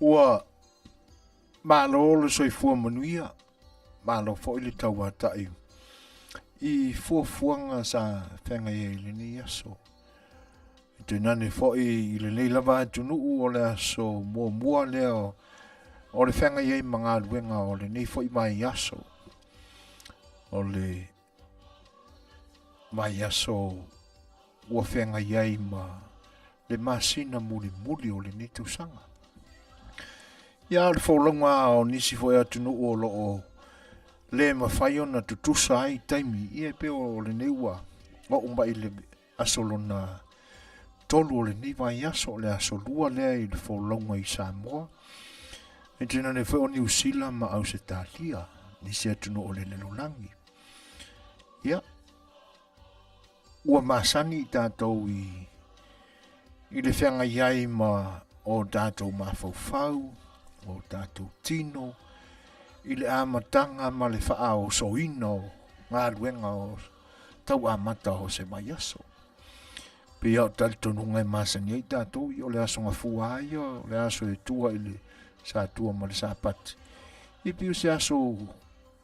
Ua malo le soifua manuia, malo foi le tauatai i fuafuaga sa feagai ai i lenei aso. E tainane foi i lenei lava atunuu o le aso muamua lea o le feagai ai ma galuega o lenei foi vaiaso. O le vaiaso ua feagai ai ma le masina mulimuli o lenei tausaga. Ia, o le folauga o nisi foi atunuu o lo o le mafai ona tutusa ai taimi, ia e pei o lenei ua oo mai i le aso lona tolu o lenei vaiaso, o le aso lua lea i le folauga i Samoa, e tainane foi o Niu Sila ma Ausetalia, nisi atunuu o le lalolagi. Ia, ua masani i tatou i le feagai ai ma o tatou mafaufau, o tatou tino, i le amataga ma le faaosoina o galuega o tau amata o se vaiaso. Pei lava o talitonuga e masani ai tatou, o le aso gafua lava ia, o le aso e tua i le Satua ma le Sapati. E pei o se aso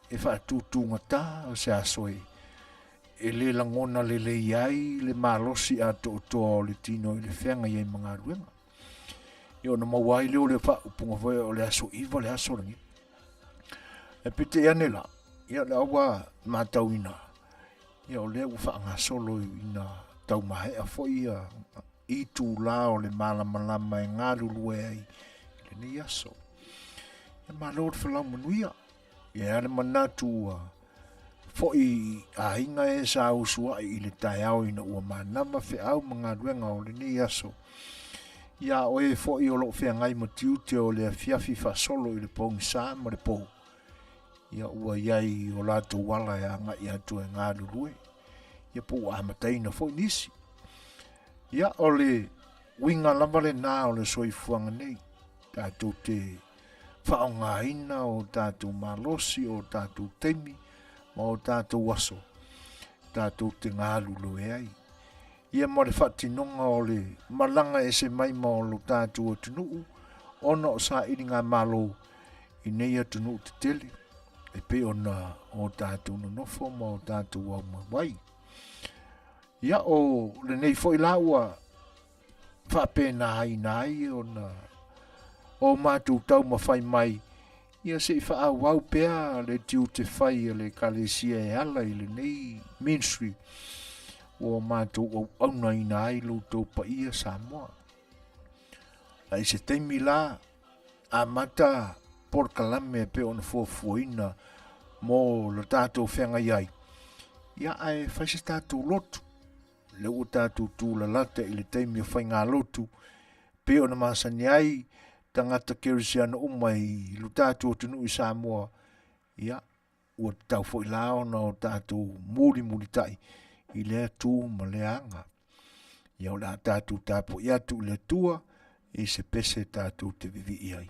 e faatutugata, o se aso e le lagona lelei ai le malosi atoatoa o le tino i le feagai ai ma galuega. Ia ona maua ai lea o le faaupuga foi o le aso 9 le aso lenei. E peitai ane la, ia o lea ua matauina, ia o lea ua faagasolo ina tau maea foi ia itula o le malamalama e galulue ai i lenei aso. Ia malo le folau manuia. Ia e le manatu ua foi i aiga e sa usuai i le taeao ina ua manava feau ma galuega o lenei aso. Ia oe foi o loo feagai ma tiute o le afiafi faasolo i le pogisa ma le pou. Ia ua i ai o latou ala e agai atu e galulue. Ia po ua amataina foi nisi. Ia o le uiga lava lena o le soifuaga nei. Tatou te faaaogaina o tatou malosi, o tatou taimi ma o tatou aso tatou te galulue ai. Ia ma le faatinoga o le malaga ese mai ma o lo tatou atunuu ona o sailigamalo i nei atunuu tetele e pei ona o tatou nonofo ma o tatou aumau ai. Ia o lenei foi la ua faapenaina ai ona o matou taumafai mai ia se i faaauau pea le tiute fai a le Ekalesia e ala i lenei ministry ua matou auaunaina ai lo outou paia Samoa. A i se taimi la, amata polokalame e pei ona fuafuaina mo lo tatou feagai ai, ia ae fai se tatou lotu. Lea ua tatou tulalata i le taimi o faigalotu, pei ona masani ai tagata kerisiano uma i lo tatou atunuu i Samoa, ia, ua tatau foi la ona o tatou mulimulitai i lea tu ma lea aga. Ia o le a tatou tapuai atu i le Atua i se pese tatou te vivii ai.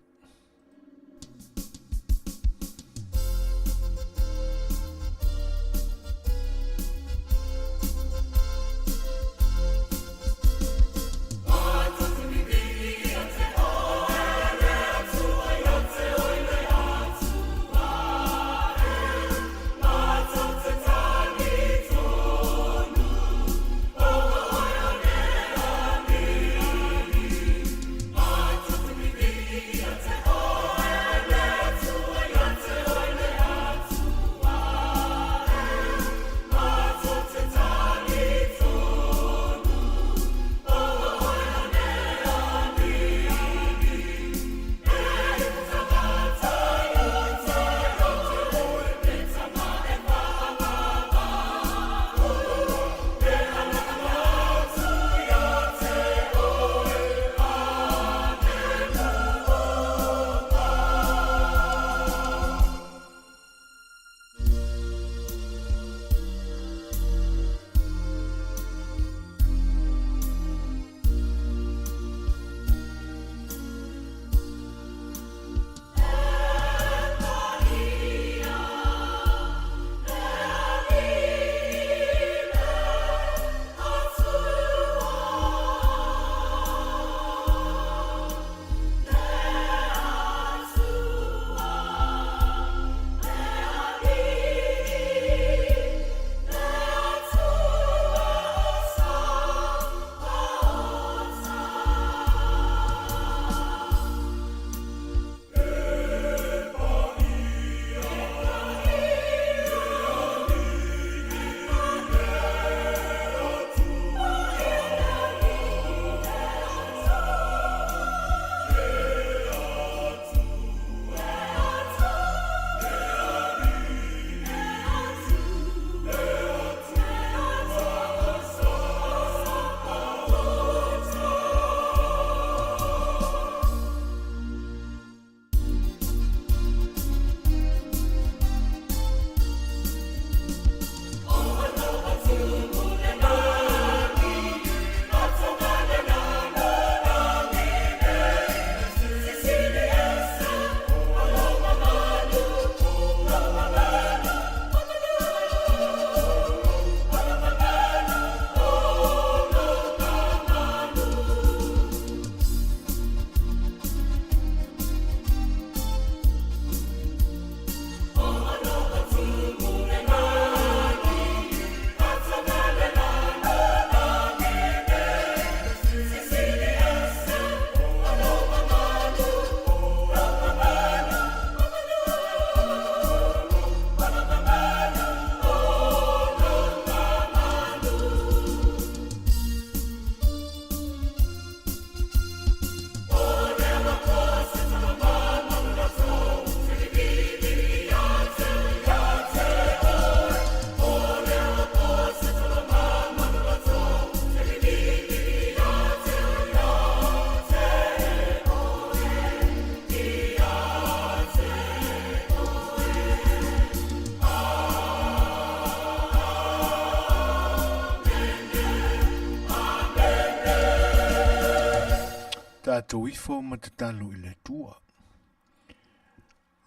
Matou ifo ma tatalo i le Atua,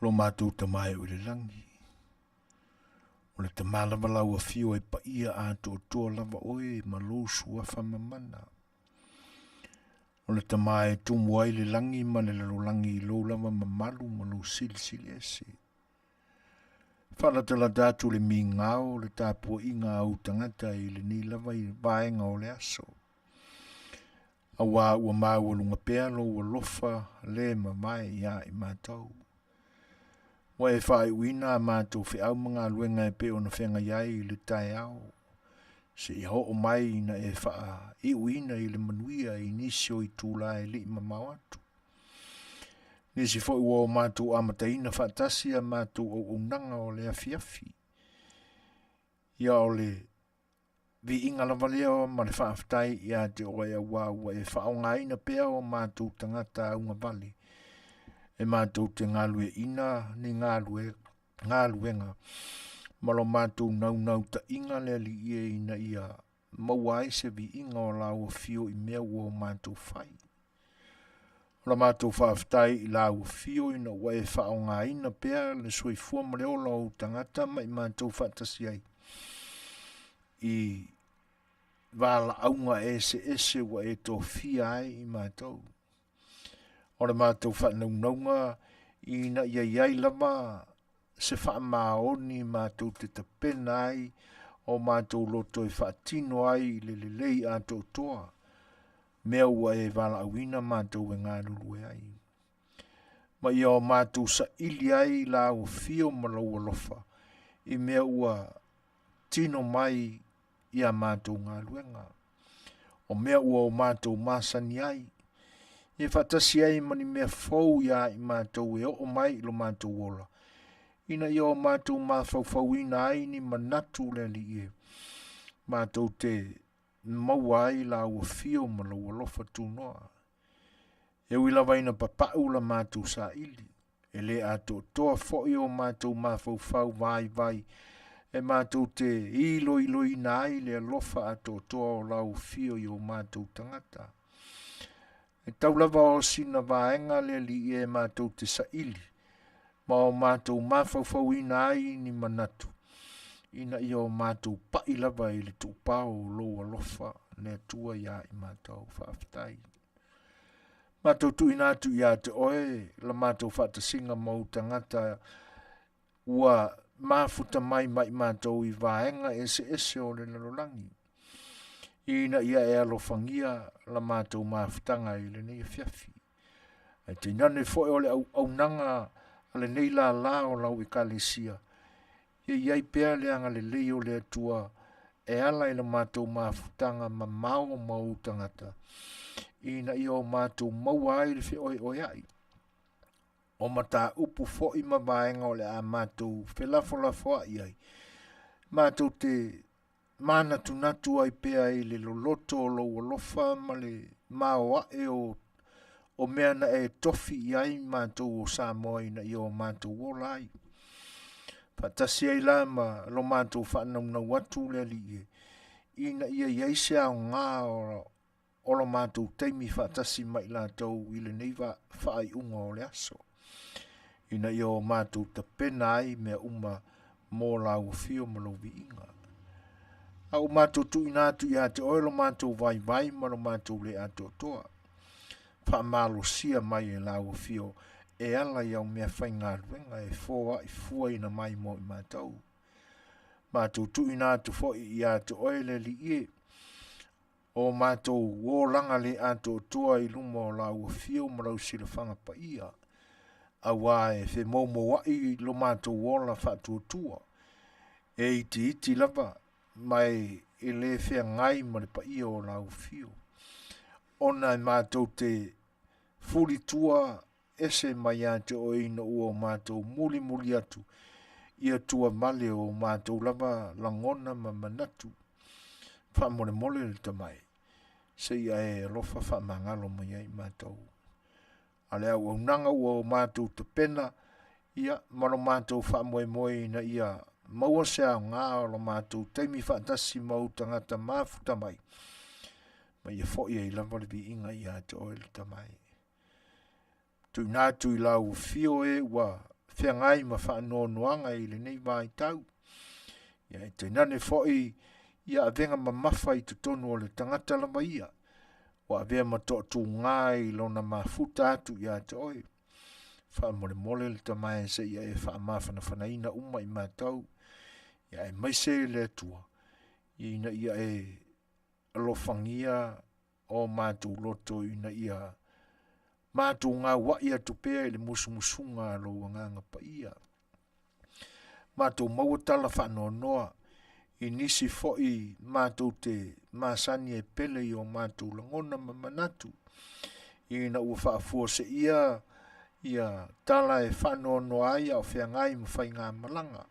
lo matou Tama e o i le lagi. O le Tama lava lau afio e paia atoatoa lava oe ma lou suafa mamana. O le Tama e tumu ai le lagi ma le lalolagi i lou lava mamalu ma lou silisili ese. Faalatalata atu le migao le tapuaiga a ou tagata i lenei lava i vaega o le aso. Auā ua maualuga pea lou alofa le mavae iā i matou. Ua e faaiuina a matou feau ma galuega e pei ona feagai ai i le taeao, seia oo mai ina e faaiuina i le manuia i nisi o itula e le i mamao atu. Nisi foi ua o matou amataina faatasi a matou auaunaga o le afiafi. Ia o le viiga lava lea ma le faafetai ia te oe auā ua e faaaogaina pea o matou tagata augavale e matou te galueaiina ni galuega ma lo matou naunautaiga le Alii e ina ia maua ai se viiga o lau afio i mea ua o matou fai. O la matou faafetai i lau afio ina ua e faaaogaina pea le soifua ma le ola o ou tagata ma i matou faatasi ai i valaauga eseese ua e tofia ai i matou. O le matou faanaunauga ina ia i ai lava se faamaoni matou te tapena ai o matou loto e faatino ai i le lelei atoatoa mea ua e valaauina matou e galulue ai. Ma ia o matou saili ai lau afio ma lou alofa i mea ua tino mai i a matou galuega, o mea ua o matou masani ai, ia faatasi ai ma ni mea fou iā i matou e oo mai i lo matou ola, ina ia o matou mafaufauina ai ni manatu le Alii e, matou te maua ai lau afio ma lou alofa tunoa. E ui lava ina papau la matou saili, e le atoatoa foi o matou mafaufau vaivai e matou te iloiloina ai le alofa atoatoa o lau afio i o matou tagata. E tau lava o sina vaega le Alii e matou te saili ma o matou mafaufauina ai ni manatu, ina ia o matou pai lava i le tuupao o lou alofa le Atua iā i matou. Faafetai. Matou tuuina atu ia te oe la matou faatasiga ma ou tagata ua mafuta mai ma i matou i vaega eseese o le lalolagi, ina ia e alofagia la matou mafutaga i lenei afiafi. Ae tainane foi o le auaunaga a lenei lālā o lau Ekalesia, ia i ai pea le agalelei o le Atua e ala i la matou mafutaga mamao ma ou tagata, ina ia o matou maua ai le feoeoea'i o mataupu foi ma vaega o le a matou felafolafoa'i ai, matou te manatunatu ai pea i le loloto o lou alofa ma le maoae o mea na e tofi i ai matou o Samoa ina ia o matou ola ai. Faatasi ai la ma lo matou faanaunau atu le Alii e, ina ia i ai se aoga o lo matou taimi faatasi ma i latou i lenei faaiuga o le aso, ina ia o matou tapena ai mea uma mo lau afio ma lou viiga. A ua matou tuuina atu ia te oe lo matou vaivai ma lo matou le atoatoa, faamalosia mai e lau afio e ala i au mea faigaluega e foai fuaina mai mo i matou. Matou tuuina atu foi ia te oe le Alii e, o matou olaga le atoatoa i luma o lau afio ma lau silafaga paia, auā e femoumoua'i lo matou ola faatuatua, e itiiti lava ma e le feagai ma le paia o lau afio, ona e matou te fulitua ese mai ia te oe ina ua o matou mulimuli atu i atua vale o matou lava lagona ma manatu. Faamolemole le Tama e, seia e alofa faamagalo mai ai matou. A le auaunaga ua o matou tapena, ia, ma lo matou faamoemoe ina ia maua se aoga o lo matou taimi faatasi ma ou tagata mafuta mai, ma ia foi ai lava le viiga ia te oe le Tama e. Tuuina atu i lau afio e ua feagai ma faanoanoaga i lenei vaitau. Ia e tainane foi ia avega mamafa i totonu o le tagata lava ia, ua avea ma toatuga i lona mafuta atu ia te oe. Faamolemole le Tama e seia e faamafanafanaina uma i matou, ia aemaise le Atua, ina ia e alofagia o matou loto ina ia matou gauai atu pea i le musumusuga a lou Agaga Paia. Matou maua tala faanoanoa i nisi foi matou te masani e pele i o matou lagona ma manatu, ina ua faafuaseia ia tala e faanoanoa ai a o feagai ma faigamalaga.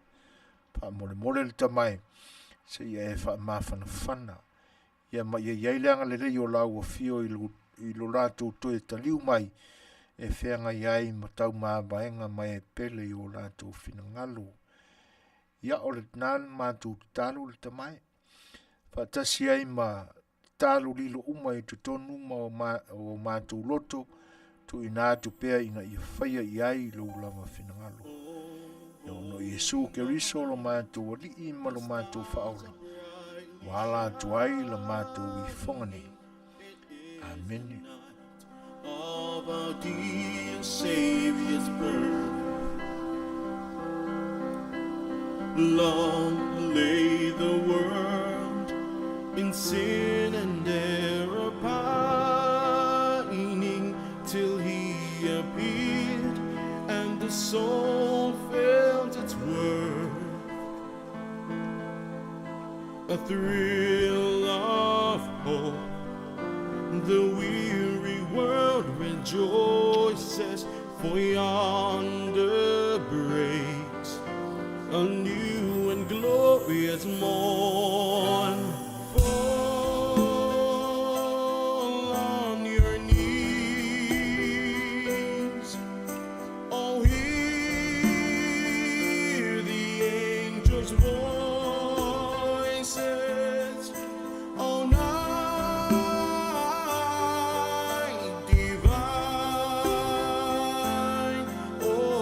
Faamolemole le Tama e, seia e faamafanafana ia ma ia i ai le agalelei o lau afio i lo, i lo latou toe taliu mai e feagai ai ma taumavaega ma e pele i o latou finagalo. Ia o lena le matou tatalo le Tama e, faatasi ai ma tatalo lilo uma i totonu ma o, ma, o matou loto, tuuina atu pea ina ia faia i ai lou lava finagalo. Ia ona o Iesu Keriso lo matou Alii ma lo matou Faaola, ua ala atu ai la matou ifoga nei. Amene. Of our dear Savior's birth. Long lay the world in sin and error pining till he appeared and the soul felt its worth. A thrill of hope, the weary world rejoices, for yonder breaks a new and glorious morn. Fall on your knees, oh, hear the angels' voices, oh, night divine, oh,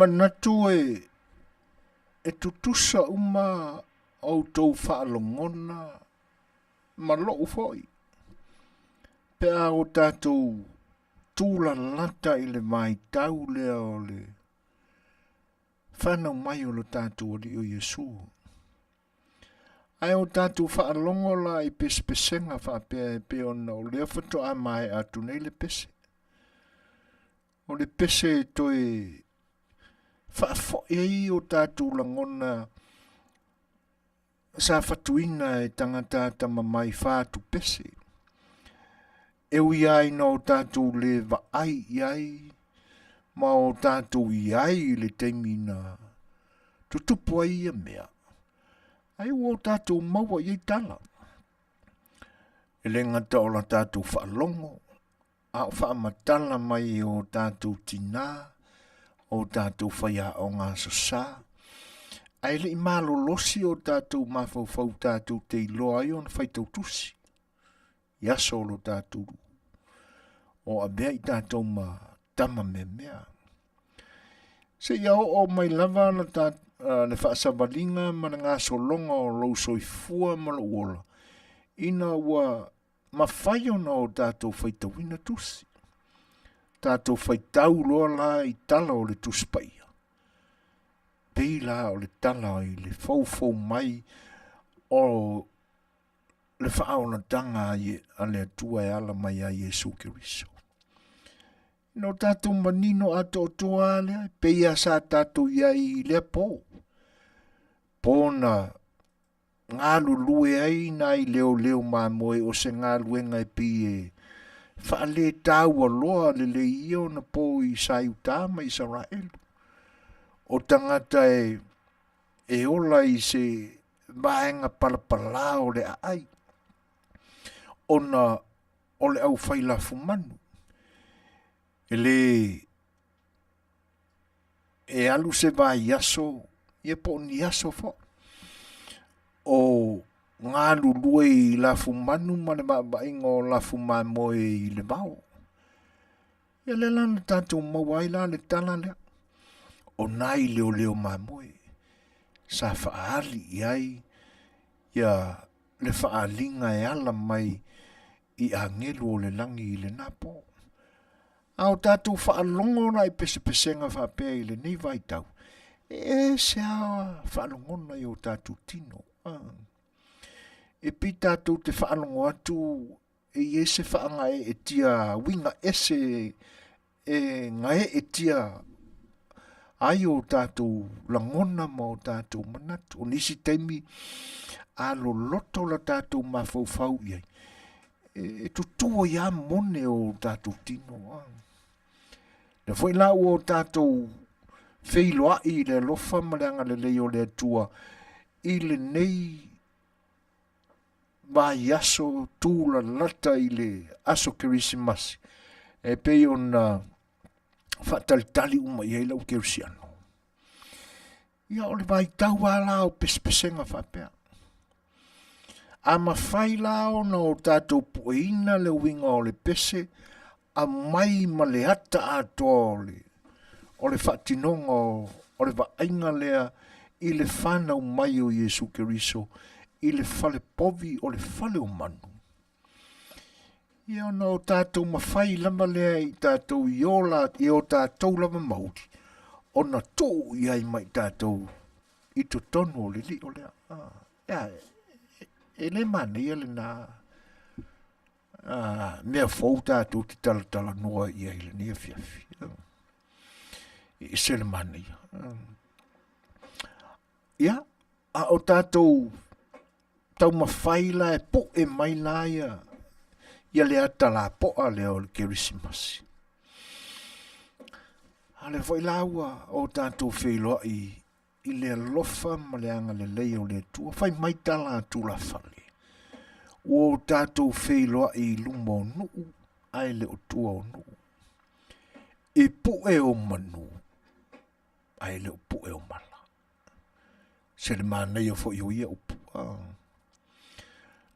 manatu e, e tutusa uma outou faalogona ma lo'u fo'i pe a o tatou tūlalata i le vaitau lea o le fanau mai o lo tatou Alii o Iesu. Ae o tatou faalogo la i pesepesega faapea e pei ona o lea faatoa maea atu nei le pese. O le pese e toe faafo'i ai o tatou lagona sa fatuina e tagata atamamai fatupese. E ui lava ina o tatou le vaai i ai ma o tatou i ai i le taimi na tutupu ai ia mea, ae ua o tatou maua i ai tala. E le gata o la tatou faalogo, a o faamatala mai e o tatou tinā, o tatou faiaoga aso sa, ae le i malolosi o tatou mafaufau tatou te iloa ai ona faitau tusi i aso o lo tatou o avea i tatou ma tama meamea. Seia oo mai lava la ta, le faasavaliga ma le gasologa o lou soifua ma lou ola, ina ua mafai ona o tatou faitauina tusi. Tatou faitau loa la i tala o le Tusi Paia. Pei la o le tala i le foufou mai o le faaolataga a le Atua e ala mai ia Iesu Keriso. Ina o tatou manino atoatoa lava lea, e pei lava sa tatou i ai i lea pō. Pō na galulue ai nai leoleo mamoe o se galuega e pei e faaletaua loa lelei ia ona po i Saiutā ma Isaraelu. O tagata e, e ola i se vaega palapalā o le aai, ona o le aufai lafumanu. E lē e alu se vaiaso ia po o ni aso foi o galulue i lafumanu ma le vaavaaiga o lafumamoe i le vao. Ia lea la na tatou maua ai la le tala lea o nai leoleo mamoe sa faaali i ai ia le faaaliga e ala mai i agelu o le lagi i lena pō. A o tatou faalogo la i pesepesega faapea i lenei vaitau, e ese lava faalogona i o tatou tino. E pei tatou te faalogo atu e i ai se faagaeetia uiga ese e gaeetia ai o tatou lagona ma o tatou manatu. O nisi taimi, a loloto la tatou mafaufau i ai, e tutū ai lava mone o tatou tino. Lea foi la ua o tatou feiloai i le alofa ma le agalelei o le Atua i lenei vaiaso tūlalata i le aso Kerisimasi e pei ona faatalitali uma i ai lau kerisiano. Ia o le vaitau lava la o pesepesega faapea. A mafai la ona o tatou pueina le uiga o le pese, aumai ma le ata atoa o le, o le faatinoga o, o le vaaiga lea i le fanau mai o Iesu Keriso i le fale povi o le fale o manu. Ia ona o tatou mafai lava lea i tatou i o, la, i o tatou lava mauli, ona tuu i ai ma i tatou i totonu o le lio lea. Ah, e, e le manaia lena ah, mea fou tatou te talatalanoa i ai i lenei afiafi. E ese le manaia. Ah. Ia, a o tatou taumafai la e pu'e mai la ia ia le ata lapo'a lea o le Kerisimasi. A lea foi la ua o tatou feiloa'i i le alofa ma le agalelei o le Atua, fai mai tala a tulafale, ua o tatou feiloa'i i luma o nuu ae le o tua o nuu. I pu'e o manu ae le o pu'e o mala. Se le manaia foi o ia upu. Ah.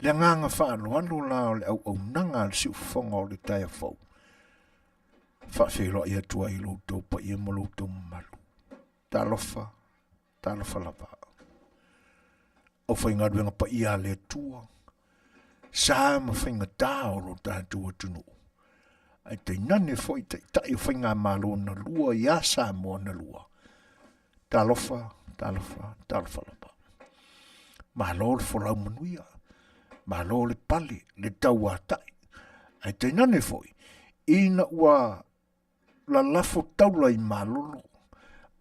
Le agaga faaaloalo la o le auaunaga a le siufofoga o le taeao fou. Faafeiloai atu ai i lo outou paia ma lo outou mamalu. Talofa, talofa lava. Aufaigaluega paia a le Atua, sa ma faigata o lo tatou atunuu, ae tainane foi taitai o faigamalo na lua ia Samoa na lua. Talofa, talofa, talofa lava. Malo le folau manuia, malo le pale, le tauatai, ae tainane foi ina ua lalafo taula i malolo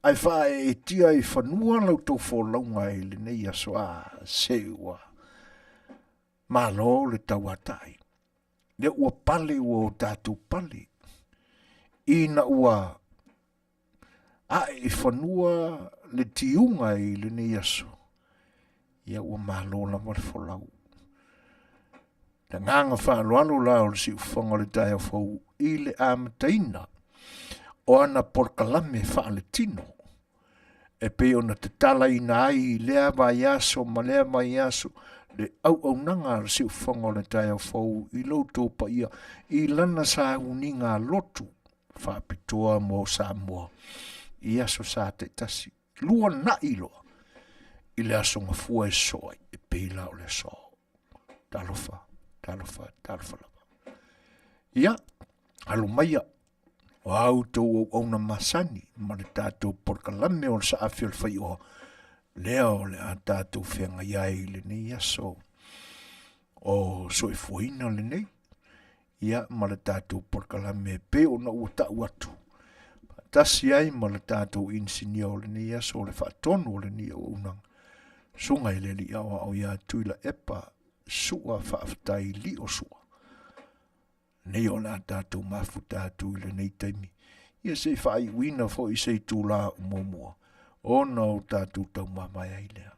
ae faaeetia i fanua la outou folauga i lenei aso a se ua malo le tauatai lea ua pale ua o tatou pale ina ua ae i fanua le tiuga i lenei aso ia ua malo lava le folau. Le agaga faaaloalo la o le siufofoga o le taeao fou i le amataina o ana polokalame faaletino e pei ona tatalaina ai i lea vaiaso ma lea vaiaso le auaunaga a le siufofoga o le taeao fou i lo outou paia i lana sauniga lotu faapitoa mo Samoa i aso sa taitasi luana'i loa i le aso gafua e sosoo ai e pei la o le aso. Talofa, talofa, talofa lava. Ia, alo maia o a outou auauna masani ma le tatou polokalame o le saafi o le faioa lea o le a tatou feagai ai i lenei aso o soifuaina lenei ia ma le tatou polokalame e pei ona ua tau atu faatasi ai ma le tatou inisinia o lenei aso o le faatonu o lenei auaunaga susuga i le alii aoao ia Tuilaepa Sua Faafetai Lio Sua nei o le a tatou mafuta atu i lenei taimi ia se i faaiuina foi se itula muamua ona o tatou taumamae ai lea.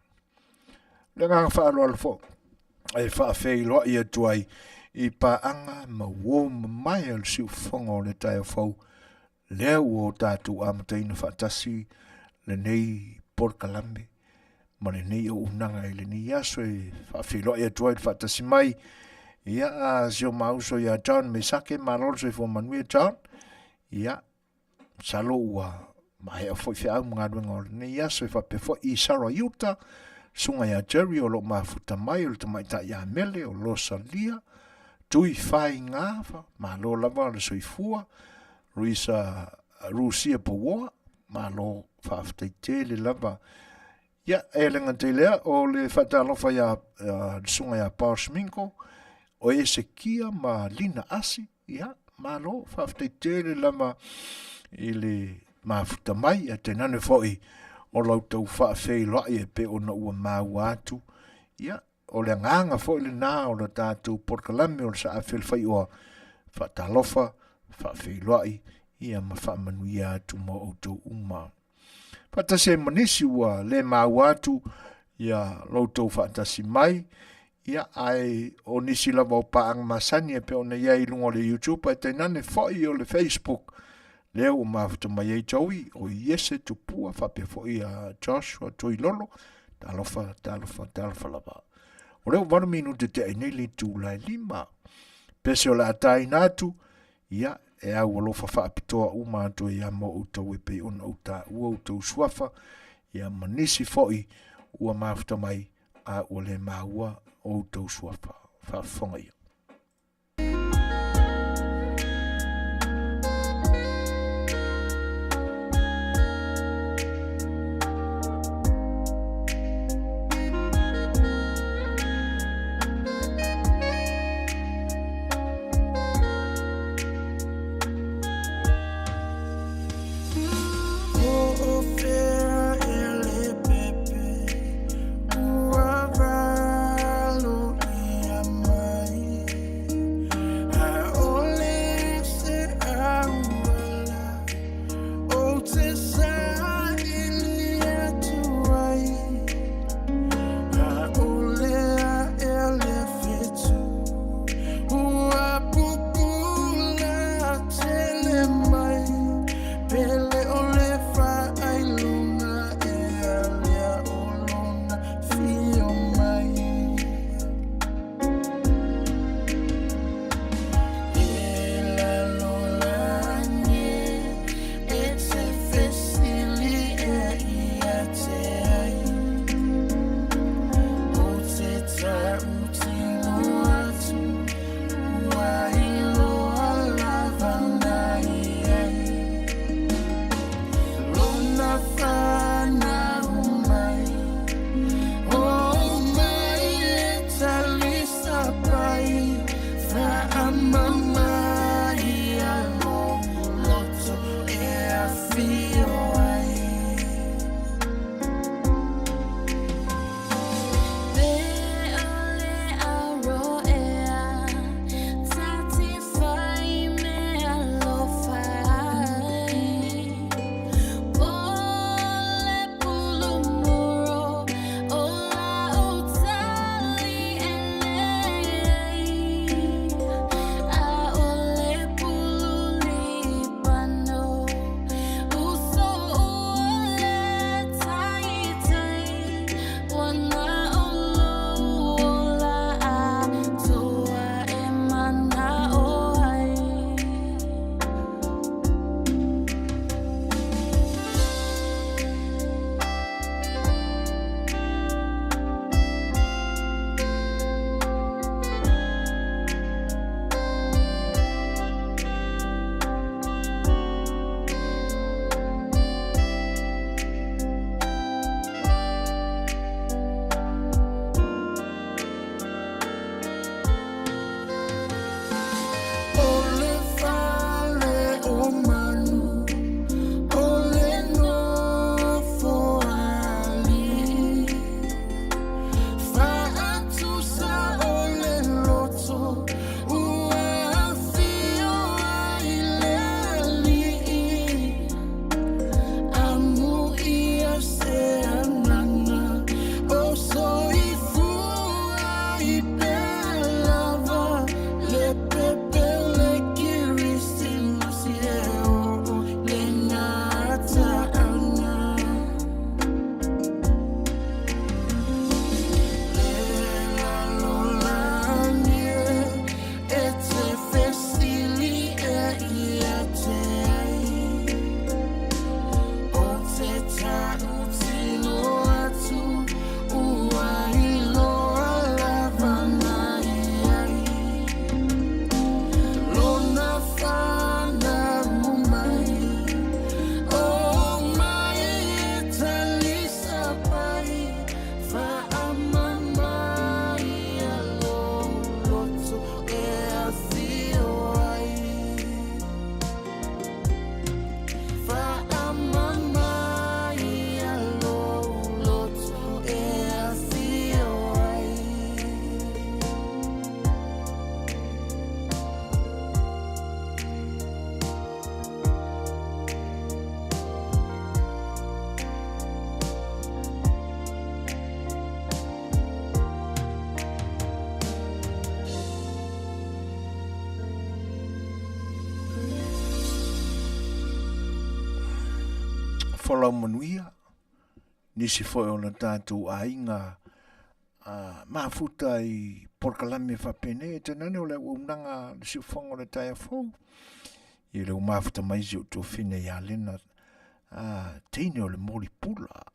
Le agaga faaaloalo foi e faafeiloai atu ai i paaga ma uo mamae o le siufofoga o le taeao fou lea ua o tatou amataina faatasi lenei polokalame ma lenei auaunaga i lenei aso e faafeiloai atu ai le faatasi mai ia a si o ma uso ia John Mesake, malo le soifua manuia John. Ia masalo ua maea foi feau ma galuega o lenei aso e faapea foi i Sarah Utah, susuga ia Jerry o lo o mafuta mai o le tamaitai ia Mele o Losalia, Tui Faiga, malo lava le soifua, Luisa Rusia Pouoa, malo faafetai tele lava. Ia, e le gata i lea, o le faatalofa ia le susuga ia Paul Sminko, o Esekia ma Lina Asi, ia, malo, faafetai tele lava i le mafuta mai, ae tainane foi o la outou faafeiloai e pei ona ua maua atu, ia, o le agaga foi lena o le tatou polokalame o le Saafi o le Faioa, faatalofa, faafeiloai, ia ma faamanuia atu mo outou uma. Faatasi ai ma nisi ua le maua atu ia lo outou faatasi mai, ia ae o nisi lava o paaga masani e pei ona i ai i luga o le YouTube ae tainane foi o le Facebook lea ua mafuta mai ai Joey o Iese Tupua faapea foi ia Joshua Tuilolo. Talofa, talofa, talofa lava. O lea ua 8 minute tea i nei le itula e 5. Pese o le a taina atu, ia, e au alofa faapitoa uma atu ai ia mo outou e pei ona ou taua outou suafa, ia ma nisi foi ua mafuta mai a ua le maua outou suafa. Faafofoga ia. Folau manuia nisi foi o le tatou aiga a mafuta i polokalame faapenei e tainane o le auaunaga le siufofoga o le taeao fou. Ia lea ua mafuta mai si ou tuafine ia Lena, a teine o le moli pula.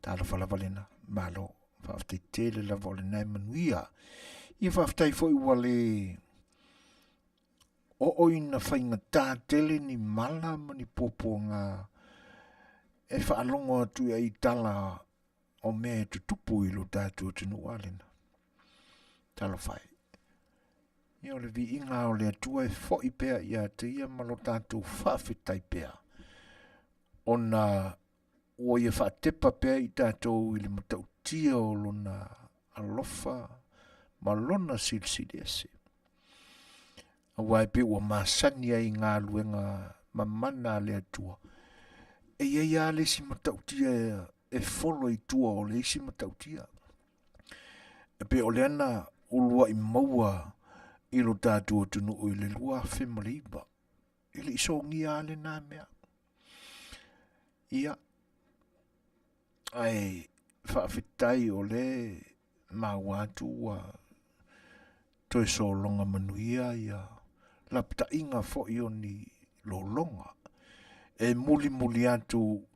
Talofa lava Lena, malo. Faafetai tele lava o lena e manuia. Ia faafetai foi ua le oo ina faigata tele ni mala ma ni puapuaga e faalogo atu i ai tala o mea e tutupu i lo tatou atunuu a lena. Talofa e. Ia o le viiga o le Atua e foi pea ia te ia ma lo tatou faafetai pea ona ua ia faatepa pea i tatou i le matautia o lona alofa ma lona silisili ese. Aua e pei ua masani ai i galuega mamana a le Atua, e i ai lava le isi matautia e folo i tua o le isi matautia. E pei o lea na uluai maua i lo tatou atunuu i le 2009. E le i sogia lava lena mea. Ia, ae faafetai o lea maua atu ua toe sologa manuia ia lapataiga foi o ni lologa e mulimuli atu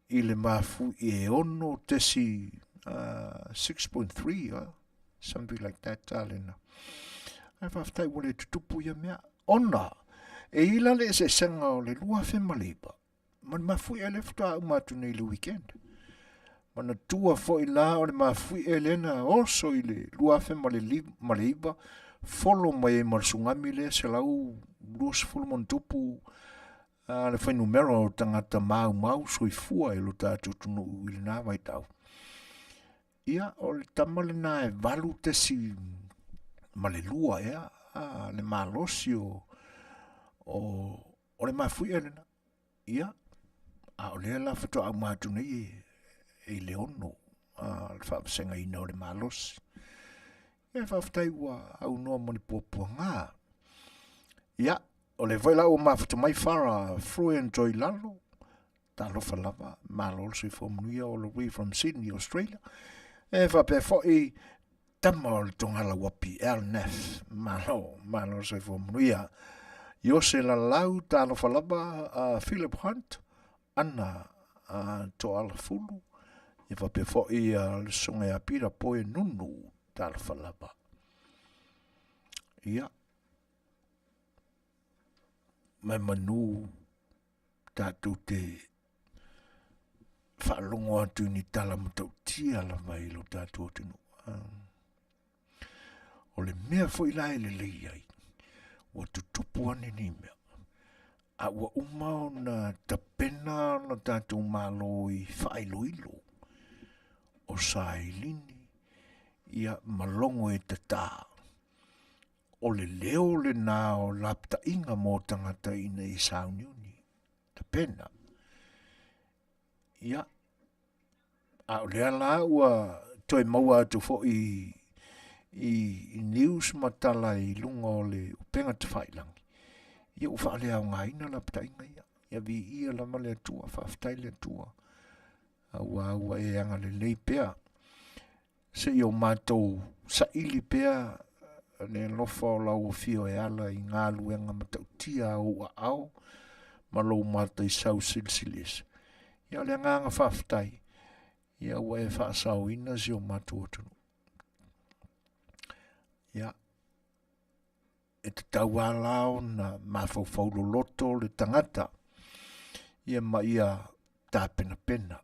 i le mafuie e ono tesi 6.3 something like that lena. Ae faafetai ua le tutupu ia mea ona e i la le eseesega o le 2009 ma le mafuie lea faatoa uma atu nei i le weekend. Manatua foi la o le mafuie lea na oso i le 2009 folo mai ai ma le tsunami lea 120 ma le fuainumera o tagata maumau soifua i lo tatou atunuu i lena vaitau. Ia, o le tama lena e 8.2 ea le malosi o le mafuie lena. Ia, a o lea la faatoa uma atu nei e i le 6 le faavasegaina o le malosi. Ia, faafetai ua aunoa ma ni puapuaga. Ia, o lea foi la ua mafuta mai Farah Fruin Toilalo, talofa lava, malo le soifua manuia all the way from Sydney, Australia. E faapea foi tama o le Togala Uapi, Al Nath, malo, malo le soifua manuia. Iose Lalau, talofa lava, Philip Hunt, Ana Toalafulu, e faapea foi le susuga ia Peter Poe Nunu, talofa lava. Ia, mai manu tatou te faalogo atu i ni tala matautia lava i lo tatou atunuu. O le mea foi la e lelei ai, ua tutupu ane nei mea, a ua uma ona tapena lo tatou Malo i faailoilo o sailini, ia ma logo e tatā. O le leo lena o lapataiga mo tagata ina ia sauniuni. Tapena. Ia, a o lea la ua toe maua atu foi i, i news ma tala i luga o le upega tafailagi, ia ua faaleaogaina lapataiga ia. Ia viia lava le Atua, faafetai le Atua, aua ua e agalelei pea Se i o matou saili pea le alofa o lau afio e ala i galuega matautia a ou aao ma lou mataisau silisili ese. Ia o le agaga faafetai, ia ua e faasaoina si o matou atunuu. Ia, e tatau lava la ona mafaufau loloto le tagata ia ma ia tapenapena.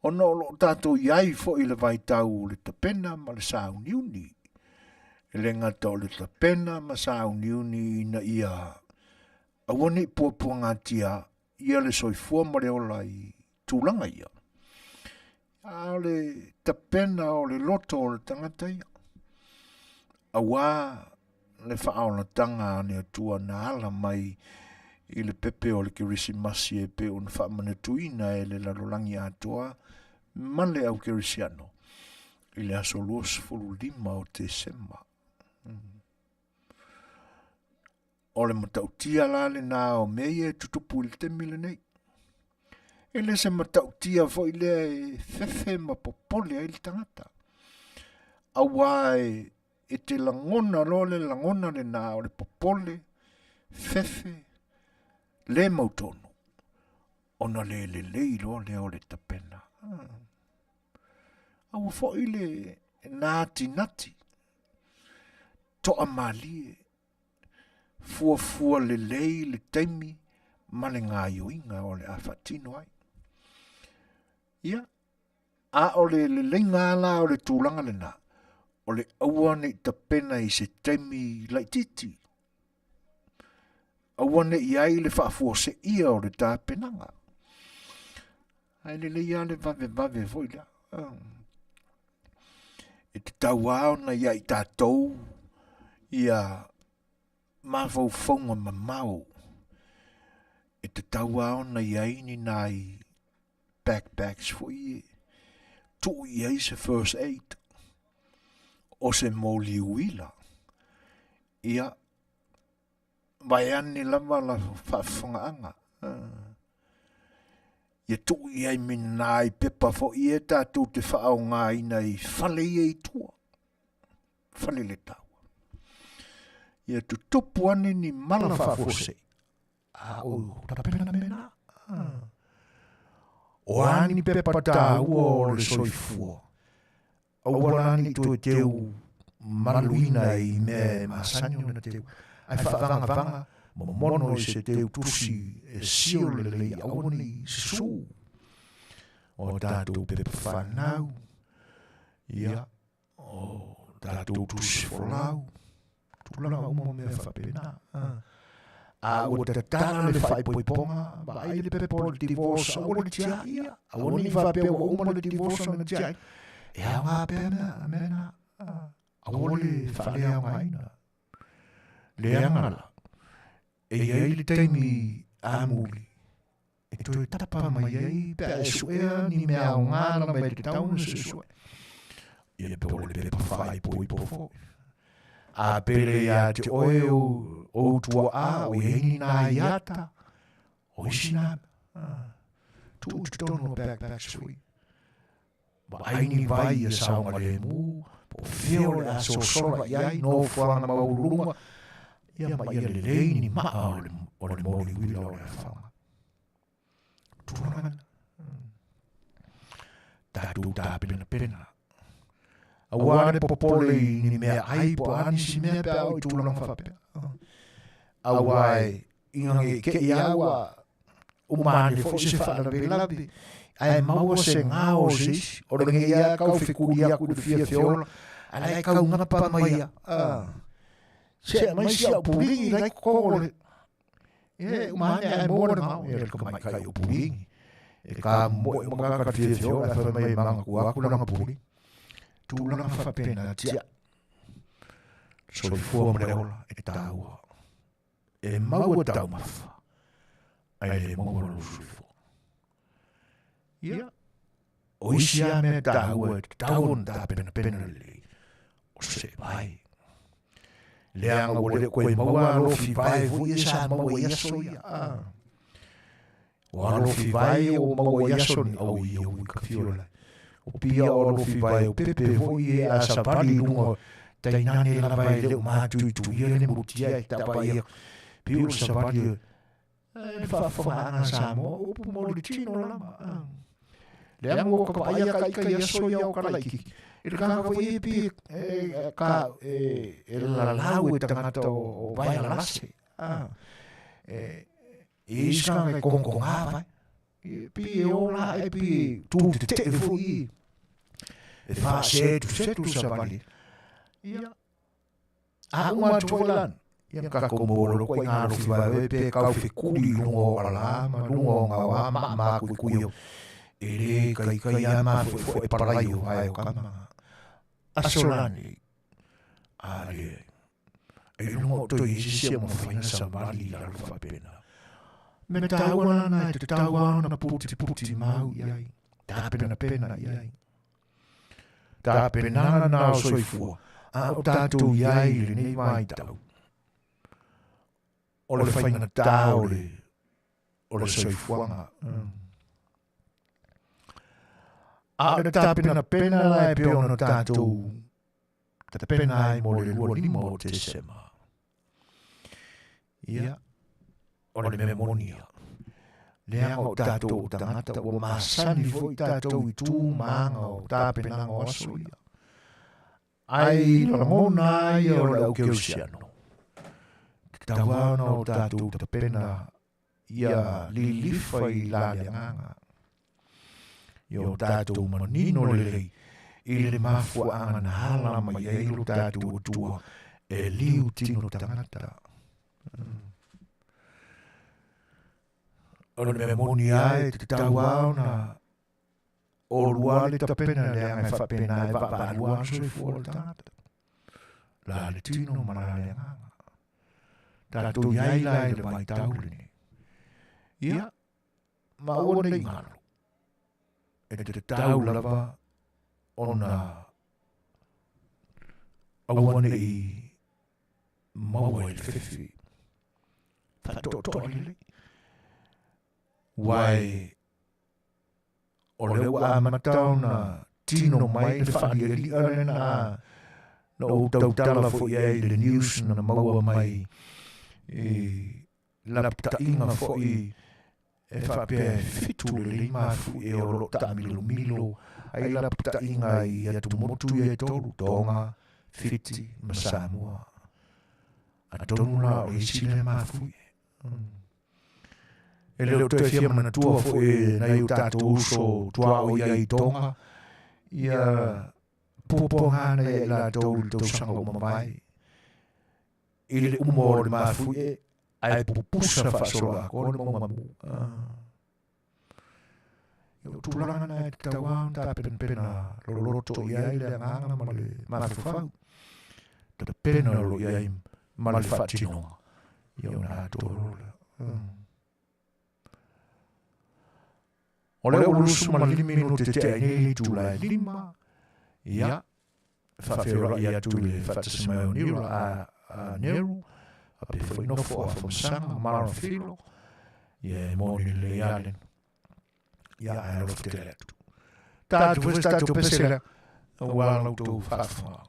Ona o lo o tatou i ai foi i le vaitau o le tapena ma le sauniuni. E le gata o le tapena ma sauniuni ina ia aua ne i puapuagatia ia le soifua ma le ola i tulaga ia. A o le tapena o le loto o le tagata ia. Auā le faaolataga a le Atua na ala mai i le pepe o le Kerisimasi e pei ona faamanatuina e le lalolagi atoa ma le au kerisiano i le aso 25 o Tesema. O le matautia la lena o mea ia e tutupu i le taimi lenei. E le se matautia foi lea e fefe ma popole ai le tagata. Auā e te lagona loa le lagona lenā o le popole, fefe, le mautonu, ona le lelei loa lea o le tapena. Aua foi le natinati, toamalie, fuafua lelei le taimi ma le gaoioiga o le a faatino ai. Ia, a o le leleiga la o le tulaga lena, o le aua ne i tapena i se taimi laitiiti, aua ne i ai le faafuaseia o le tapenaga. Ae lelei lava le vavevave foi lea. E tatau lava ona ia i tatou ia mafaufauga mamao e tatau lava ona i ai ni nai backpacks foi e tuu i ai se first aid o se moli uila. Ia, vaeane lava la faafofogaaga. Ia tuu i ai me nai pepa foi e tatou te faaaogaina i fale ia i tua, fale le taua. Ia tutupu ane ni mala faafuasei, a o tapena mea na. O a ni pepa tāua o le soifua, Aua la ne i toe teu maluina i mea e masani ona teu, ae faavagavaga momono i se teu tusi e seal lelei aua ne i susū. O a tatou pepa whanau, ia, o tatou tusi folau, Tulaga uma mea faapena. A ua tatala le faaipoipoga, vaai le pepa o le divorce, aua le tiai ia. Aua ne i faapea ua uma le divorce ona tiai. E aoga pea mea, mea na. Aua le faaleaogaina. Leaga la, e i ai le taimi amuli, e toe tapa mai ai pe a e suea ni mea aoga lava e tatau ona suesue. Ia pe o le pepa faaipoipo foi. A pele iā te oe o ou tuaʻa o i ai ni nā iata, o isi nā mea. Tuu i totonu o backpacks foi. Vaai ni vai ia saogalemu, po o fea o le a sosola i ai nofoaga maualuluga, ia ma ia lelei ni maa o le, o le moli uila o le afaga. Tulaga na. Tatou tapenapena. Aua le popole i ni mea ai po a nisi mea pe a o i tulaga faapea. Aua e Ina ne i te i a ua uma ane foi se faalavelave, ae maua se gao o se isi, o lenei lava kau fekuli aku i le fia feola, a la e kaugapa mai ia. Se aumai si au puligi lai kokogo le, e uma ane ae maua le gao, ia le tamaitai o puligi. E ka moe uma kaka le fia feola, ae fai mai e manatua aku lana puligi. Tulaga faapena tia. Soifua ma le ola e tāua. E maua taumafa, ae le maua lou soifua. Ia, o isi lava mea taua e tatau ona tapenapena lelei, o se vae. Leaga ua le koe maua alofi vae foi ia sa maua i aso ia. Ah. O alofi vae ia ua maua i aso ni au i au i ka fio lai. O pia o alofi vae o pepe foi e a savali i lunga tainane lava e le o mātuituia le mutia e tapa ia. Piu le savali e le faafofogaanga Samoa, upu mo le tino lava. Leaga ua ka vaaia ka ika i aso ia o Kalaikiki. I le kākau foi e pi e, ka, e, e lalau e tangata o, o vaea lalase. E, E isi kanga e kongkongā vai. E pi e ola e pi e tū te te foi i. E wha setu setu sa vali. Ia. A uma atu foi lan. Ia ka ko mō lo koe ngā rofi vai oe pe kau fe kuri i runga o ala ma runga o ngā wā ma ma kui kui o. E re kai kai a ma foi foi e parai o vai o kama. Aso lani. A le E lunga o toi isi sia mafaina sa mali i lalo faapena. Me tāua lana e te tāua ona puti puti mau i ai. Tāpenapena i ai. Tāpenana nā o soifua. A o tātou i ai i lenei mai tau. O le whainga tā o le, o le soifuaga. Mm. A o le tapenapena la e pei ona tatou tapena ai mo le 25 o Tesema. Ia, o le mea moni ia. Leaga o tatou o tagata ua masani foi tatou i tu ma aga o tapenaga o aso ia. Ae i lagona lava ia o le au kerisiano, tatau lava ona o tatou tapena ia lilifa i la le agaga. Ia o tatou manino lelei i le mafuaaga na ala mai ai lo tatou Atua e liu tino tagata. O le mea moni lava e tatau lava ona olua le tapena leaga e faapena e vaavaalua le soifua o le tagata. La le tino ma la le agaga. Tatou i ai la i le vaitau lenei. Ia, ma aua nei galo. E tatau lava ona aua nei maua i le fefi. Faatoatoa lelei. Aua e O lea ua amata ona tino mai le faalialia lena na ou tautala foi ai i le news na maua mai i lapataiga foi e faapea e fitu lelei mafuie o lo o taamilomilo ai lapataiga i atumotu ia e tolu, Tonga, Fiti ma Samoa. Atonu la o le isi lea mafuie. E le o toe fia manatua foi e nai o tatou uso tuaoi ai i Tonga, ia puapuaga na ia i latou i le tausaga ua mavae. I le uma o le mafuie, ae pupusa faasoloatoa le mauga mu. Ia o tulaga na e tatau lava ona tapenapena loloto i ai le agaga ma le mafaufau. Tapena o lo o i ai ma le faatinoga. Ia ona atoa loa lea. O lea ua 25 minute tea ai nei le itula e 5. Ia, faafeiloai atu i le faatasi mai o Nero, a Nero, faapea foi nofo a Famasaga, Mara Filo, ia e moni lelei lava lena. Ia, ae alofa tele atu. Tatou foi se tatou pese lea, aua la outou faafofoga.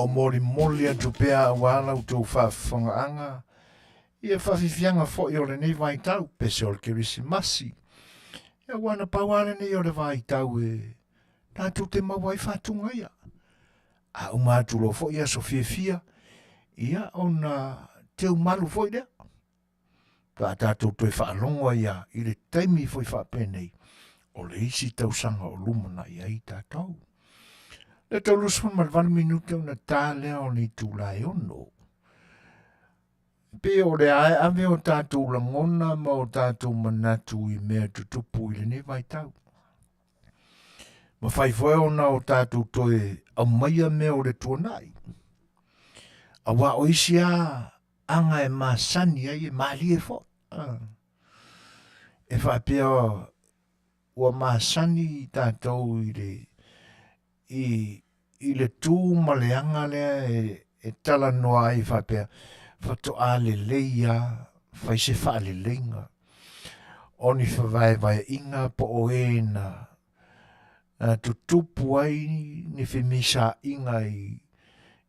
lo'o molimoli atu pea auā la outou faafofogaaga ia faafiafiaga foi o lenei vaitau pese o le Kerisimasi. Ia aua na pau lava lenei o le vaitau e tatou te maua ai faatuga ia. A uma atu loa foi aso fiafia, ia ona teumalu foi lea. Pe a tatou toe faalogo ai lava i le taimi foi faapenei, o le isi tausaga o lumanai ai tatou. Le 38 minute ona ta lea o le itula e 6. E pei o le a e ave o tatou lagona ma o tatou manatu i mea tutupu i lenei vaitau. Mafai foi ona o tatou toe aumaia mea o le tuanai. Auā o isi a aga e masani ai e malie foi. Ah. E faapea ua masani tatou i le i, i le tu ma le aga lea e, e talanoa ai faapea faatoa lelei a fai se faaleleiga o ni fevaevaeaiga po o e na tutupu ai ni femisaaiga i,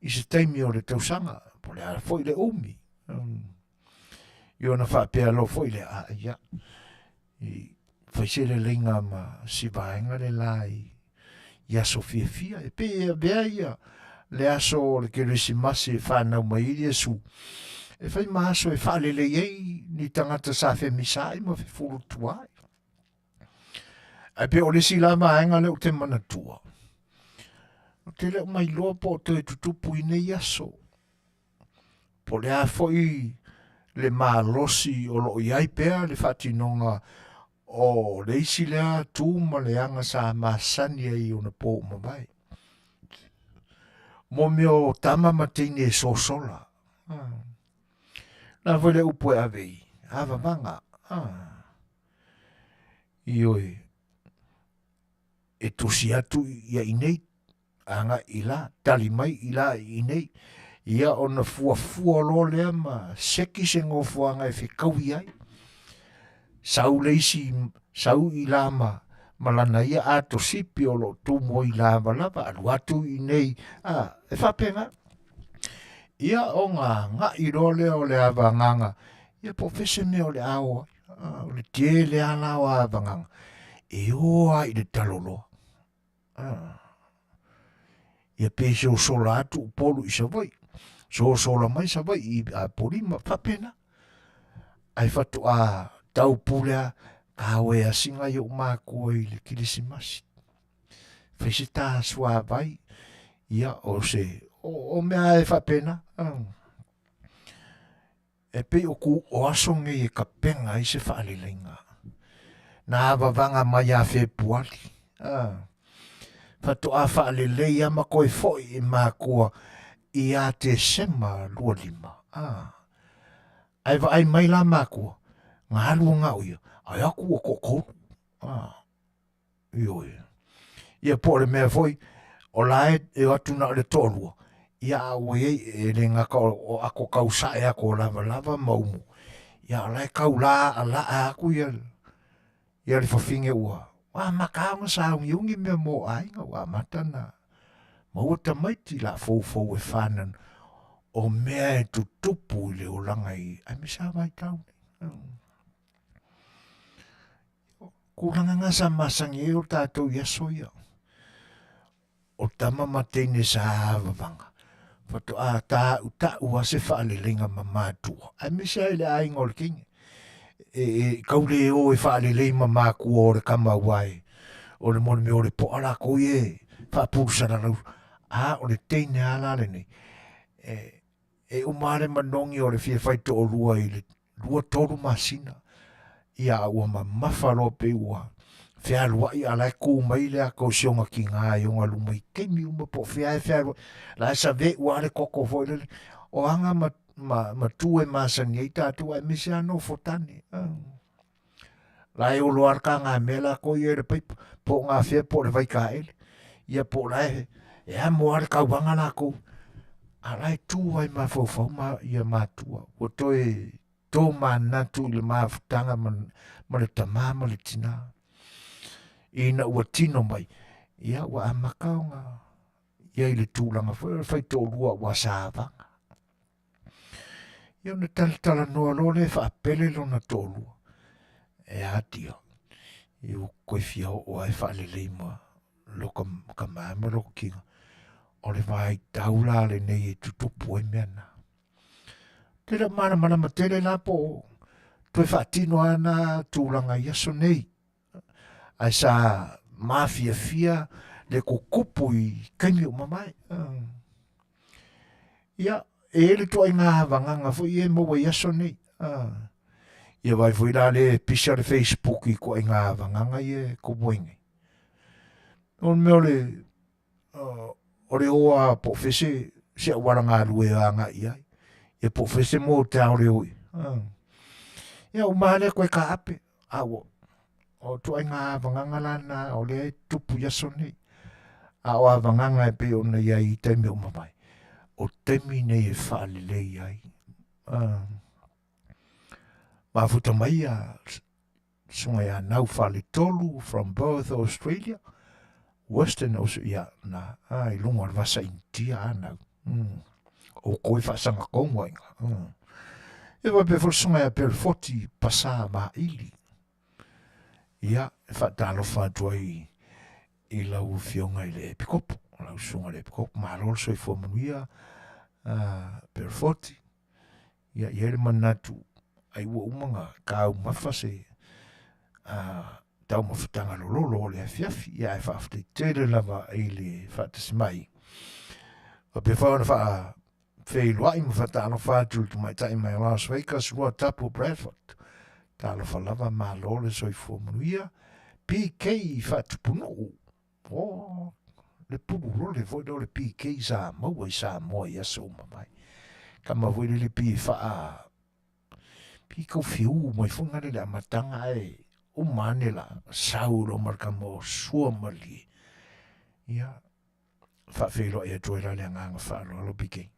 i se taimi o le tausaga, po o le a foi le umi. I ona faapea loa foi lea, a ia, i fai se leleiga ma si vaega le la i, i aso fiafia. E pei e avea ia le aso o le Kerisimasi e whanau mai ai Iesu, e fai ma aso e whaalelei ai ni tagata sa femisaai ma fefulutuai. Ae pei o le isi la vaega lea ou te manatua, ou te le o mailoa po o toe tutupu i nei aso, po o le a foi le malosi o lo o i ai pea le faatinoga o le isi lea tu ma le aga sa masani ai i ona po ua mavae. Mo mea o tama ma teine e sosola. Ah. Na foi le upu e ave i avavaga. Ah. Ioe, e tusi atu ia i nei, agai i la, tali mai i la i nei, ia ona fuafua loa lea ma seki se gofoaga e fekaui ai. Sau le isi, sau i la ma, ma lana ia ato sipi o lo o tumu ai lavalava, alu atu i nei, a, e faapena. Ia ona agai loa lea o le avagaga, ia po o fea se mea o le a o ai. Ah, o le tele lava la o avagaga e o lava i le taloloa. Ah. Ia pe sosola atu Upolu i Savaii, sosola mai Savaii i Apolima, faapena. Ae faatoa tau pule lava, ka o e asiga i ou mākua i le Kilisimasi. Fai se tā suāwai, ia o se, o, o mea e faapena. Ah. E pei o ku o aso nei e kapenga ai se faaleleiga. Na avavaga mai ia Fepuali, a, faatoa faalelei a ma koe foi i makua ia Tesema 25, a. Ae vaai mai la makua, na alu o gao ia, ae aku ua toatolu, a. Ioe. Ia po o le mea foi, o la e, e o atu na o le toalua, ia a ua iai e le gata o, o ako kau sae ako o lavalava ma umu, ia o la e kau la a la a aku ia, ia le fafine ua, ua amata ona sauniuni mea mo aiga, ua amata na maua tamaiti la foufou e whanau, o mea e tutupu i le olaga i, aemaise a vaitau nei. Kūlanga ngā sa masani ai o tātou i aso ia. O tama ma teine sa avavanga. Whatoa tāu tāu a se whaalelenga ma mātua. Aemaise ai le aiga o le teine. E, e kaule e o e whaalelei ma mākua o le kama ua e. O le mone me o le poa la ko i e whaapurusaralau. A o le teine a la lenei. E, e uma le manogi o le fia fai to'olua i le 2-3 masina, ia a ua mamafa loa pei ua fealuai a la e kū mai le ata o si ona kinā i ona luma i taimi uma po o fea e fealuai la e saveʻu lava le koko foi lele o aga ma, ma, ma tu e masani ai tatou aemaise lava nofo tane. La e olo lava le kagamea lakou ia i le paipa po o gafea po o le vaikaele ia po o la e e amo lava le kauaga lakou a la e tu ai mafaufau ma ia matua ua toe tomanatu i le mafutaga ma, ma le tamā ma le tinā ina ua tino mai ia ua amata ona. i ai i le tulaga foi o le faitoalua aua sa avaga. Ia ona talatalanoa loa lea e faapele lona toalua. E a dia, ia ua toe fia oo lava e faalelei ma lota tama ma lota tina. O le vaitau la lenei e tutupu ai mea na. Ou te le o malamalama tele la po o toe faatino lava na tulaga i aso nei, ae sa mafiafia le tutupu i taimi ua mavae. Ia, e i ai le ituaiga vagaga foi ia e maua i aso nei, ia vaai foi la lea e pisa le facebook i ituaiga vagaga ia e tupu ai nei. O le mea o le o le o lava po o fea se, se auala galue e agai i ai, ia po o fea se motel e o i ai. Ia uma lava lea toe taape, a ua o ituaiga avagaga la na o lea e tutupu i aso nei. A o avagaga e pei ona i ai i taimi ua mavae, o taimi nei e faalelei ai. Mafuta mai ia Susuga ia Nau Faletolu from Perth, Australia, Western Australia, ia, na, a, i luga o le vasa Initia a nau. Outou e faasaga tonu ai ina. E faapea foi le susuga ia Pelefoti Pasa Vaili. Ia, e faatalofa atu ai i lau afioga i le Epikopo, lau susuga i le Epikopo, malo le soifua manuia, Pelefoti. Ia, i ai le manatu, ai ua uma ona taumafa se taumafataga lololo o le afiafi, ia ae faafetai tele lava i le faatasi mai. Faapea foi ona faafeiloai ma faatalofa atu i le tamaitai mai Las Vegas, Ruatapu Bradford. Talofa lava, malo le soifua manuia. PK Faatupunuu, oh, le pululole foi lea o le PK sa maua i Samoa i aso ua mavae. Tama foi lele pei e faa pei tau fiu mai foi na le amataga ae uma ane la sau loa ma le tama o sua malie. Ia, faafeiloai atu ai la le agaga faaaloalo PK.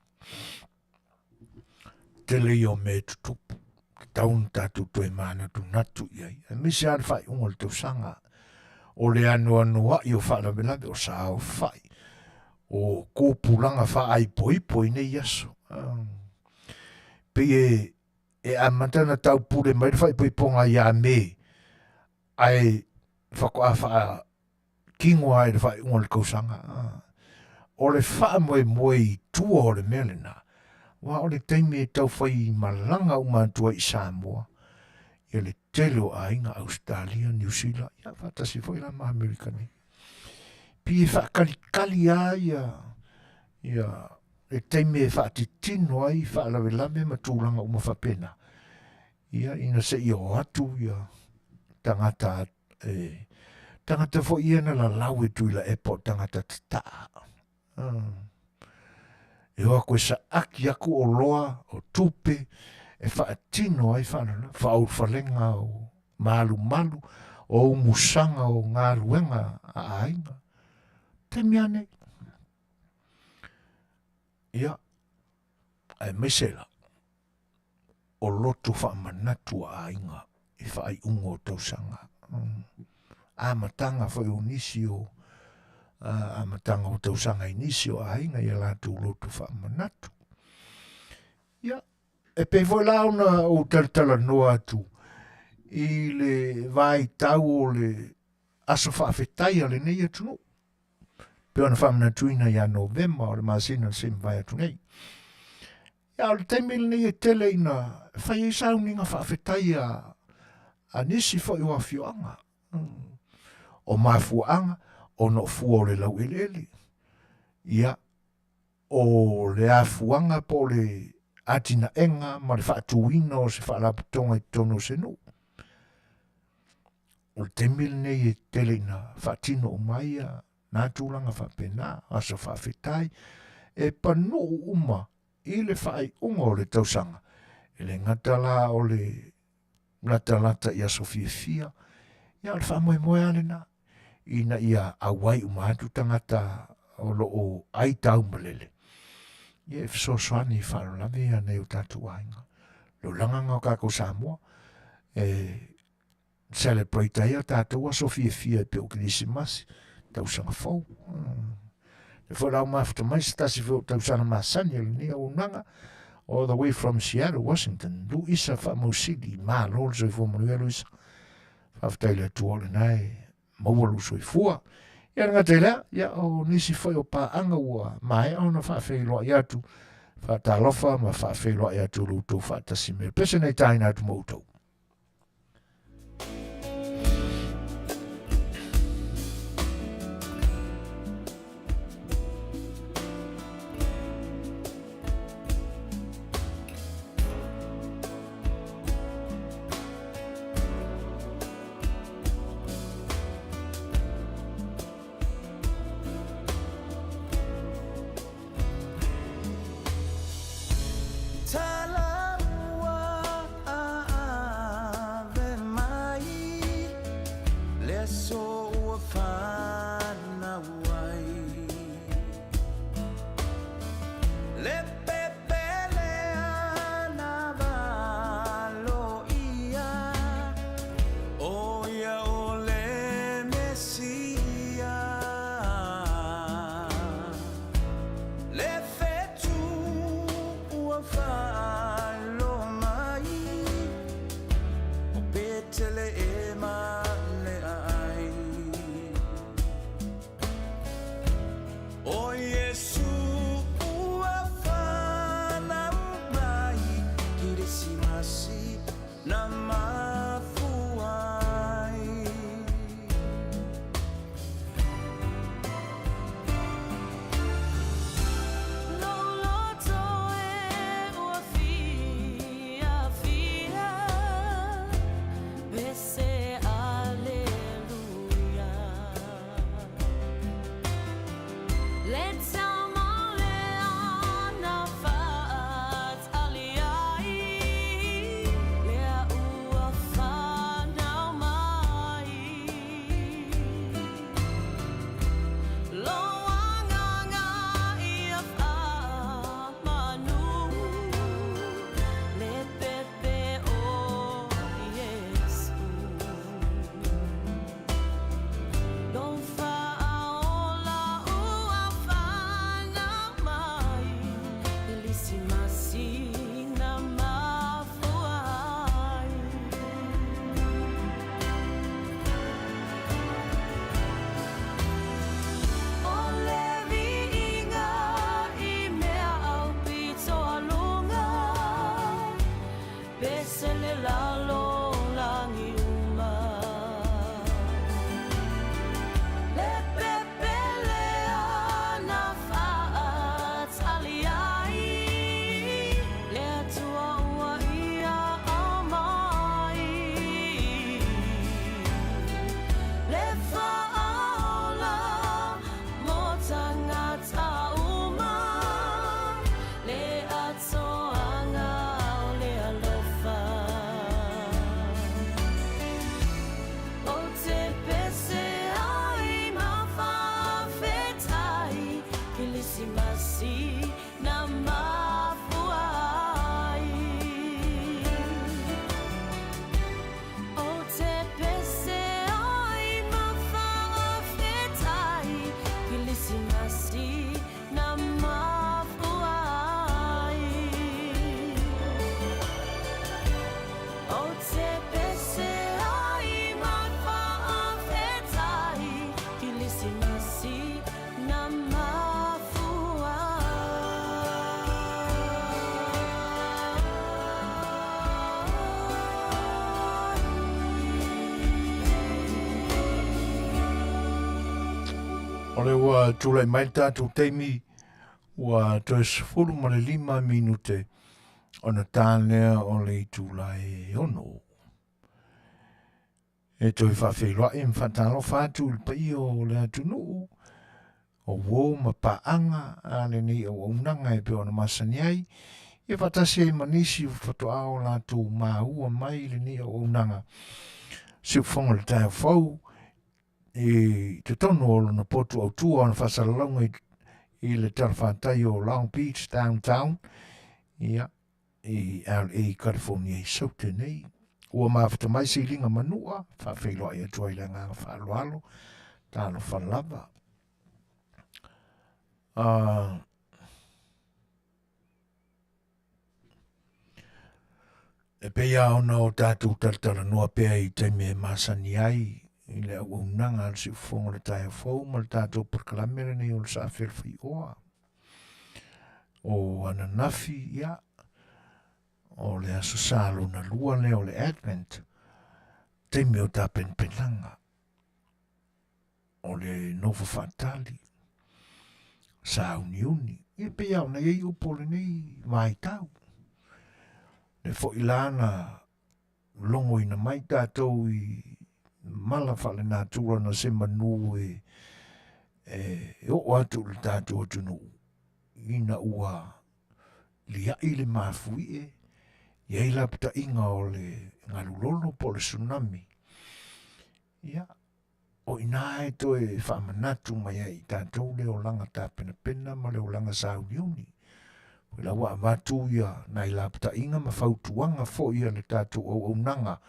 Tele ia o mea e tutupu, tatau ona tatou toe manatunatu i ai, aemaise lava le faaiuga o le tausaga, o le anoanoai o faalavelave, o saofai, o tupulaga faaipoipo i nei aso. Pei e, e amata ona taupule mai le faaipoipoga ia Me, ae faatoa faa kino lava i le faaiuga o le tausaga. O le faamoemoe i tua o le mea lena, aua o le taimi e taufai malaga uma atu ai i Samoa, ia le tele o aiga Ausetalia, Niu Sila, ia faatasi foi la ma Amerika nei. Pei e faatalitali lava ia, ia le taimi e faatitino ai faalavelave ma tulaga uma faapena, ia ina se i oo atu ia tagata e tagata foi ia na lalau e Tuilaepa o tagata tataa. E o atu e saaki atu oloa o tupe e faatino ai faalavelave, faaulufalega o malumalu, o umusaga o galuega a aiga. Taimi lava nei. Ia, aemaise la, o loto faamanatu a aiga i faaiuga o tausaga. Amataga foi o nisi o amataga o tausaga i nisi o aiga i a latou loto faamanatu. Ia, e pei foi la ona ou talatalanoa atu i le vaitau o le aso faafetai a lenei atunuu, pei ona faamanatuina ia Novema o le masina na se i mavae atu nei. Ia, o le taimi lenei e tele ina fai ai sauniga faafetai a, a nisi foi o afioaga. O mafuaaga ona o fua o le laueleele. Ia, o le afuaga po o le atinaega ma le faatuina o se faalapotopotoga i totonu o se nuu. O le taimi lenei e tele ina faatino uma ai ia nā tulaga faapena, aso faafetai, e panuu uma i le faaiuga o le tausaga. E le gata la o le latalata i aso fiafia, ia o le faamoemoe lava lena, ina ia auai uma atu tagata o lo o ai taumalele, ia e fesoasoani i faalavelave ia nai o tatou aiga. Lolaga na o tatou Samoa, e celebrate ai a tatou aso fiafia e pei o Kerisimasi, tausaga fou. E foi la mafuta mai se tasi foi o tausaga masani o lenei auaunaga, all the way from Seattle, Washington. Luisa Faamausili, malo le soifua manuia Luisa. Faafetai i le Atua o lena e maua lou soifua. Ia le gata i lea, ia o nisi foi o paaga ua maea ona faafeiloai atu, faatalofa ma faafeiloai atu i lo outou faatasi mai. Pese nei taina atu ma outou. O le ua tulai mai le tatou taimi ua toe 15 minute ona ta lea o le itula e 6. E toe faafeiloai ma faatalofa atu i le paia o le atunuu, o uo ma paaga a lenei auaunaga e pei ona masani ai, ia faatasi ai ma nisi faatoa o latou maua mai i lenei auaunaga. Siufofoga o le taeao fou i totonu o lona potu autu o ona faasalalauga i le talafatai o Long Beach downtown, ia, i LA, California i Saute nei. Ua mafuta mai se iliga manua, faafeiloai atu ai le agaga faaaloalo, talofa lava. E pei lava ona o tatou talatalanoa pea i taimi e masani ai i le auaunaga a le siufofoga o le taeao fou ma le tatou polokalame lenei o le Saafialofai'oa. O ananafi, ia, o le Aso Sa lona lua lea o le Advent, taimi o tapenapenaga o le nofo faatali, sauniuni, ia pei lava ona i ai upu o lenei vaitau. Le foi la na logoina mai tatou i mala faalenatura na se manu e, e oo atu i le tatou atunuu ina ua liai le mafuie, i ai lapataiga o le galu lolo po o le tsunami, ia, o i ina e toe faamanatu mai ai i tatou le olaga tapenapena ma le olaga sauniuni. O la ua avatu ia nai lapataiga ma fautuaga foi a le tatou auaunaga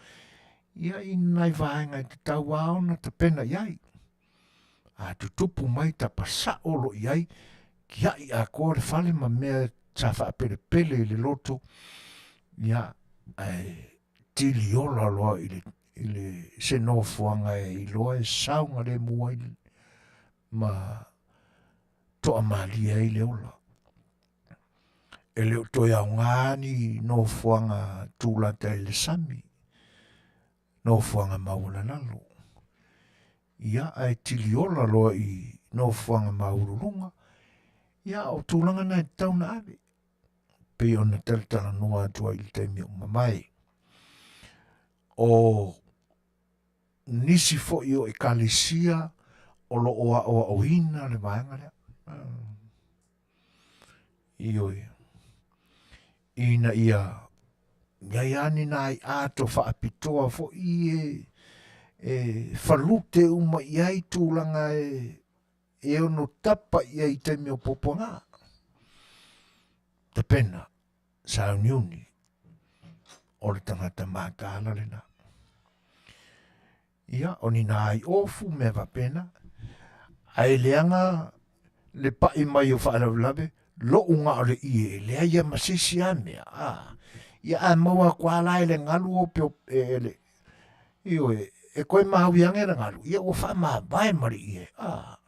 ia i nai vaega e tatau lava ona tapena i ai. A tutupu mai tapa sao loa i ai, tiai atoa le fale ma mea sa faapelepele i le loto, ia ae tiliola loa i le, i le se nofoaga e iloa e saogalemu ai ma toamalie ai le ola. E le o toe aoga ni nofoaga tulata i le sami, nofoaga maualalalo. Ia ae tiliola loa i nofoaga maualuluga, ia o tulaga na e tatau ona ave pei ona talatalanoa atu ai i le taimi ua mavae. O nisi foi o ekalesia o lo o aoaoina le vaega lea. Ioe. Ina ia iai lava ni nai ato faapitoa foi e, e falute uma i ai tulaga e, e ono tapa i ai i taimi o puapuaga. Tapena, sauniuni, o le tagata mataala lena. Ia, o ni nai ofu mea faapena, ae leaga le pa'i mai o faalavelave, lo'u na o le ie e leai a ma se isi a mea, a. Ia a maua atu lava la e le galu opeope e le, ioe, e toe maui ane le galu, ia ua faamavae ma le ie, a.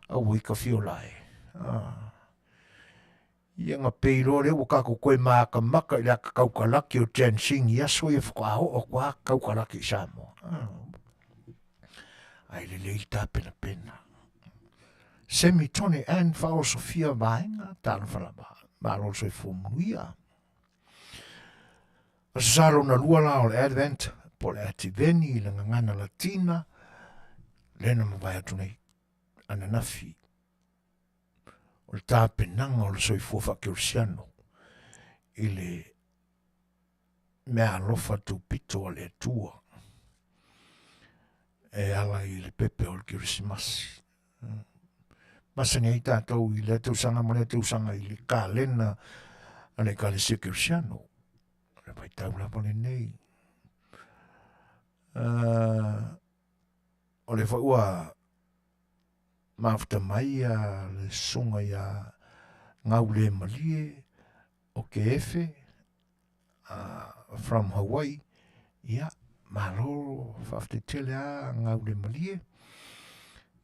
Auoi tafiola e, a. Ia ona pei loa lea ua tatou toe matamata i le ata taukalaki o Jan Singh i aso ia faatoa oo atu lava taukalaki i Samoa. Ae lelei le tapenapena. Semi Tony Ann Faaosofia Vaega, talofa lava, malo le soifua manuia. Aso Sa lona lua la o le Advent po o le Ativeni i le gagana Latina, lea na mavae atu nei ananafi o le tapenaga o le soifua faakerisiano i le meaalofa tupito a le Atua e ala i le pepe o le Kerisimasi. Masani ai tatou i lea tausaga ma lea tausaga i le kalena a le Ekalesia Kerisiano. O le vaitau lava lenei. Uh, o le foi ua mafuta mai a le susuga ia Gaulemalie o Keefe uh, from Hawaii ia malo faafetai tele a Gaulemalie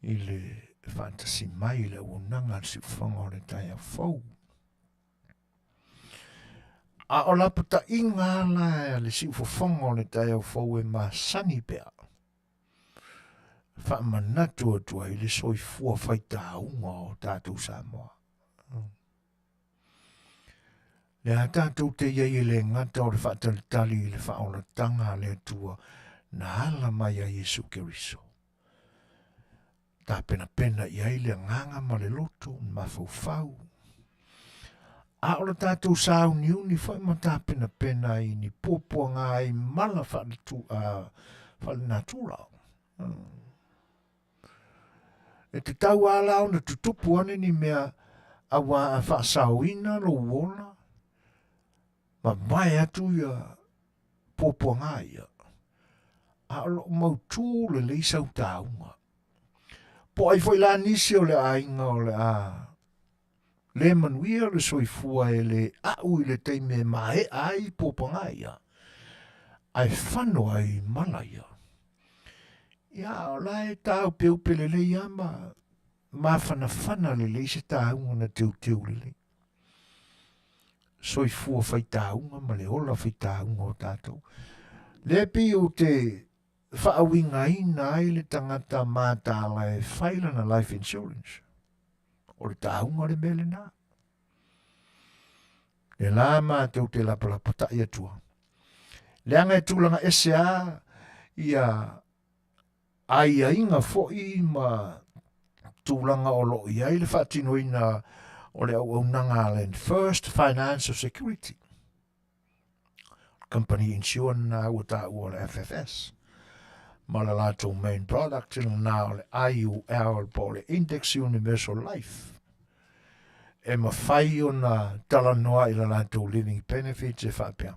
i le faatasi mai i le auaunaga a le siufofoga o le taeao fou. A o lapataiga la a le siufofoga o le taeao fou e masani pea faamanatu atu ai le soifua faitauga o tatou Samoa. Le a tatou te iai e le gata o le faatalitali i le faaolataga a le Atua na ala mai ai Iesu Keriso. Tapenapena i ai le agaga ma le loto, le mafaufau. A o le tatou sauniuni foi ma tapenapena i ni puapuaga ai mala faaletu, uh, faalenatura. Hmm. E tatau lava la ona tutupu ane ni mea auā a faasaoina lou ola, mavae atu ia puapuaga ia, a o lo o mautū lelei sau tauga. Po o ai foi la nisi o le aiga o le a. Le manuia le soifua e le a'u i le taimi e mae'a ai puapuaga ia, ae fano ai mala ia. Ia, o la e tāupeupe lelei lava ma mafanafana lelei se tāuga na teuteu lelei. Soifua faitauga ma le ola faitauga o tatou. Lea pei ou te faauigaina ai le tagata mataala e fai lana life insurance. O le tāuga le mea lena. Le la mātou te lapalapataʻi atua. Leaga e tulaga ese a ia aiaiga foi ma tulaga o lo o i ai le faatinoina o le auaunaga a le First Financial Security. Company insurance na ua taua o le FFS ma le latou main product lena o le IUL po o le Index Universal Life e mafai ona talanoa i la latou living benefits e faapea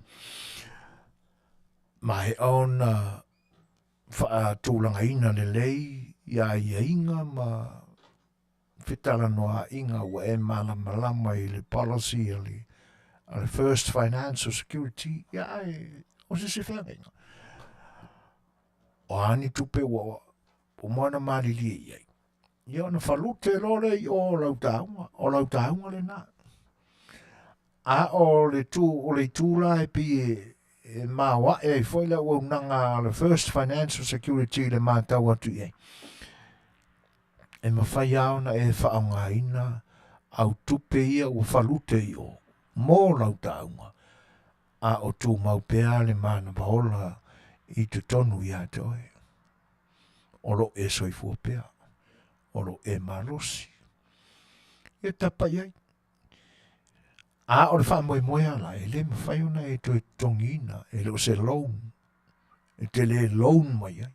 maea ona faatulagaina lelei ia aiaiga ma fetalanoaʻiga ua e malamalama i le policy a le, a le First Financial Security, ia ae o se isi feagaiga. O a ni tupe ua uma ona malilie i ai, ia ona falute loa lea i o o lau taoga, o lau taoga lena. A o le tu, o le itu la e pei e, e maoaʻe ai foi le auaunaga a le First Financial Security i le matau atu i ai. E mafai lava ona e faaaogaina au tupe ia ua falute i o mō lau taoga, a o tumau pea le manava ola i totonu iā te oe. O lo o e soifua pea, o lo o e malosi. Ia tapa i ai. A o le faamoemoe lava la, e le mafai ona e toe totogiina, e le o se loan, e te le loan mai ai.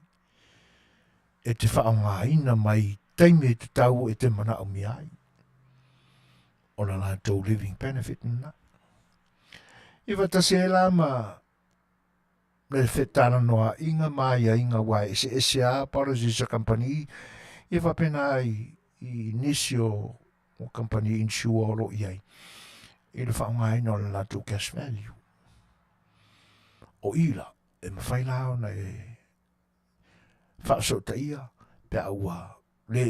E te faaaogaina mai i taimi e tatau e te manaomia ai. O la latou living benefit lena. I faatasi ai la ma le fetalanoaʻiga ma aiaiga aua e eseese lava policies a kamupani ia faapena ai i nisi o o kamupani insure o lo o i ai i le faaaogaina o le latou cash value. O i la, e mafai la ona e faafesootaia pe a ua le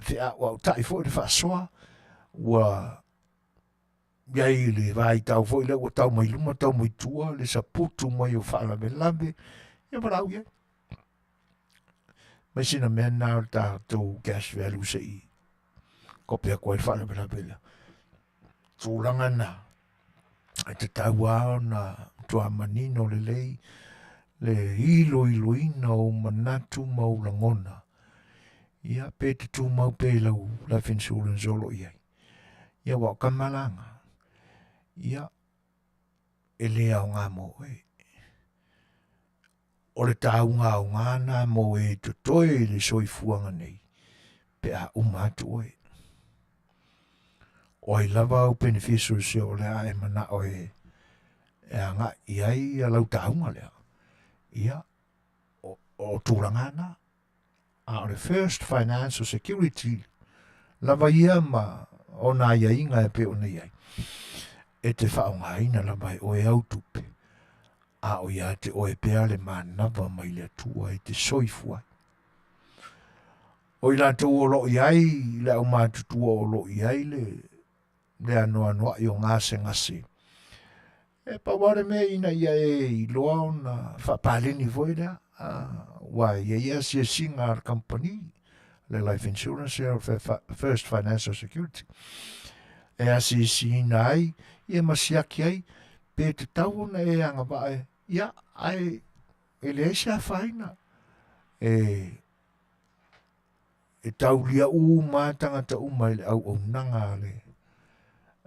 feaoaotai foi le faasoa, ua i ai i le vaitau foi lea ua tau mai luma tau mai tua le saputu mai o faalavelave, ia valaau i ai. Mai sina mea na o le tatou cash value se i kope atu ai le faalavelave lea. Tulaga na, e tatau lava ona matua manino lelei le iloiloina o ou manatu ma ou lagona. Ia, pe te tumau pea i lau life insurance o lo o i ai. Ia, aua o tama la na, ia, e le aoga mo oe. O le taunga aoga na mo e totoe i le soifuaga nei, pe a uma atu oe. O ai lava au beneficiaries o le a e manao e, e agai i ai ia lau taunga lea. Ia, o, o tulaga na. A o le First Financial Security lava ia ma ona aiaiga e pei ona i ai, e te faaaogaina lava e oe au tupe, a o ia te oe pea le manava mai le Atua e te soifua ai. O i latou o lo o i ai le aumatutua o lo o i ai le le anoanoai o gasegase. E pau lava le mea ina ia e iloa ona faapaleni foi lea, aua e i ai asiasiga a le kamupani, le Life Insurance o le First Financial Security, e asiasiina ai ia ma siaki ai pe tatau ona e agavaa e, ia, ae e leai se afaina e e taulia uma lava tagata uma i le auaunaga a le,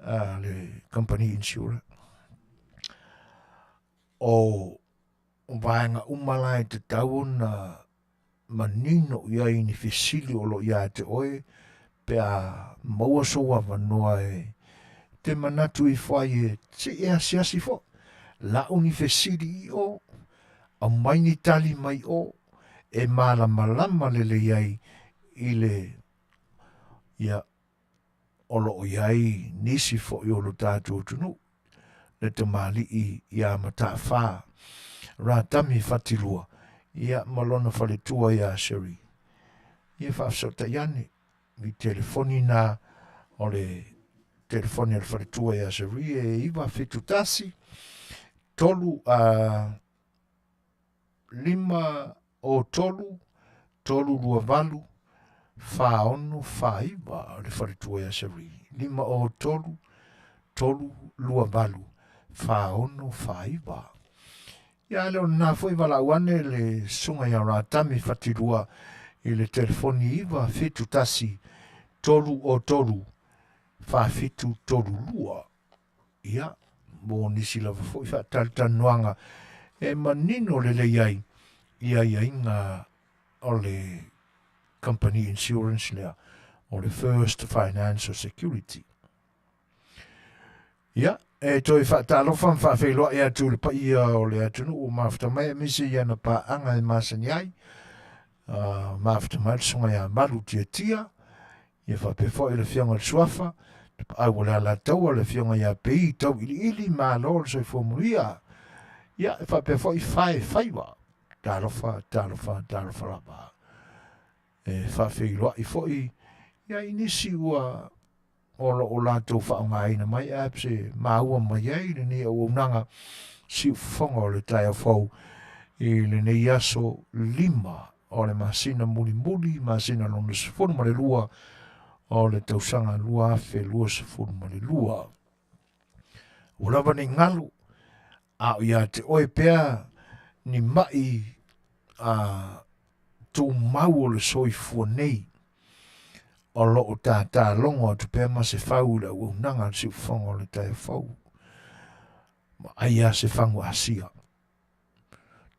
a le company insurer. O vaega uma la e tatau ona manino i ai ni fesili o lo o ia te oe pe a maua sou avanoa e te manatu ifo ai e se i e asiasi foi. Lau ni fesili i o, aumai ni tali mai o, e malamalama lelei ai i le ia o lo o i ai nisi foi o lo tatou atunuu, le tamalii ia Mataafa Ratami Fatilua, ia ma lona faletua ia Sherry. Ia faafesootai ane i telefoni na o le telefoni a le faletua ia Sherry e 971 3 a 5 o 3 328 4649 o le faletua ia Sherry 5 o 3 328 4649. Ia le o lena foi valaau ane le susuga ia Ratami Fatilua i le telefoni 971 303 4732. Ia, mo nisi lava foi faatalatalanoaga e manino lelei ai i aiaiga o le company insurance lea o le First Financial Security. Ia, e toe faatalofa ma faafeiloai atu i le paia o le atunuu ua mafuta mai aemaise i ana paaga e masani ai. Mafuta mai le susuga ia Malu Tiatia, ia faapea foi le afioga i le Suafa, Tapaau o le Alataua, le afioga ia Pei Tauiliili, malo le soifua manuia. Ia, e faapea foi Fae Faiva, talofa, talofa, talofa lava. E faafeiloai foi ia i nisi ua o lo o latou faaaogaina mai apps e maua mai ai lenei auaunaga siufofoga o le taeao fou i lenei aso 5 o le masina mulimuli, masina lona 12 o le tausaga 2022. Ua lava nei galu, a o ia te oe pea ni mai a tumau o le soifua nei, o lo o tātālogo atu pea ma se fau i le auaunaga a le siufofoga o le taeao fou. Ma ai a se fagu Asia.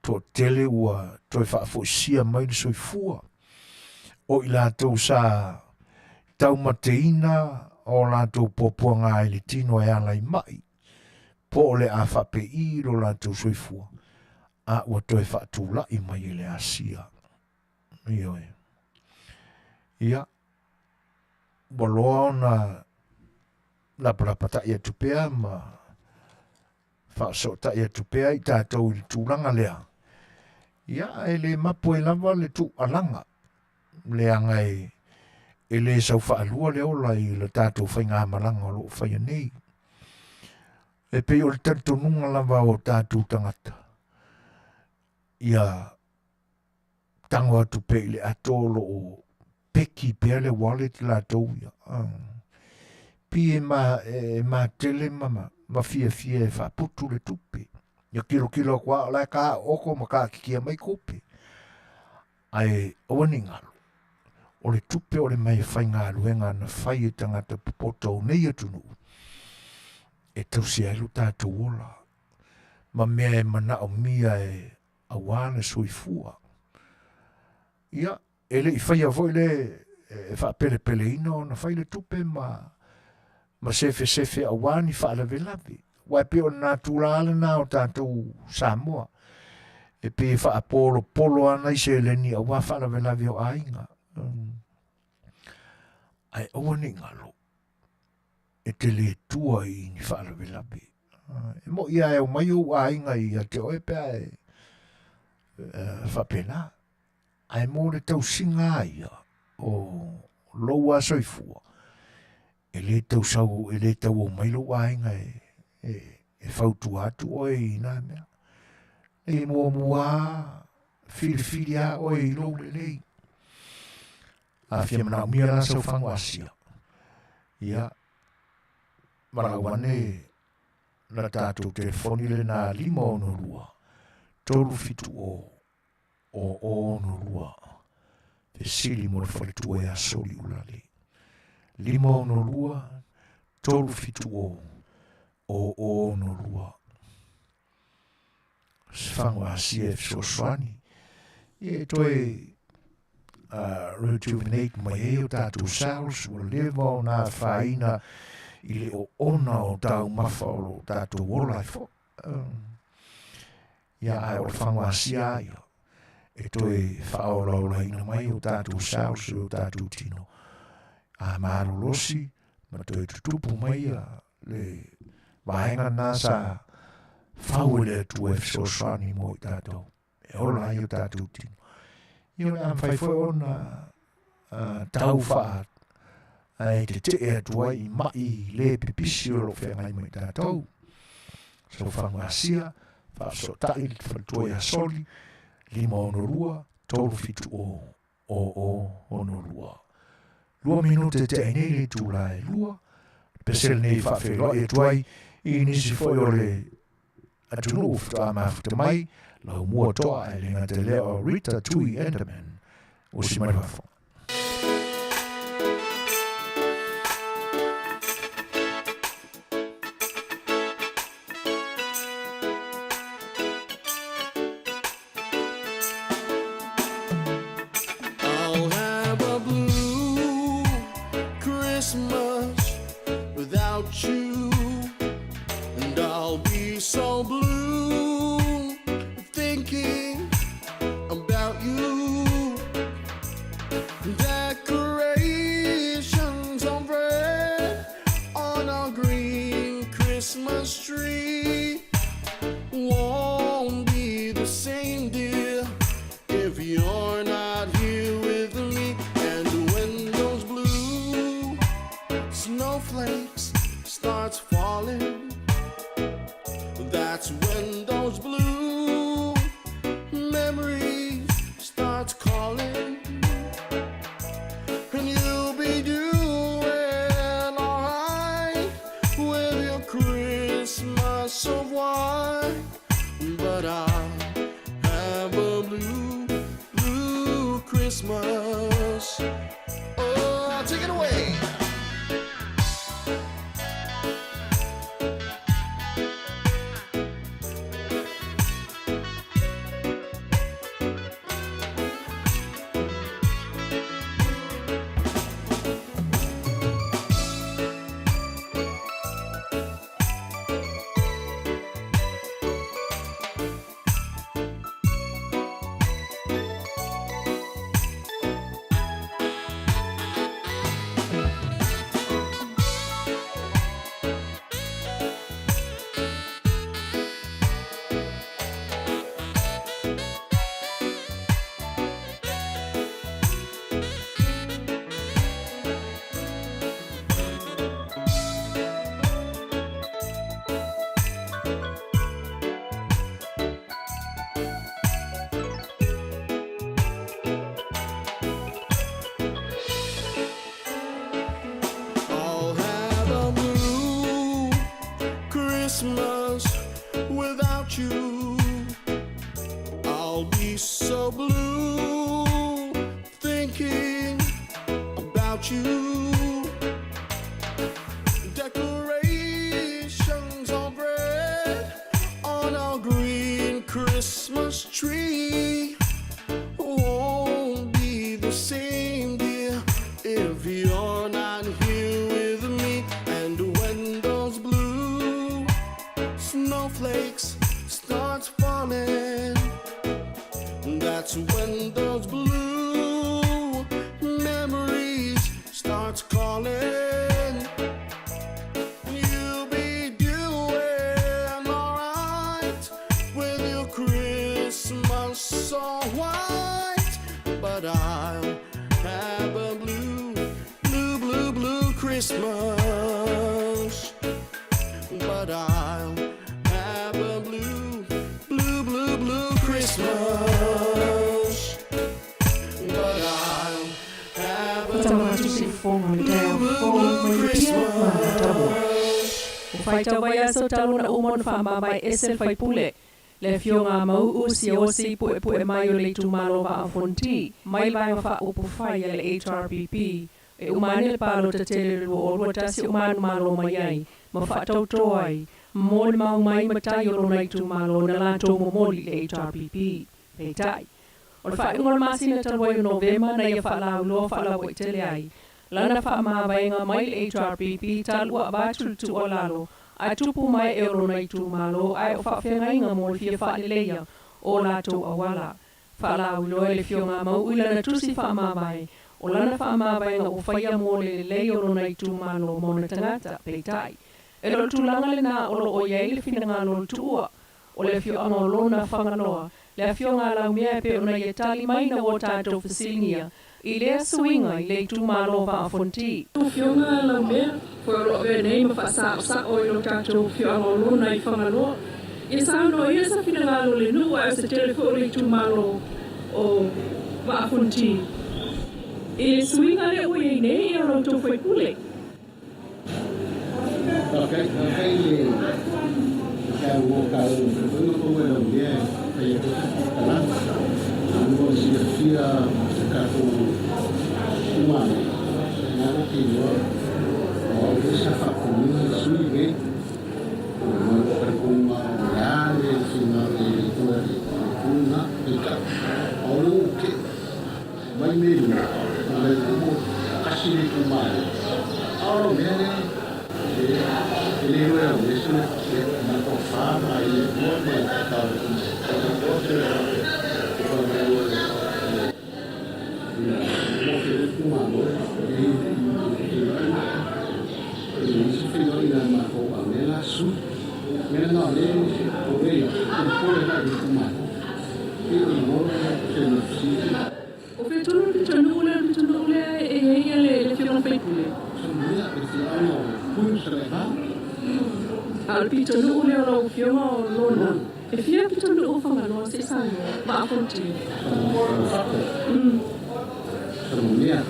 Toatele ua toe faafoisia mai le soifua o i latou sa taumateina o latou puapuaga i le tino e ala i mai, po o le a faapei lo latou soifua, a ua toe faatulai mai e le Asia. Ioe. Ia, ua loa ona lapalapatai atu pea ma faasootai atu pea i tatou i le tulaga lea, ia e le mapu ai lava le tuualaga, leaga e, e le sau faalua le ola i le tatou faigamalaga o lo o faia nei. E pei o le talitonuga lava o tatou tagata, ia tago atu pea i le ato o lo o peki pea le wallet latou ia. Pi e, ma, e matele ma, ma, ma fiafia e faaputu le tupe. Ia kilokilo aku a o la e ka oko ma ka kikia mai kupe. Ae aua ne i galo, o le tupe o le mea e faigaluega na fai e tagata popoto o nei atunuu e tausi ai lo tatou ola ma mea e manaomia e aua le soifua. Ia, e le i faia foi le e faapelepeleina ona fai le tupe ma ma sefesefe aua ni faalavelave. Aua e pei o lena tulaga lena o tatou Samoa, e pei e faapolopolo lava nai seleni aua faalavelave o aiga. Ae aua ne i galo, e te le tua i ni faalavelave. E moni lava e omai ou aiga ia te oe pe a e faapena, Ae mo le tausiga a ia o lou a soifua, e le tau sau, e le tau omai lou aiga e, e, e fautua atu oe i nā mea. E muamua a, filifili a oe i lou lelei. A fia manaomia la sau fagu Asia, ia, valaau ane la tatou telefoni lena 562 370 062 Fesili mo le faletua ia Soliulale 562 370 062 Se fagu Asia e fesoasoani e toe rejuvenate mai ai o tatou cells ua leva ona afaina i le oona o taumafa o lo tatou ola ai foi. Ia, ae o le fagu Asia ia, e toe faaolaolaina mai o tatou cells i o tatou tino. A malolosi, ma toe tutupu mai ia le vaega lena sa fau e le Atua e fesoasoani mo i tatou e ola ai o tatou tino. Ia o le a mafai foi ona tau faa ae tetee atu ai i ma'i le pipisi o lo o feagai ma i tatou. Sofaga Asia, faafesootai le faletua ia Soli, 562 370 0062. 2 minute tea ai nei le itula e 2. Pese lenei faafeiloai atu ai i nisi foi o le atunuu faatoa mafuta mai, Laumua Toa ae le gata i lea o Rita Tui Enderman o si mai fafo. I'll have a blue Christmas without you, and I'll be so blue thinking about you. Decorations of red on our green Christmas tree won't be the same, dear, if you're not here with me. And when those blue snowflakes starts falling, that's when those blue memories starts calling. And you'll be doing alright with your Christmas of white. But I'll have a blue, blue Christmas. Oh, take it away. I'll have a blue Christmas without you. I'll be so blue thinking about you. Decorations of red on our green Christmas tree won't be the same, dear, if you're not here with me. And when those blue snowflakes starts falling, that's when those blue memories starts calling. You'll be doing alright with your Christmas all white, but I'll have a blue, blue, blue, blue Christmas. But I'll have a blue, blue, blue, blue Christmas. But I'll have a blue, blue, blue Christmas. Ua faitau vaiaso talu ona uma ona faamavae ese le faipule, le Afioga a Mau'u Siaosi Pu'epu'e mai o le itumalo Vaa o Fonoti, mai le Vaega Faaupufai a le HRPP, e uma ane le palota tele o le 2021 o manumalo mai ai ma faatautō ai mo le mau mai matai o lona itumalo na latou momoli i le HRPP. Peitai, o le faaiuga o le masina talu ai o Novema na ia faalauiloa faalauaitele ai lana faamavaega mai le HRPP talu ua avatu le tuualalo a tupu mae e o lona itumalo ae o faafeagaiga mo le fia faaleleia o latou auala. Faalauiloa e le Afioga a Mau'u i lana tusi faamavae O lana faamavaega ua faia mo le lelei o lona itumalo ma ona tagata, peitai, e le o le tulaga lena o lo o i ai le finagalo o le tuua o le afioaga o Lona, Fagaloa, le afioga a Laumea e pei ona ia tali mai ina ua tatou fesiligia i lea suiga i le itumalo o Vaa o Fonoti. Afioga a Laumea, foi o lo o avea nei ma faasaosao i lo tatou afioaga o Lona i Fagaloa, ia saunoa ia sa finagalo o le nuu ae o se tele foi o le itumalo o Vaa o Fonoti i le suiga lea ua i ai nei ia o la outou faipule. Faafetai faafetai i le saunoa taua o le foi lau mea e fai atu ai se faamatalaga. Mo le silafia o tatou itumalo, lena ua te iloa o au foi sa faatonuina le sui lenei. Ma lou talitonuga o le a le finagalo i le toe a le itu lena. Peitai, o lea ua tee mai mea i luga, fai mai ua tasi le itumalo, a o lau mea lea e le iloa e au mea se mea faapea, ma le toafa ma ai le lua ma le tata o le itumalo se mea faapea, e fai mai ua le itumalo e leai se feiloaiga a le matou a mea la sui. O mea na o lea e pole ia, e pole la i le itumalo. E pei o le igoa lea o se mea fesili. O fea tonu le pitonuu lea, o le pitonuu lea e i ai le afioga i le faipule? Samia, le afioaga o Pui ma Salaivao. A o le pitonuu lea o lau afioga o Lona. E fia pitonuu o Fagaloa se i saunoa, Vaa Fonoti. Ufato, Samamea,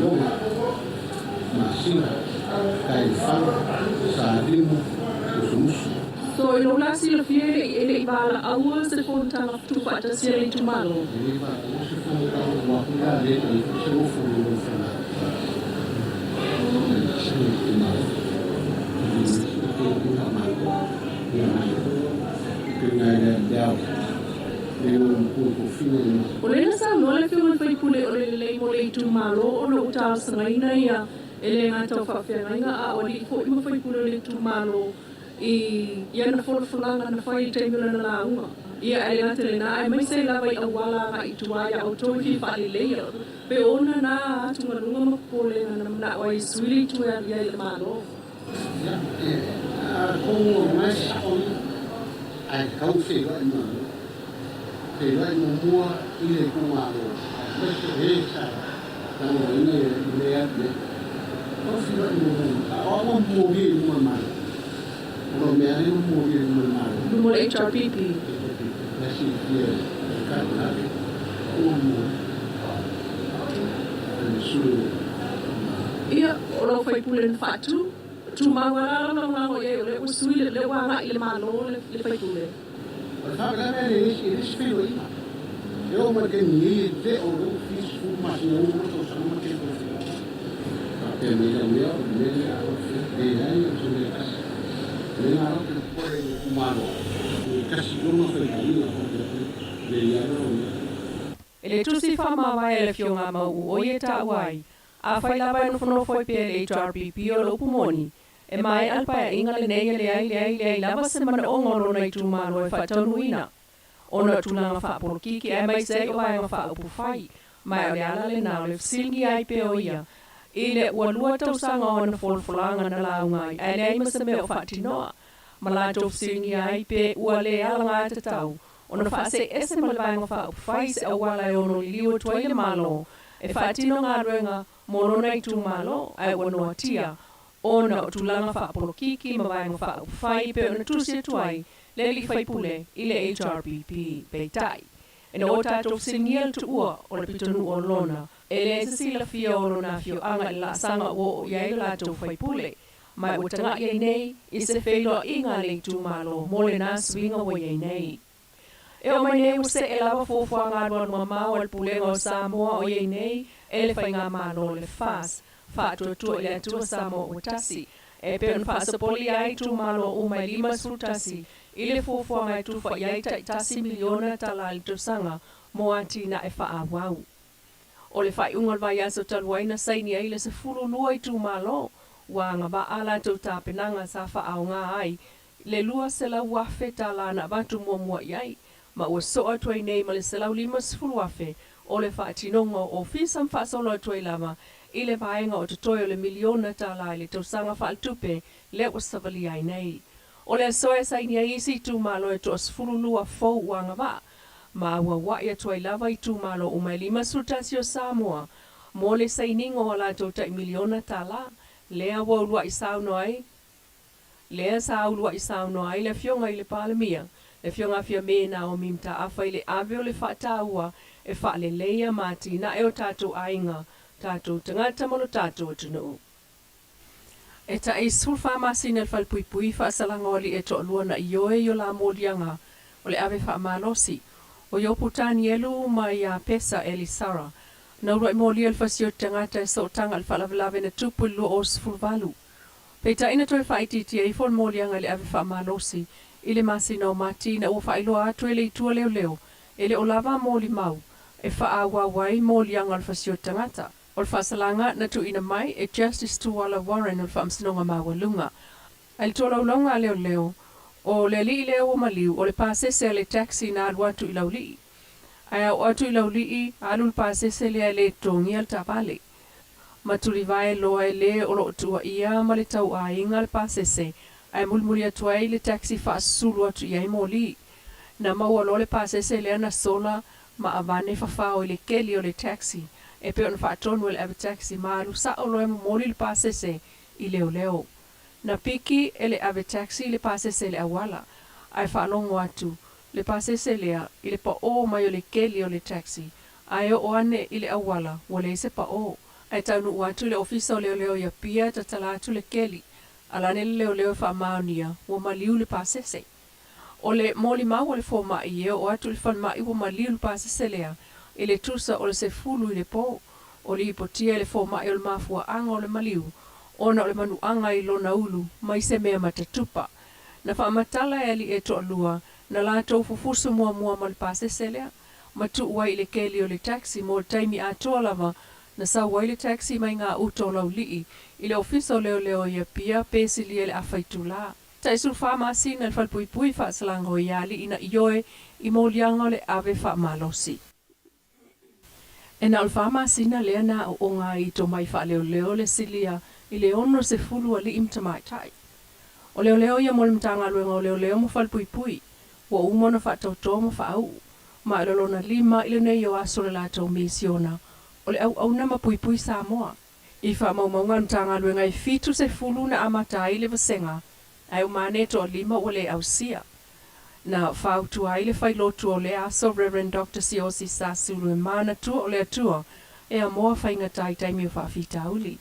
Lona, Masina, Tailefalo, Salimu, Musumusu. So i lou la silafia e le i e le i valaauua se fonotaga tuufaatasia le itumalo. E le i valaauua se fonotaga ua aku la le i ai foi se nofo i lou fana se itumalo. E le i ai se faamalo ia mai pe ngai le le ao le o matua tofina i O lea na saunoa le Afioga i le Sui Usufono o le lelei mo le itumalo ona ua talosagaina ia e le gata o faafeagaiga a o alii foi ma faipule o le itumalo i ana folafolaga na fai i le taimi o lana lauga. Ia ae le gata i lena aemaise ai lava i auala agai i tua ia outou i fia faaleleia pe ona na atugaluga ma popolega na manao ai e sui le itu e alu i ai le Malo. Ia, atonu o lena e sao ia, ae tatau ona feiloai muamua. Feiloai muamua i le itumalo, aemaise o e sa lagolagoina i le alu i ai. Tatau ona feiloai muamua. A o au ua molia i luma o le Malo. O lau mea lea ua molia i luma o le Malo. Luma o le HRPP. HRPP. La e silafia e le Kapeneta, o au ua molia. Le sui o Ia, o lau faipule na faatu, tumau lava la lau lagolago i ai, o lea ua sui le, lea ua agai i le Malo le, le faipule. O le faalavelave e leai se, e leai se feiloaiga. E oo mai i le taimi nei e le o lea ua 70 masina ua lua tausaga ma tele tau feiloaiga. Faapea mai lau mea, o le mea lea a faapea, leai o se mea e tasi. O lea la ou te popole i le itumalo, e tasi lona feiloaiga faapea, leai lava lau mea. E le tusi faamavae a le Afioga a Mau'u o ia e taua ai, Afai lava e nofonofo ai pea le HRPP o le upu moni, e maea le paeaiga lenei e leai leai leai lava se manaoga o lona itumalo e faataunuuina ona o tulaga faapolokiki aemaise ai o vaega faaupufai, ma o le ala lena o le fesiligia ai pea o ia i le ua lua tausaga o ana folafolaga na lauga ai ae leai ma se mea o faatinoa ma latou fesiligia ai pe ua le alagatatau ona faasee ese ma le Vaega Faaupufai se auala e ono liliu atu ai le Malo e faatino galuega mo lona itumalo ae ua noatia ona o tulaga faapolokiki ma Vaega Faaupufai e pei ona tusi atu ai le alii faipule i le HRPP. Peitai, ina ua tatou fesiligia le tuua o le pitonuu o Lona, e leai se silafia o lona afioaga i le laasaga ua oo i ai le latou faipule, ma ua taga'i ai nei i se feiloaiga a le itumalo mo lena suiga ua i ai nei. E oo mai nei ua see lava fuafuaga alualumamao a le Pulega o Samoa o i ai nei e le Faigamalo le FAS, Faatuatua i le Atua Samoa Ua Tasi, e pei ona faasopolia ai itumalo uma e 51 i le fuafuaga e tufa i ai tai $1 miliona i le tausaga mo atinae faaauau. O le faaiuga o le vaiaso talu ai na saini ai le 12 itumalo ua agavaa a latou tapenaga sa faaaoga ai le $200,000 na avatu muamua i ai, ma ua soo atu ai nei ma le $150,000 o le faatinoga o ofisa ma faasolo atu ai lava i le vaega o totoe o le miliona tala i le tausaga faaletupe lea ua savalia ai nei. O le aso e saini ai isi itumalo e toa-12 fou ua agavaa, ma auaua'i atu ai lava itumalo uma e 51 o Samoa mo le sainiga o a latou tai miliona tala lea ua ulua'i saunoa ai lea sa ulua'i saunoa ai le Afioga i le Palemia, le Afioga Fiame Naomi Mataafa i le ave o le faataua e faaleleia ma atinae o tatou aiga, tatou tagata ma lo tatou atunuu. E tai 14 masina le falepuipui faasalaga o alii e toalua na ioe i o la moliaga o le ave faamalosi o Iopu Tanielu ma Iapesa Elisara na uluai molia le fasioti tagata e sootaga i le faalavelave na tupu i le 2018. Peitai na toe faaitiitia ifo le moliaga i le ave faamalosi i le masina o Mati ina ua faailoa atu e le Itu a Leoleo e le o lava molimau e faaauau ai moliaga o le fasioti tagata. O le faasalaga na tuuina mai e Justice Tuala Warren o le Faamasinoga Maualuga. I le tolaulauga a leoleo, o le alii lea ua maliu, o le pasese a le taxi na alu atu i Laulii. Ae a oo atu i Laulii, alu le pasese lea e le totogia le taavale. Ma tulivae loa e le o lo o tuuaia ma le tauaiga le pasese, ae mulimuli atu ai le taxi faasusulu atu i ai moli. Na maua loa le pasese lea na sola ma avane fafao i le keli o le taxi e pei ona faatonu e le ave taxi ma alu sa'o loa e momoli le pasese i leoleo. Na piki e le ave taxi le pasese i le auala, ae faalogo atu le pasese lea i le paʻō mai o le keli o le taxi, ae oo ane i le auala ua leai se paʻō. Ae taunuu atu i le ofisa o leoleo i Apia tatala atu le keli, ala ane le leoleo e faamaonia ua maliu le pasese. O le molimau a le fomai e oo atu i le falemai ua maliu le pasese lea i le tusa o le 10 i le po. O lipotia e le fomai o le mafuaaga o le maliu ona o le manuaga i lona ulu mai se mea matatupa. Na faamatala e alii e toalua na latou fufusu muamua ma le pasese lea ma tuu ai i le keli o le taxi mo le taimi atoa lava na sau ai le taxi mai gauta o Laulii i le ofisa o leoleo i Apia pe silia i le afa itula. Tai 14 masina le falepuipui faasalaga o ia alii na ioe i moliaga o le ave faamalosi. E na o le fa masina lea na aooga ai i tomai faaleoleo le silia i le 60 alii ma tamaitai. O leoleo ia mo le Matagaluega o Leoleo ma Falepuipui, ua uma ona faataoto ma faauu, ma e lolona lima i lenei o aso le latou misiona o le auauna ma puipui Samoa. I faamaumauga a le Matagaluega e 70 na amata ai le vasega, ae uma ane e toalima ua le ausia. Na fautua ai le failotu o lea aso Rev. Doctor Siaosi Sasulu e manatua o le Atua e amoa faigata i taimi o faafitauli.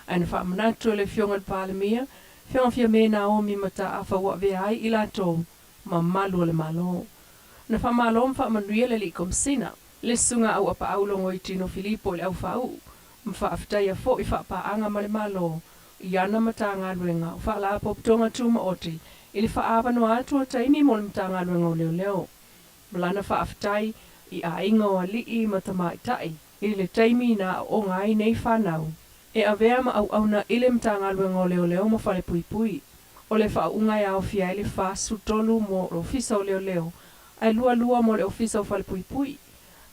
Ae na faamanatu e le Afioga i le Palemia, Afioga Fiame Naomi Mataafa ua avea ai i latou ma malu o le Malo. Na faamalo ma faamanuia le Alii Komesina, le Susuga Auapaau Logoitino Filipo i le Aufaauu, ma faafetaia foi faapaaga ma le Malo i ana Matagaluega o Faalapotopotoga Tumaoti i le faaavanoa atu o taimi mo le Matagaluega o Leoleo ma lana faafetai i aiga o alii ma tamaitai i le taimi na aooga ai nei fanau e avea ma auauna i le Matagaluega o Leoleo ma Falepuipui. O le faauuga e aofia ai le 43 mo le Ofisa o Leoleo ae 22 mo le Ofisa o Falepuipui.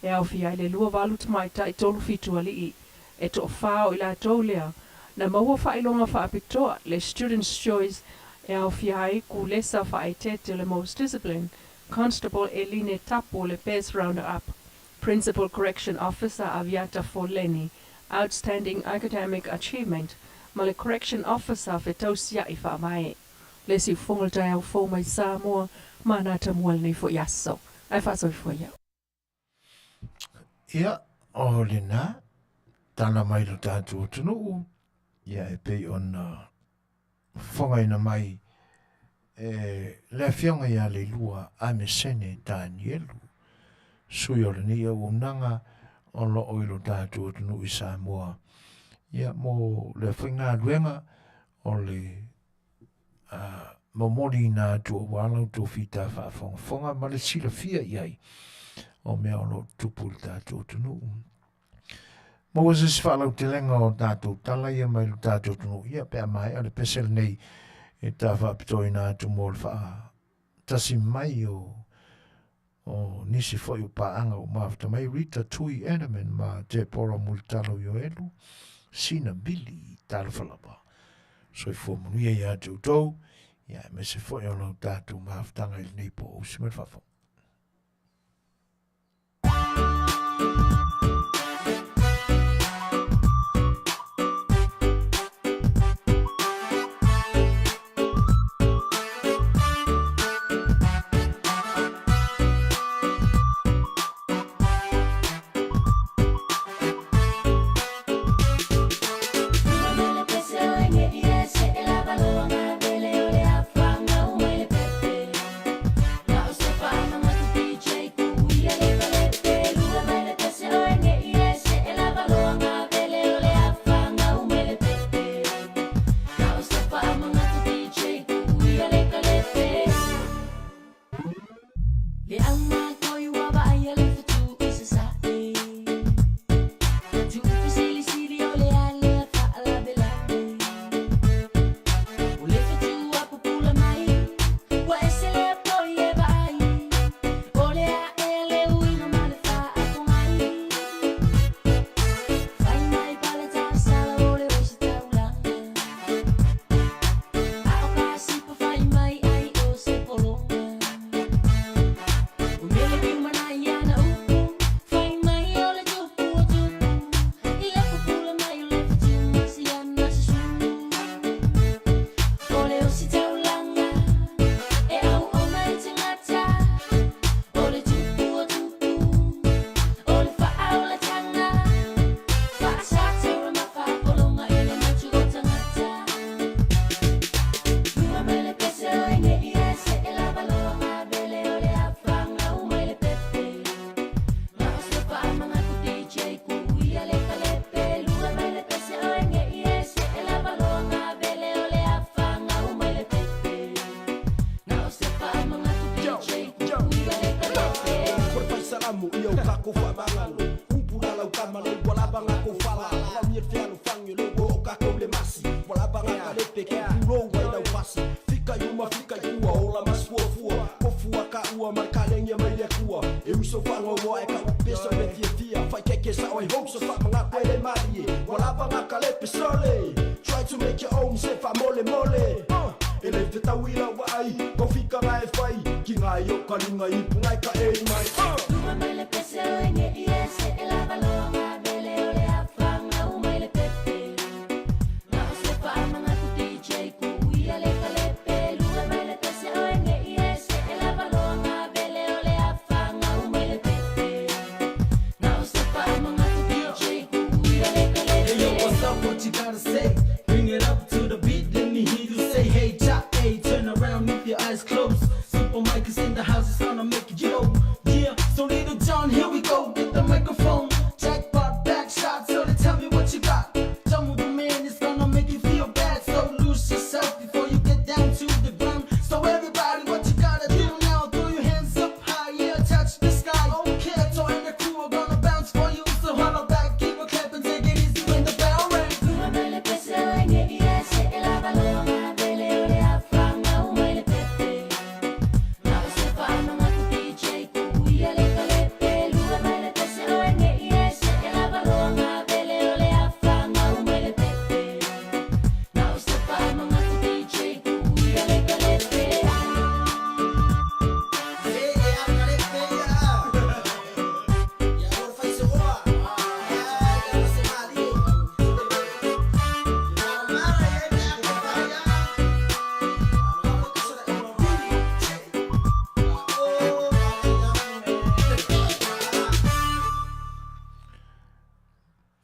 E aofia ai le 28 tamaitai 37 alii. E toafa o i latou lea na maua faailoga faapitoa le Student's Choice e aofia ai Kulesa Faaeteete o le Most Disciplined, Constable Eline Tapu o le Best Rounder Up, Principal Correction Officer Aviata Foleni, Outstanding Academic Achievement, ma le Correction Officer Fetausia'i Faavae. Le siufofoga o le taeao fou mai Samoa ma ana atamua i lenei foi aso. Ae faasoifua iau. Ia, o lena, tala mai lo tatou atunuu, ia e pei ona fofogaina mai e le afioga ia Leilua Amesene Tanielu, sui o lenei auaunaga o lo o i lo tatou atunuu i Samoa. Ia, mo le faigaluega o le momoliina atu aua la outou fita faafogafoga ma le silafia i ai o mea o lo o tutupu i le tatou atunuu. Maua se isi faalautelega o tatou tala ia mai lo tatou atunuu, ia pe a maea le pese lenei e ta faapitoina atu mo le faatasi mai o. O nisi foi o paaga ua mafuta mai, Rita Tui Eneman ma Deborah Mulitalo Ioelu, Sina Vili, talofa lava. Soifua manuia ia te outou, ia aemaise foi o lau tatou mafutaga i lenei po usi mai le faafofoga.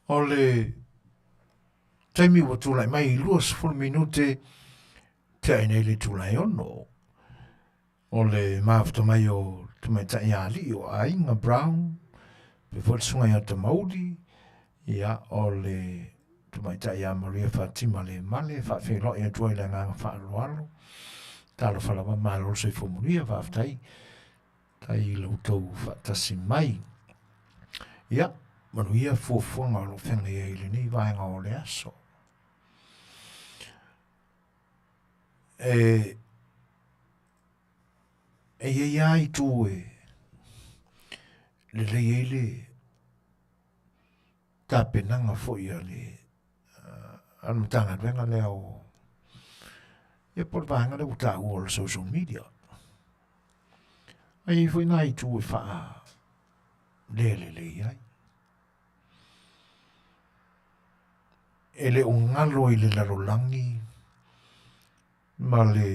O le taimi ua tulai mai i 20 minute tea ai nei le itula e ono. O le mafuta mai o tamaitai alii o Aiga Brown, pe foi le susuga ia Tamauli, ia o le tamaitai ia Maria Fatima le Male, faafeiloai atu ai le agaga faaaloalo. Talofa lava, malo le soifua manuia, faafetai tai i lo outou faatasi mai. Ia, manuia fuafuaga o lo o feagai ai i lenei vaega o le aso. E, e i ai lava itu e lelei ai le tapenaga foi a le a le Matagaluega lea o ia po o le vaega lea ua taua o le social media. Ae i ai foi nai itu e faa le lelei ai. E le o galo i le lalolagi ma le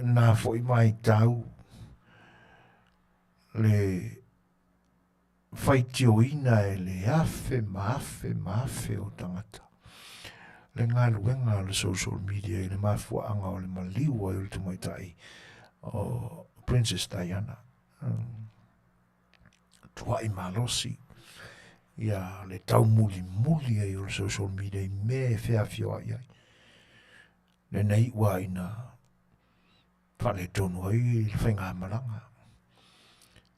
na foi vaitau le faitioina e le afe ma afe ma afe o tagata le galuega a le social media i le mafuaaga o le maliu ai o le tamaitai o Princess Diana. Tuai malosi ia le taumulimuli ai o le social media i mea e feafioai ai. Le na iu lava ina faaletonu ai le faigamalaga.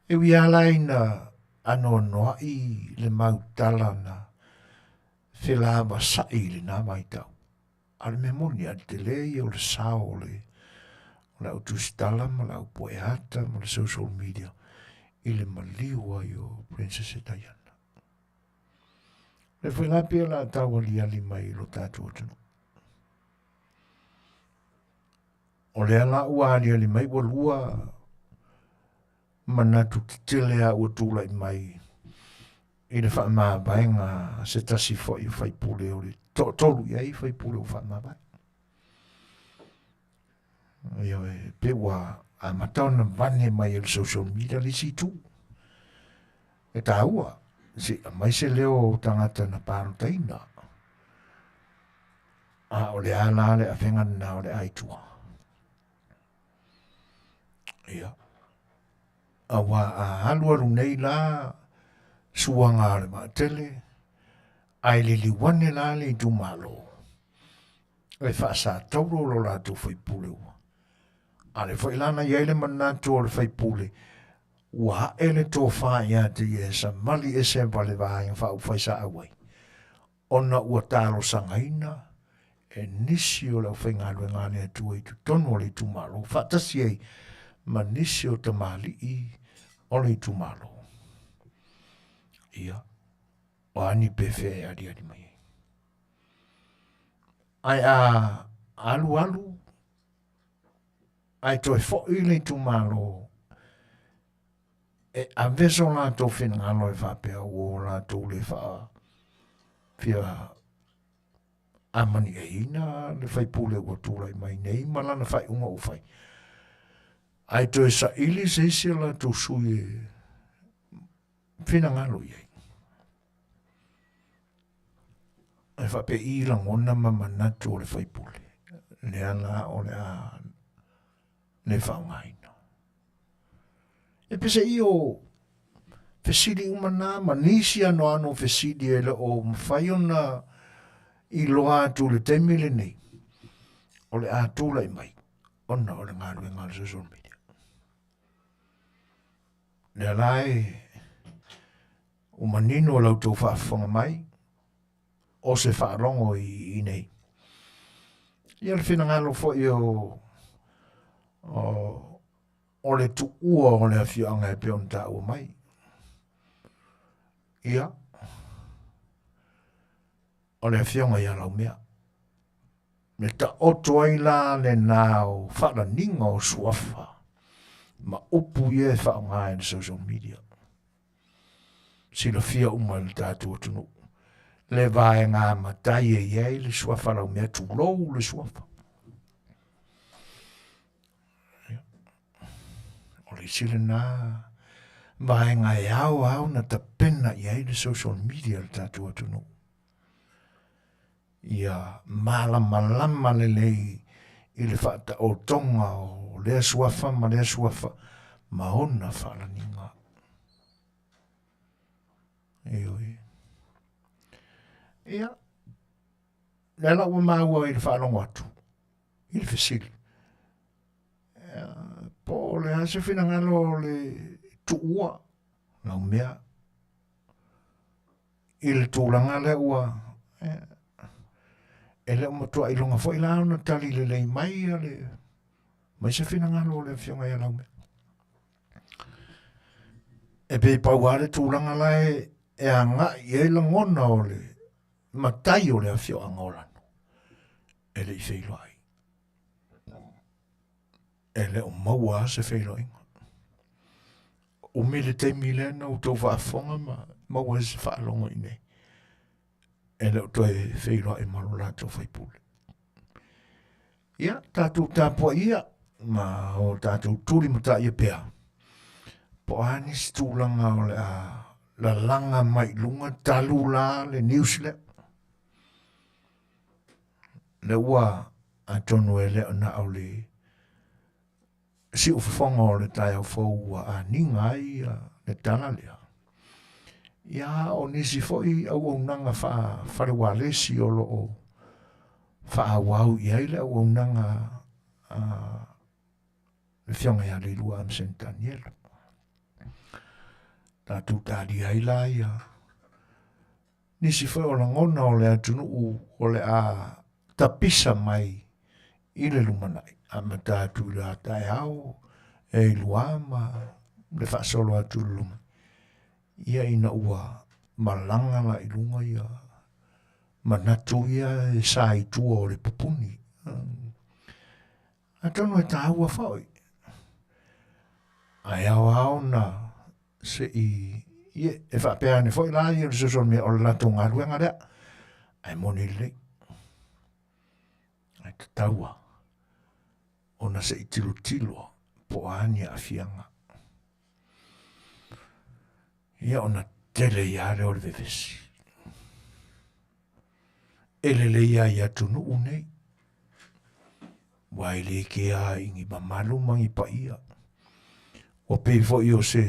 E ui lava la ina anoanoai le mau tala na felavasa'i i lena vaitau, a o le mea moni lava, o le tele ia o le sao o le o le au tusitala ma le au pueata ma le social media i le maliu ai o Princess Diana. Lea foi la pei o le a tau aliali mai i lo tatou atunuu. O lea la ua aliali mai ua lua manatu tetele a ua tulai mai i le faamavaega a se tasi foi o faipule o le toatolu i ai faipule ua faamavae. Ioe, pe ua amata ona vane mai e le social media le isi itu. E taua, se i aumai se leo o tagata na palotaina. A o le a la le avega lena o le a i tua? Ia. Auā a alualu nei la suaga a le vaatele, ae liliu ane la le itumalo e faasatauro lo latou faipule ua. A lea foi la na i ai le manatu o le faipule, ua ae le tofa ia te ia e savali ese ma le Vaega Faaupufai sa auai, ona ua talosagaina e nisi o le aufaigaluega a le Atua i totonu o le itumalo faatasi ai ma nisi o tamalii o le itumalo. Ia, o a ni pefea e aliali mai ai. Ae a alualu ae toe foi le itumalo e ave so latou finagalo e faapea ua latou le faa fia amaniaina le faipule ua tulai mai nei ma lana faaiuga ua fai. Ae toe saili se isi o latou sui e finagalo i ai. E faapei lagona ma manatu o le faipule, lea la o le a le faaaogaina. E pesei o fesili uma na ma nisi anoano o fesili e le o mafai ona iloa atu i le taimi lenei, o le a tulai mai ona o le galuega a le social media. Lea la e ua manino la outou faafofoga mai, o se faalogo i nei. Ia le finagalo foi o, o, o le tuua o le afioaga e pei ona taua mai. Ia, o le afioga ia Laumea. Le taoto ai la lena o faalaniga o suafa ma upu ia e faaaoga e le social media. Silafia uma e le tatou atunuu le vaega matai e i ai le suafa Laumea, tulou le suafa. O le isi lena vaega e ao ao na tapena i ai le social media o le tatou atunuu. Ia malamalama lelei i le faataotoga o lea suafa ma lea suafa ma ona faalaniga. Ioe. Ia, lea la ua maua i le faalogo atu, i le fesili, po o le a se finagalo o le tuua Laumea i le tulaga lea ua e le o matuai iloga foi la ona tali lelei mai ia le mai se finagalo o le afioga ia Laumea. E pei pau lava le tulaga la e e agai i ai lagona o le matai o le afioaga o Lano, e le i feiloai. E le o maua lava se feiloaiga. Umi le taimi lea na outou faafofoga ma maua ai se faalogo i inei. E le o toe feiloai ma lo latou faipule. Ia, tatou tapuai ia ma o tatou tuli mataia pea. Po o a nisi tulaga o le a lalaga mai i luga talu la le news lea. Le ua atonu e le o na o le siufofoga o le taeao fou ua aniga ai le tala lea. Ia, o nisi foi auaunaga faa-faleualesi o lo o faaauau i ai le auaunaga a le Afioga ia Leilua Amsen Tanielo. Tatou talia ai la ia nisi foi o lagona o le atunuu o le a tapisa mai i le lumanai, amata atu i le taeao e ilua ma le faasolo atu i le luma. Ia ina ua malaga la i luga ia manatu ia e sa i tua o le pupuni. Atonu e tāua foi. Ae ao ao na se i ie, e faapea ane foi la ia le social media o le latou galuega lea. Ae moni lelei. Ae tatau lava ona se i tilotilo po o a ni aafiaga. Ia ona tele ai lava lea o le vevesi. E lelei lava i atunuu nei, aua e le kea i ni mamalu ma ni paia. Ua pei foi o se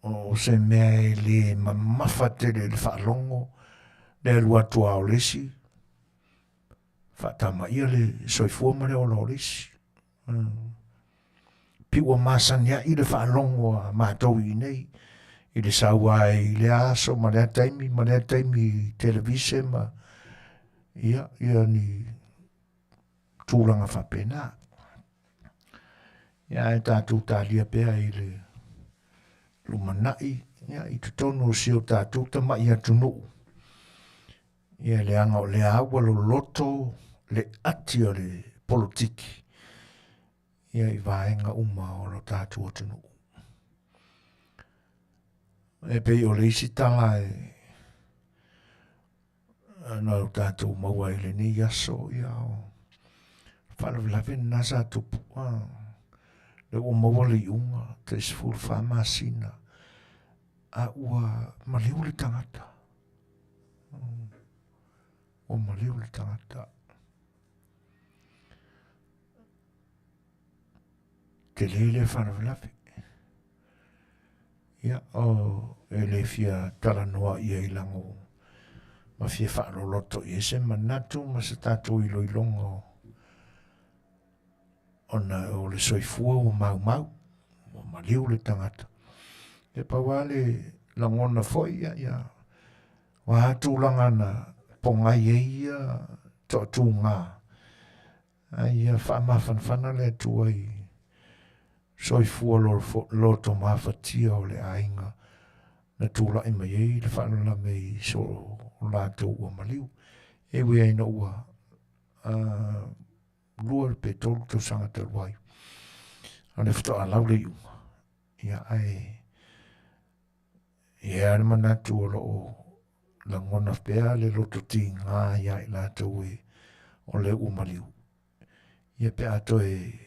o se mea e le mamafa tele i le faalogo le alu atu lava o le isi faatamaia le soifua ma le ola o le isi. Pei ua masani ai le faalogo a matou i inei i le sau ai i lea aso ma lea taimi ma lea taimi i televise ma ia, ia ni tulaga faapena. Ia ae tatou talia pea i le lumanai ia, i totonu o si o tatou tamai atunuu. Ia leaga o lea ua loloto le ati o le polotiki ia i vaega uma o lo tatou atunuu. E pei o le isi tala e na o tatou maua i lenei aso, ia o faalavelave lena sa tupu. Ah, le ua maua le iuga, tai 14 masina, a ua maliu le tagata. Ua maliu le tagata. Tele lea faalavelave. Ia, o, e le fia talanoa i ai lago ma fia faaloloto i ai se manatu ma se tatou iloiloga o ona o le soifua ua maumau, ua maliu le tagata. E pau lava le lagona foi, ia, ia, o a tulaga na pogai ai ia toatuga, a ia faamafanafana le Atua i soifua loto mafatia o le aiga na tulai mai ai le faalavelave i so latou ua maliu. E ui ai ina ua 2 pe 3 tausaga talu ai, o le faatoa lau le iuga, ia ae e i ai lava le manatu o lo o lagona pea le loto tiga ia i latou e o lea ua maliu. Ia pe a toe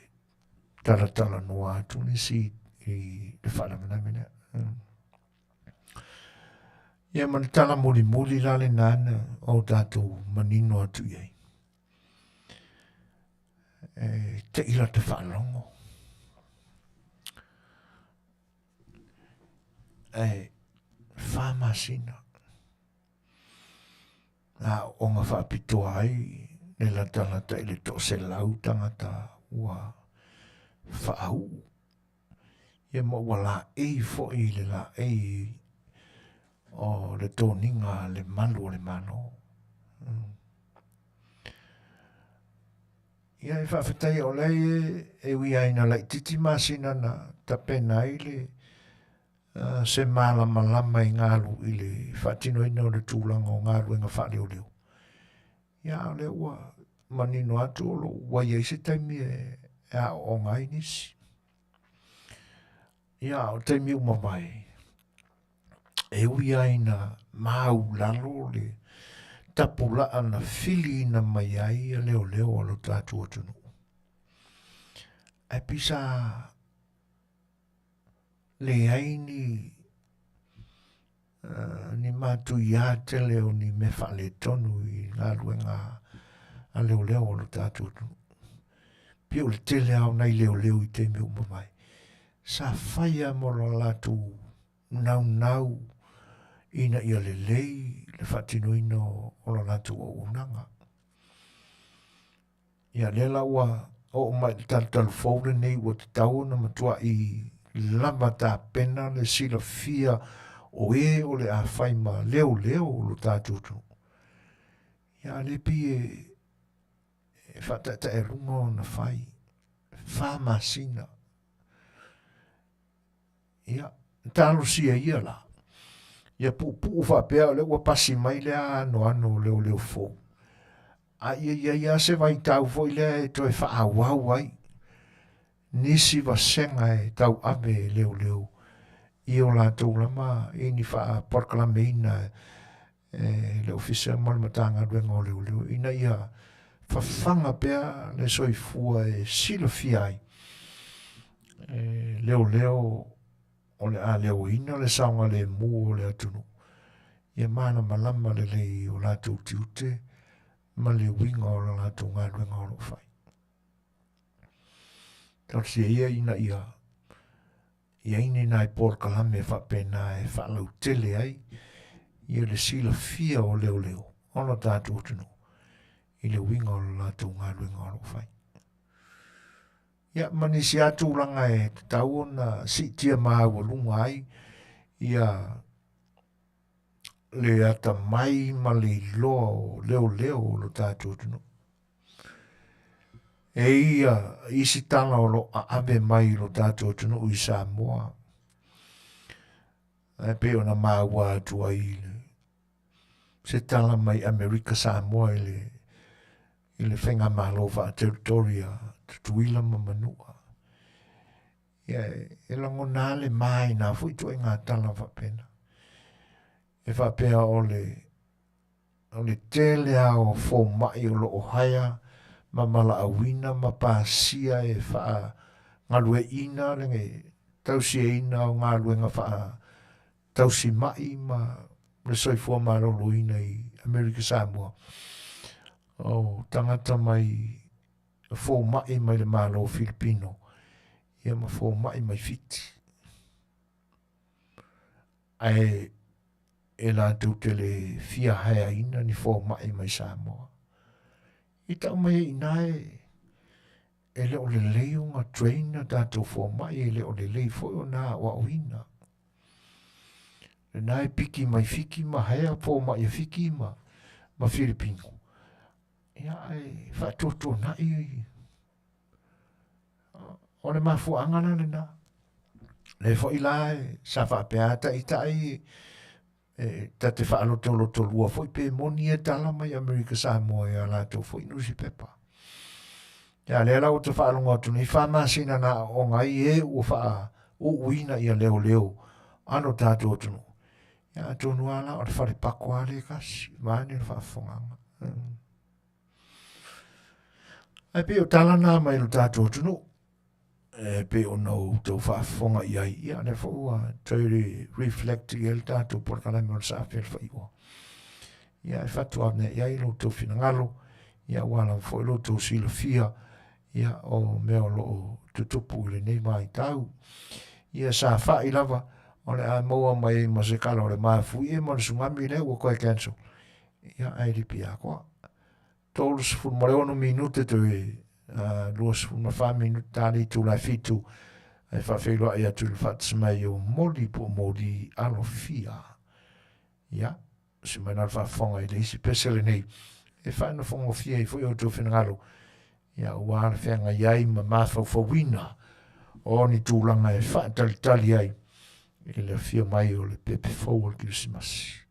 talatalanoa atu nisi i le faalavelave lea. Ia ma le tala mulimuli la lena na o tatou manino atu i ai. E tei lata faalogo. Ae fa masina aooga faapitoa ai le latalata i le 100 tagata ua faauu. Ia ma ua laei foi i le laei o le toniga a le malu o le Malo. Ia e faafetai o lea e ui lava ina laitiiti masina na tapena ai le. se malamalama i galu i le faatinoina o le tulaga o galuega faaleoleo. Ia, a o lea ua manino atu o lo o ua i ai se taimi e aooga ai nisi. Ia, a o taimi ua mavae, e ui lava ina maulalo le tapulaa na filiina mai ai ia leoleo a lo tatou atunuu, ae pei sa leai ni ni matuia tele o ni mea faaletonu i galuega a leoleo o lo tatou atunuu. Pei o le tele lava o nai leoleo i taimi ua mavae, sa fai lava mo lo latou naunau ina ia lelei le faatinoina o lo latou auaunaga. Ia lea la ua oo mai i le talutalu fou lenei ua tatau ona matuai lava tapena le silafia o e o le a fai ma leoleo o lo tatou atunuu. Ia a o lea e pei e faataetaealuga ona fai, 4 masina. Ia, talosia ia la, ia puupuu faapea o lea ua pasi mai lea anoano o leoleo fou, a ia i ai lava se vaitau foi lea e toe faaauau ai nisi vasega e tauave e leoleo i o latou lava i ni faapolokalameina e le Ofisa ma le Matagaluega o Leoleo ina ia fafaga pea le soifua e silafia ai e leoleo o le a leoina le saogalemu o le atunuu ia malamalama lelei i o latou tiute ma le uiga o la latou galuega o lo o fai. Talosia ia ina ia i ai ni nai polokalame faapena e faalautele ai ia le silafia o leoleo o lo tatou atunuu i le uiga o le latou galuega o lo o fai. Ia, ma nisi lava tulaga e tatau ona siitia maualuga ai ia le atamai ma le iloa o leoleo o lo tatou atunuu. E ia isi tala o lo o aave mai i lo tatou atunuu i Samoa, ae pei ona maua atu ai i le, se tala mai Amerika Samoa i le, i le faigamalo faa-territory a Tutuila ma Manua. Ia, e lagona lava le ma i nā foi ituaiga tala faapena. E faapea o le O le tele lava o fomai o lo o haea ma valaauina ma pasia e faagalueaiina le tausiaina o galuega faatausimai ma le soifua maloloina i Amerika Samoa, o tagata mai fomai mai le Malo Filipino ia ma fomai mai Fiti. Ae e latou te le fia haeaina ni fomai mai Samoa. I tau mai ai i ina e, e le o lelei ona train a tatou fomai, e le o lelei foi ona aoaoina. Lena e piki mai Fiti ma haea fomai a Fiti ma, ma Filipino. Ia, ae faatuatuanai O le mafuaaga la lena. Lea foi la sa faapea a taitai e ta te faalotolotolua foi pe moni ia tala mai Amerika Samoa i a latou foi nusipepa. Ia lea la ua ta faalogo atu nei 4 masina na aooga ai e ua faauuina ia leoleo a lo tatou atunuu. Ia atonu lava la o le falepako lava lea e tasi, vaeane le faafofogaaga. Ae pei o tala na mai lo tatou atunuu e pei ona outou faafofoga i ai, ia lea foi ua toe reflect i ai le tatou polokalame o le Saafi a le Faaiuga. Ia e fatuamea i ai lo outou finagalo, ia ua lava foi lo outou silafia ia o mea o lo o tutupu i lenei vaitau. Ia sa fai lava o le a maua mai ai ma se kala o le mafuie ma le sugami lea ua toe cancel. Ia ae lipi atoa. 36 minute toe 24 minute ta le itula e 7 e faafeiloai atu i le faatasi mai o Moli po o Moli Alofia. Ia, si mai na le faafofoga i le isi pese lenei e faanofogofie ai foi outou finagalo ia ua le feagai ai ma mafaufauina o ni tulaga e faatalitali ai. I le afio mai o le pepe fou o le Kerisimasi.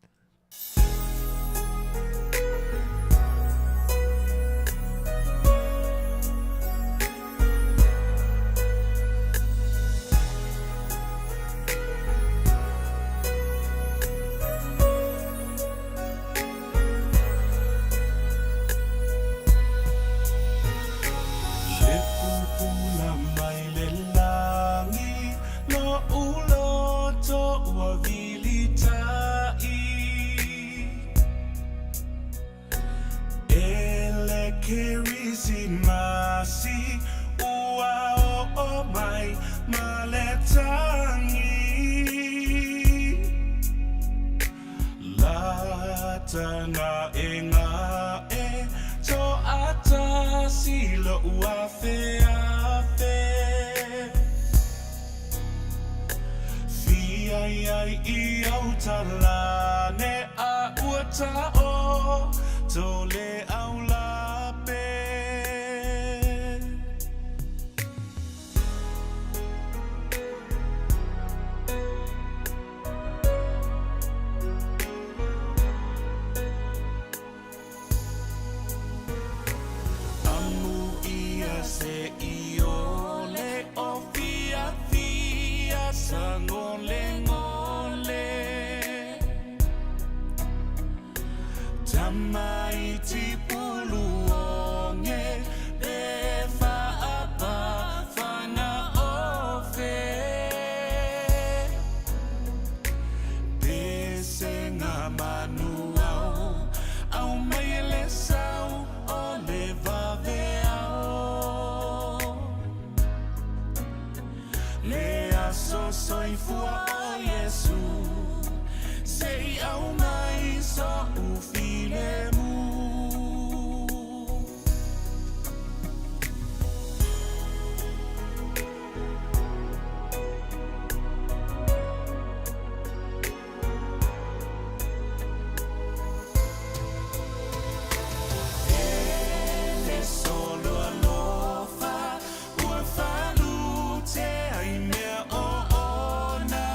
Le pupula mai le lagi Lo'u loto ua vilita'i E le Kerisimasi ua oo mai ma le tagi Lata ga'ega'e to'atasi lo'u afeafe Fia i ai i autalane a ua ta'oto le aulape. Amu ia se iole o fiafia sagolegole Tamaiti puluoge pe faapa fagaofe Pesega manuao aumai e le sau o le vaveao Le aso soifua o Iesu se i aumai so'u filemu. E solo alofa ua falute ai mea oona.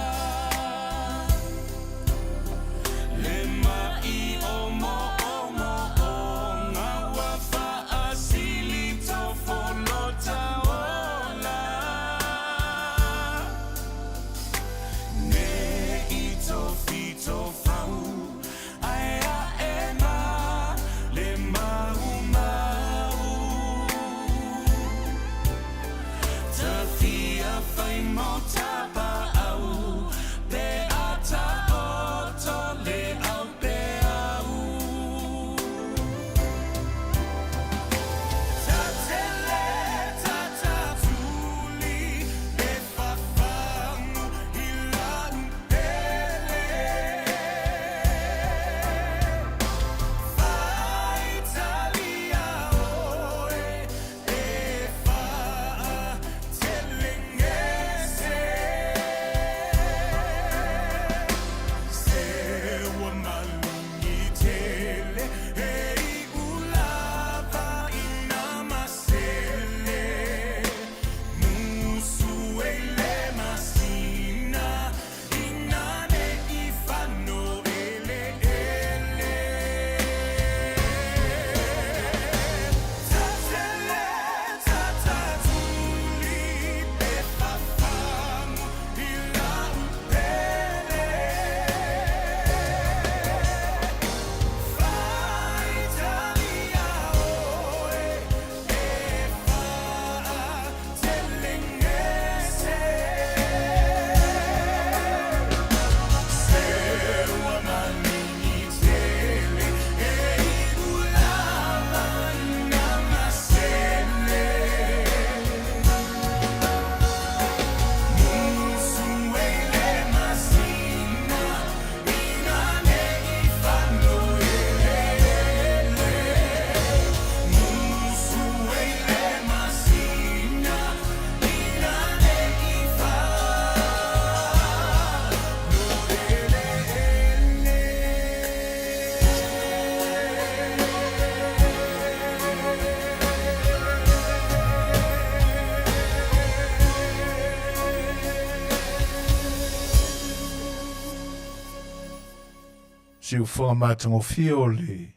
Siufoga matagofie o le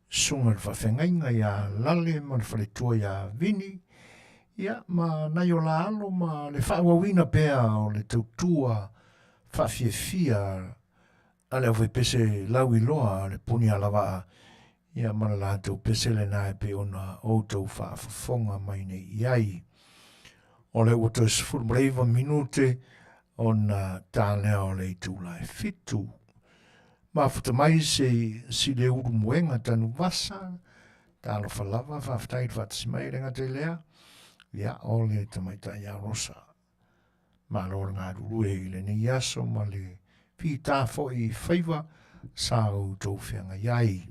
susuga i le faafeagaiga ia Lale ma le faletua ia Vini, ia ma nai o la alo ma le faaauauina pea o le tautua faafiafia a le aufaipese lauiloa a le Punialavaa, ia ma le latou pese lena e pei ona outou faafofoga mai nei i ai. O lea ua toe 19 minute ona ta lea o le itula e fitu. Mafuta mai se sile ulu moega tanuvasa, talofa lava, faafetai i le faatasi mai le gata i lea, ia o le tamaitai ia Rosa. Malo le galulue i lenei aso ma le fita foi i faiva sa outou feagai ai.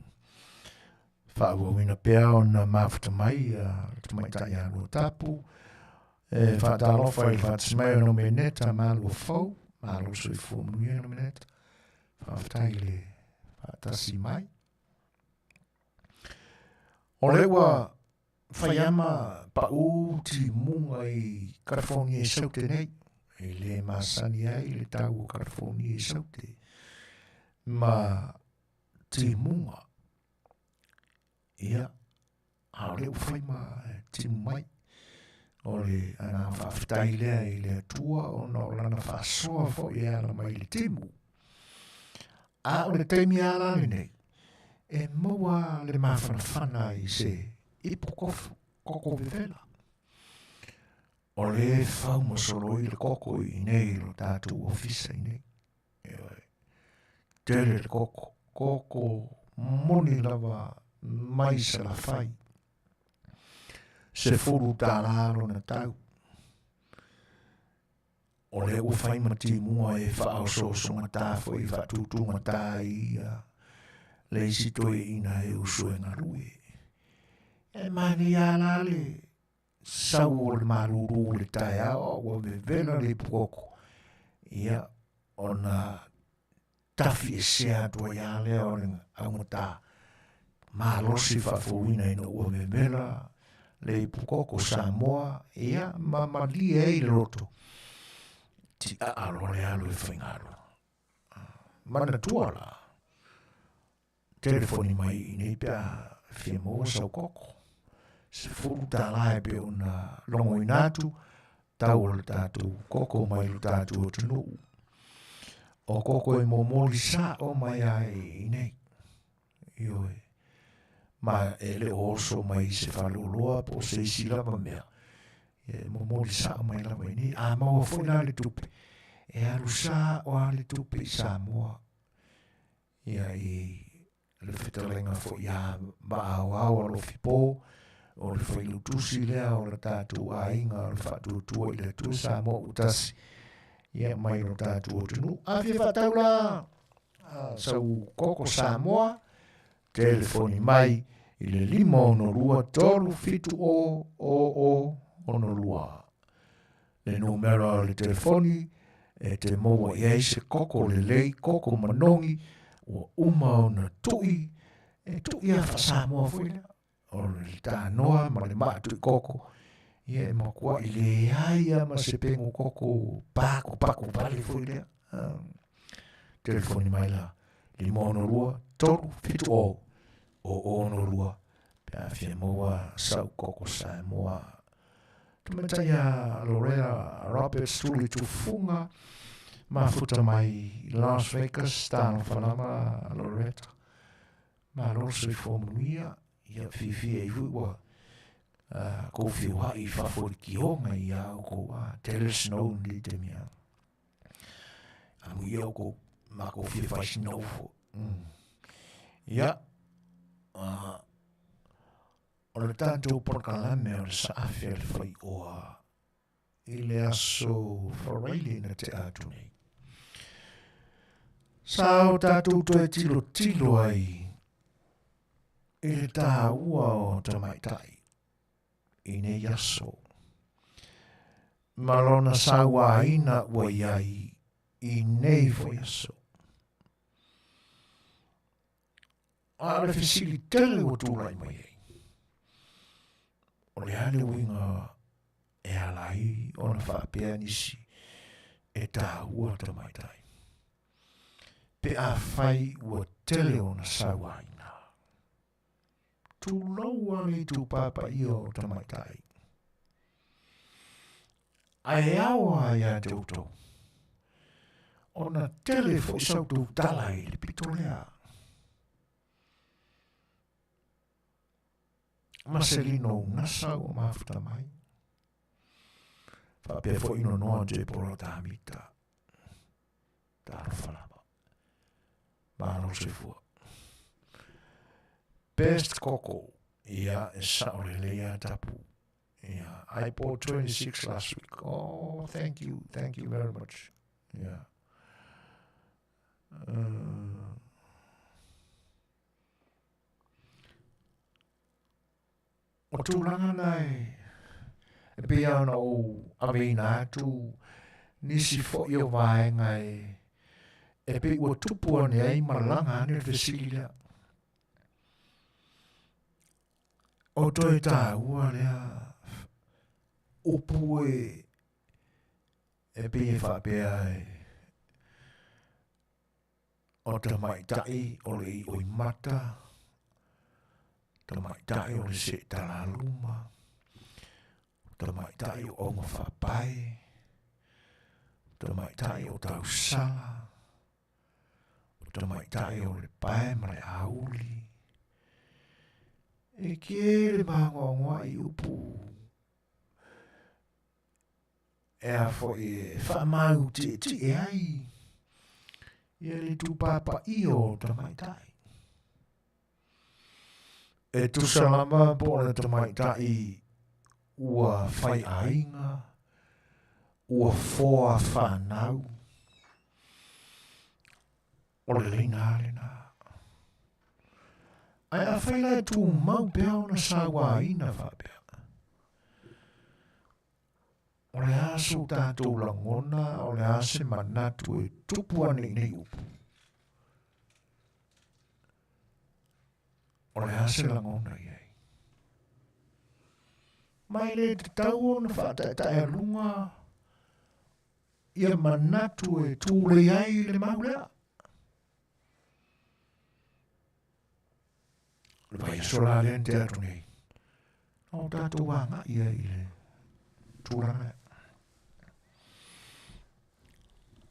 Faaauauina pea ona mafuta mai le tamaitai ia Luatapu, e faatalofa i le faatasi mai o Nomeneta Maluafou, malo soifua manuia Nomeneta, faafetai i le faatasi mai. O lea ua faiama pau timuga i California i Saute nei, e le masani ai le tau o California i Saute, ma timuga. Ia, a o lea ua fai ma timu mai. O le agaga faafetai lea i le Atua ona o lana faasoa foi e ala mai i le timu. A o le taimi lava la lenei, e maua le mafanafana i se ipu kofu, koko vevela. O lea e fau ma soloi le koko i inei i lo tatou ofisa i nei. Ioe. Tele le koko, koko moni lava mai Salafai. $10 lona tau. O lea ua fai ma timuga e faaosoosogatā foi faatūtūgatā ai ia le isi toeaina e uso e galue. E manaia lava la le sau o le malūlū i le taeao a ua vevela le ipu koko, ia, ona tafi esea atu ai lava lea o le augata malosi faafouina ina ua vevela le ipu koko Samoa, ia, ma malie ai le loto, tiaa loa le alu e faigaluega. Manatua la, telefoni mai i nei pe a fia maua sau koko. $10 e pei ona logoina atu, tau o le tatou koko mai lo tatou atunuu. O koko e momoli sa'o mai ai i nei. Ioe. Ma e le o oso mai i se faleoloa po o se isi lava mea. E momoli sa'o mai lava i nei. A maua foi la le tupe, e alu sa'o lava le tupe i Samoa. Ia i le fetalaiga foi ia Vaaoao Alofi Po, o le failautusi lea o le tatou aiga o le Faatuatua i le Atua Samoa ua tasi, ia mai lo tatou atunuu. A fia faatau la sau koko Samoa, telefoni mai i le 562 370 0062. Le numera o le telefoni e te maua i ai se koko lelei, koko manogi, ua uma ona tui, e tui lava faa-Samoa foi lea. O le tanoa ma le maa tui koko, ia e makuaʻi leai lava ma se pegu koko pakupaku vale foi lea. Telefoni mai la, 562 370 062 pe a fia maua sau koko Samoa. Tamaitai a Loretta Roberts Tuli Tufunga, mafuta mai Las Vegas, talofa lava Loretta. Malo le soifua manuia, ia fiafia ai foi ua kou feoai i fafo i le kioga ia oukou, tele le snow i lenei taimi. Amuia oukou, makou fia fai snow foi. Ia, o le tatou polokalame o le saafi a le faioa i le aso Faraile na tea atu nei. Sa o tatou toe tilotilo ai i le tāua o tamaitai i nei aso. Ma lona sauaina ua i ai i nei foi aso. A o le fesili tele ua tulai mai ai, o le a le uiga e ala ai ona faapea nisi e tāua tamaitai? Pe afai ua tele ona sauaina. Tulou a le itupa paia o tamaitai. Ae ao a ia te outou. Ona tele foi sa outou tala i le pito lea. Maselino unasa ua mafuta mai. Faapea foi nonoa Jepora Tamita. Talofa lava. Malo soifua. Best koko. Ia, e sao lelei a tapu. Yeah, I bought 26 last week. Oh, thank you. Thank you very much. Yeah. O tulaga na e pei lava ona ou aveina atu nisi foi o vaega e pei ua tupu ane ai ma laga ane le fesili lea. O toe taua lea upu e pei e faapea e O tamaitai o le ioimata, tamaitai o le seetalaluma, tamaitai o auga faapae, tamaitai o tausala, o tamaitai o le pae ma le auli. E kele magoagoa i upu E a foi e faamau tietie ai ia le itupa paia o tamaitai. E tusa lava po o le tamaitai ua fai aiga, ua foa whanau, o le leina lena. Ae a whai la e tūmau pea ona sauaina whapea. O le a so tātou lagona, o le a se manatu e tupu ane i nei upu. O le a se lagona i ai. Mai le tatau ona whaataetaealuga ia manatu e tūlei ai le mau lea. Le vaiaso la lea na tea atu nei, na o tātou agai ai i le tulaga lea.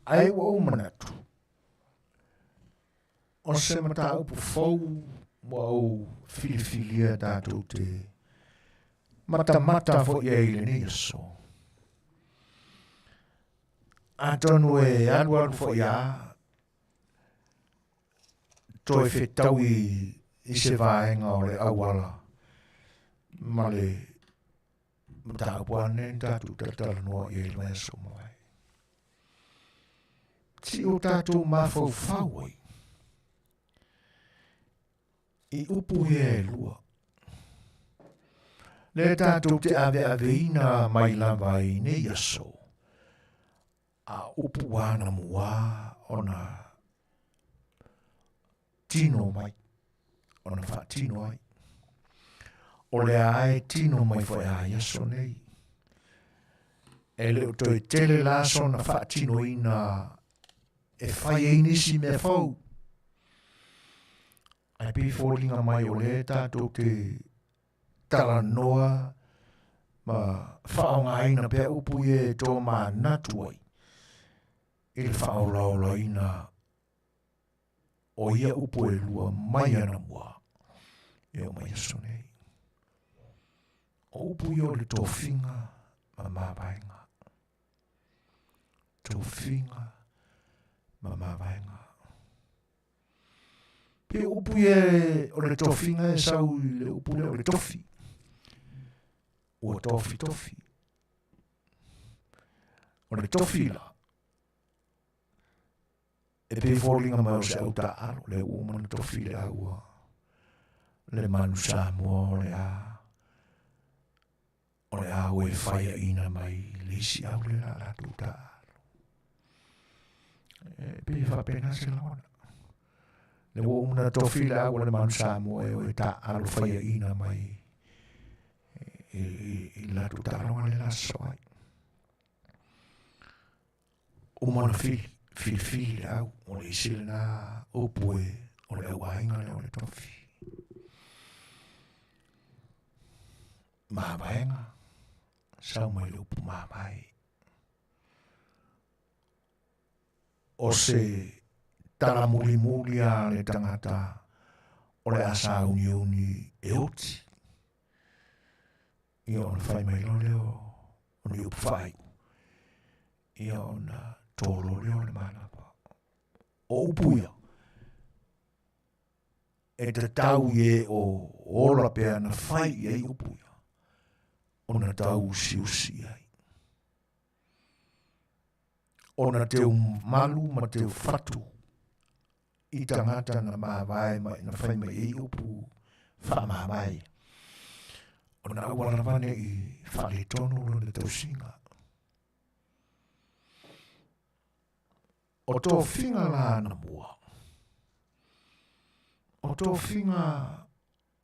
Ae ua ou manatu, o se mataupu fou ua ou filifilia tātou te matamata foi ai i lenei aso. Atonu e alualu foi a toe fetaui i se vaega o le auala ma le mataupu ane ni tātou talatalanoa i ai le vaiaso ua mavae. Ti o tātou mafaufau ai i upu ia e lua. Le tātou te aveaveina mai lava i nei aso, A upu anamua ona tino mai, ona faatino ai. O lea e tino mai foi a i aso nei. E le o toe tele la sona faatinoina e fai ai nisi mea fou. Ae pei foliga mai o lea tātou te talanoa ma faaaogaina pea upu ia e tomanatu ai i le faaolaolaina o ia upu e lua mai anamua e oo mai aso nei. O upu ia o le tofiga ma mavaega. Tofiga ma mavaega. Pe upu ia o le tofiga e sau i le upu lea o le tofi. Ua tofi tofi. O le tofi la, e pei foliga mai o se au taaalo, le ua uma ona tofi le aua, le manu Samoa o le a, o le a ua e faiaina mai le isi au le la latou taaalo. E pei e faapena se lagona. Le ua uma ona tofi le au o le manu Samoa e o e taaalo faiaina mai i le latou taaloga le la sosoo ai. Uma ona fili. Filifili le au, o le isi lena upu e o le auaiga lea o le tofi. Mavaega, sau mai le upu mavae. O se tala mulimuli a le tagata o le a sauniuni e oti. Ia ona fai mai loa lea o ni upu faaiu. Ia ona tolo lea o le manava. O upu ia, e tatau i e o ola pea na fai i ai upu ia, ona tau usiusi i ai. Ona teu malu ma teu fatu i tagata na mavae mai na fai mai ai upu faamavae. Ona aua lava ne i faaletonu lona tausiga. O tofiga la anamua, o tofiga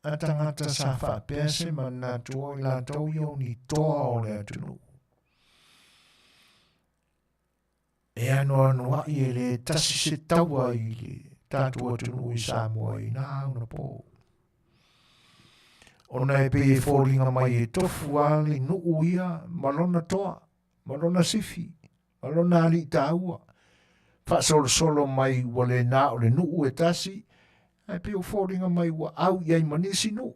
a tagata sa faapea se manatu o i latou ia o ni toa o le atunuu. E anoanoaʻi e le tasi se taua i le tatou atunuu i Samoa i nā ona pō. Ona e pei e foliga mai e tofu a le nuu ia ma lona toa, ma lona sifi, ma lona alii taua. Faasolosolo mai ua le na o le nuu e tasi, ae pei ua foliga mai ua au i ai ma nisi nuu.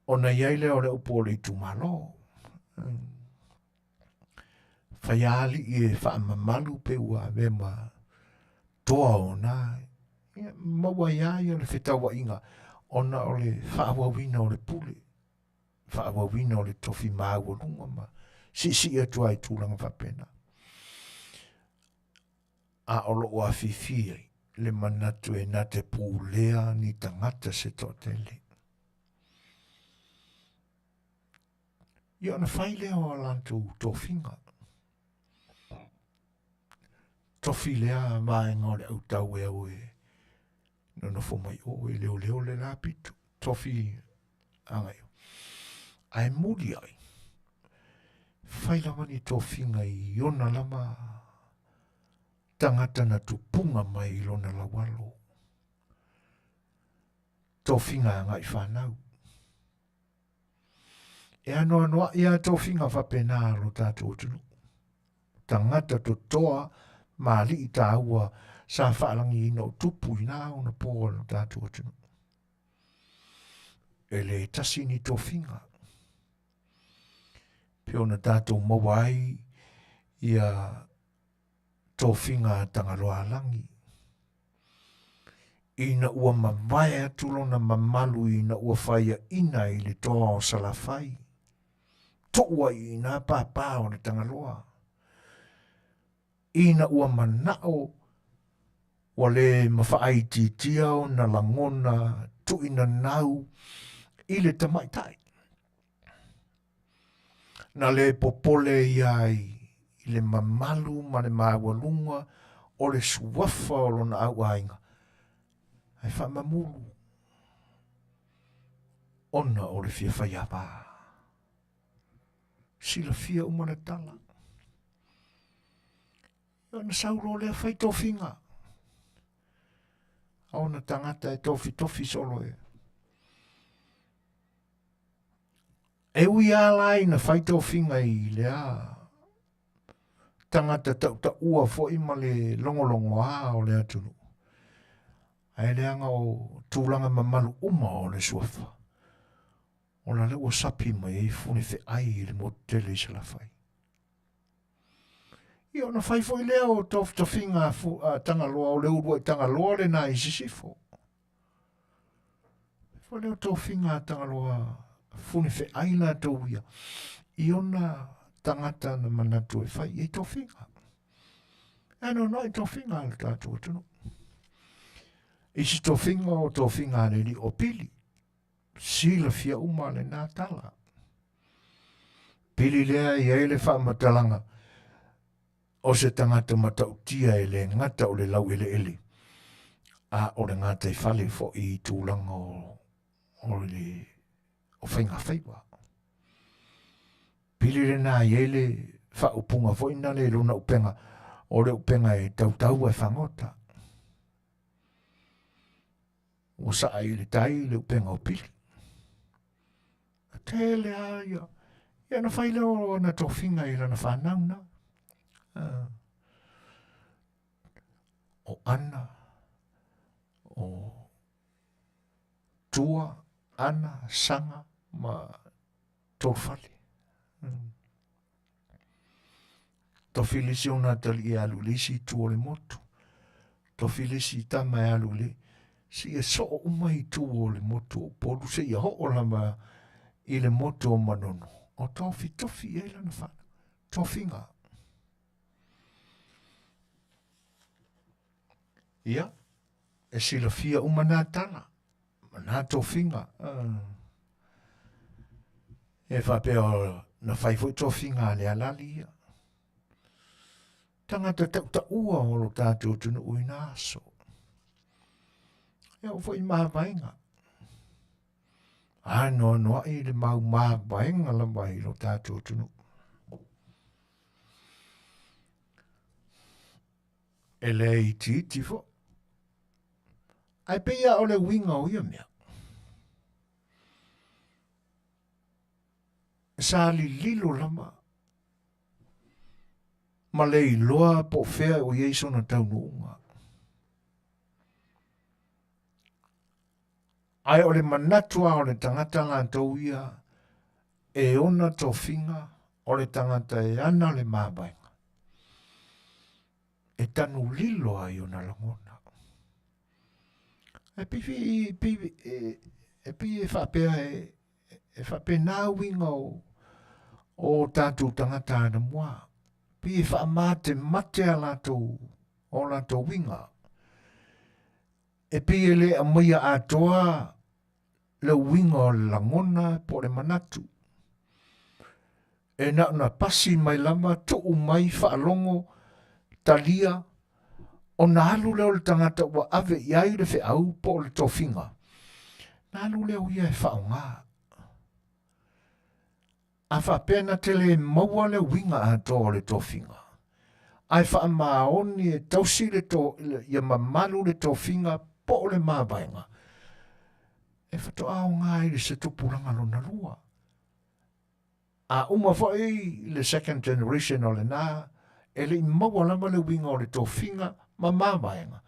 Ona i ai lea o le upu o le itumalo. Fai alii e faamamalu pe ua avea ma toa ona ia, maua ai lava ia le fetauaiga ona o le faaauauina o le pule, faaauauina o le tofi maualuga ma siisii atu ai i tulaga faapena. A o loo afifi ai le manatu e na te pulea ni tagata se toatele. Ia ona fai lea o a latou tofiga. Tofi lea vaega o le autau e au e nonofo mai o e leoleo le la pito. Tofi agai. Ae muli ai, fai lava ni tofiga i ona lava tagata na tupuga mai i lona laualo. Tofiga agai whanau. E anoanoaʻi a tofiga faapena a lo tatou atunuu. Tagata totoa ma alii tāua sa faalagiina o tupu i nā ona pō a lo tatou atunuu. E le tasi ni tofiga. Pe ona tatou maua ai ia tofiga a Tagaloaalagi. Ina ua mavae atu lona mamalu ina ua faiaʻina i le toa o Salafai, tuu ai i nā pāpā o le Tagaloa. Ina ua manaʻo ua le mafaʻaitiitia ona lagona tuʻinanau i le tamaitai. Na le popole ia ai i le mamalu ma le maualuga o le suafa o lona auaiga, ae faamamulu ona o le fia faiava. Silafia uma le tala. Ona sau loa lea fai tofiga. A ona tagata e tofitofi solo e. E ui lava la ina fai tofiga i lea tagata tautaua foi ma le logologoa o le atunuu, ae leaga o tulaga mamalu uma o le suafa, ona lea ua sapi mai ai funefeai i le motu tele i Salafai. Ia ona fai foi lea o tofitofiga a Tagaloa, o le uluai Tagaloa lena i Sisifo. Fai lea o tofiga a Tagaloa funefeai latou ia i ona tagata na manatu e fai i ai tofiga. E anoanoai tofiga a le tatou atunuu. Isi tofiga o tofiga a le alii o Pili. Silafia uma lena tala. Pili lea i ai le faamatalaga o se tagata matautia e le gata o le laueleele, a o le gataifale foi i tulaga o, o le o faigafaiva. Pili lena i ai le faaupuga foi na le lona upega. O le upega e tautau e fagota. Ua saa i le tai le upega o Pili. A tele a ia. Ia na fai lea o ana tofiga i lana whanau na. O Ana, o Tua, Ana, Saga ma Tolufale. Tofi le isi ona atalii e alu i le isi itu o le motu. Tofi le isi tama e alu i le seia soo uma itu o le motu o Upolu seia oo lava i le motu o Manono. O tofitofi i ai lana whanau. Tofiga. Ia, e silafia uma nā tala, ma nā tofiga. E faapea na fai foi tofiga a le alali ia. Tagata tautaua o lo tātou atunuu i nā aso. E oo foi i mavaega. Anoanoai le mau mavaega lava i lo tātou atunuu. E le itiiti foi. Ae pei lava o le uiga o ia mea. Sa lililo lava ma le iloa po o fea o i ai sona taunuuga. Ae o le manatu lava o le tagata latou ia e ona tofiga o le tagata e ana le mavaega e tanu lilo ai ona lagona. E pei, pei, e, e pei e faapea e, e faapena uiga o, o tātou tagata anamua. Pei e faamatemate a latou, o latou uiga. E pei e le aumaia atoa le uiga o le lagona po o le manatu. E na ona pasi mai lava, tuu mai, faalogo, talia, ona alu lea o le tagata ua ave i ai le feau po o le tofiga, na alu lea o ia e faaaoga. A faapea na te le maua le uiga atoa o le tofiga, ae faamaoni e tausi le to, ia mamalu le tofiga po o le mavaega, e faatoa aoga ai i se tupulaga lona lua. A uma foi le second generation o lena, e le i maua lava le uiga o le tofiga ma mavaega,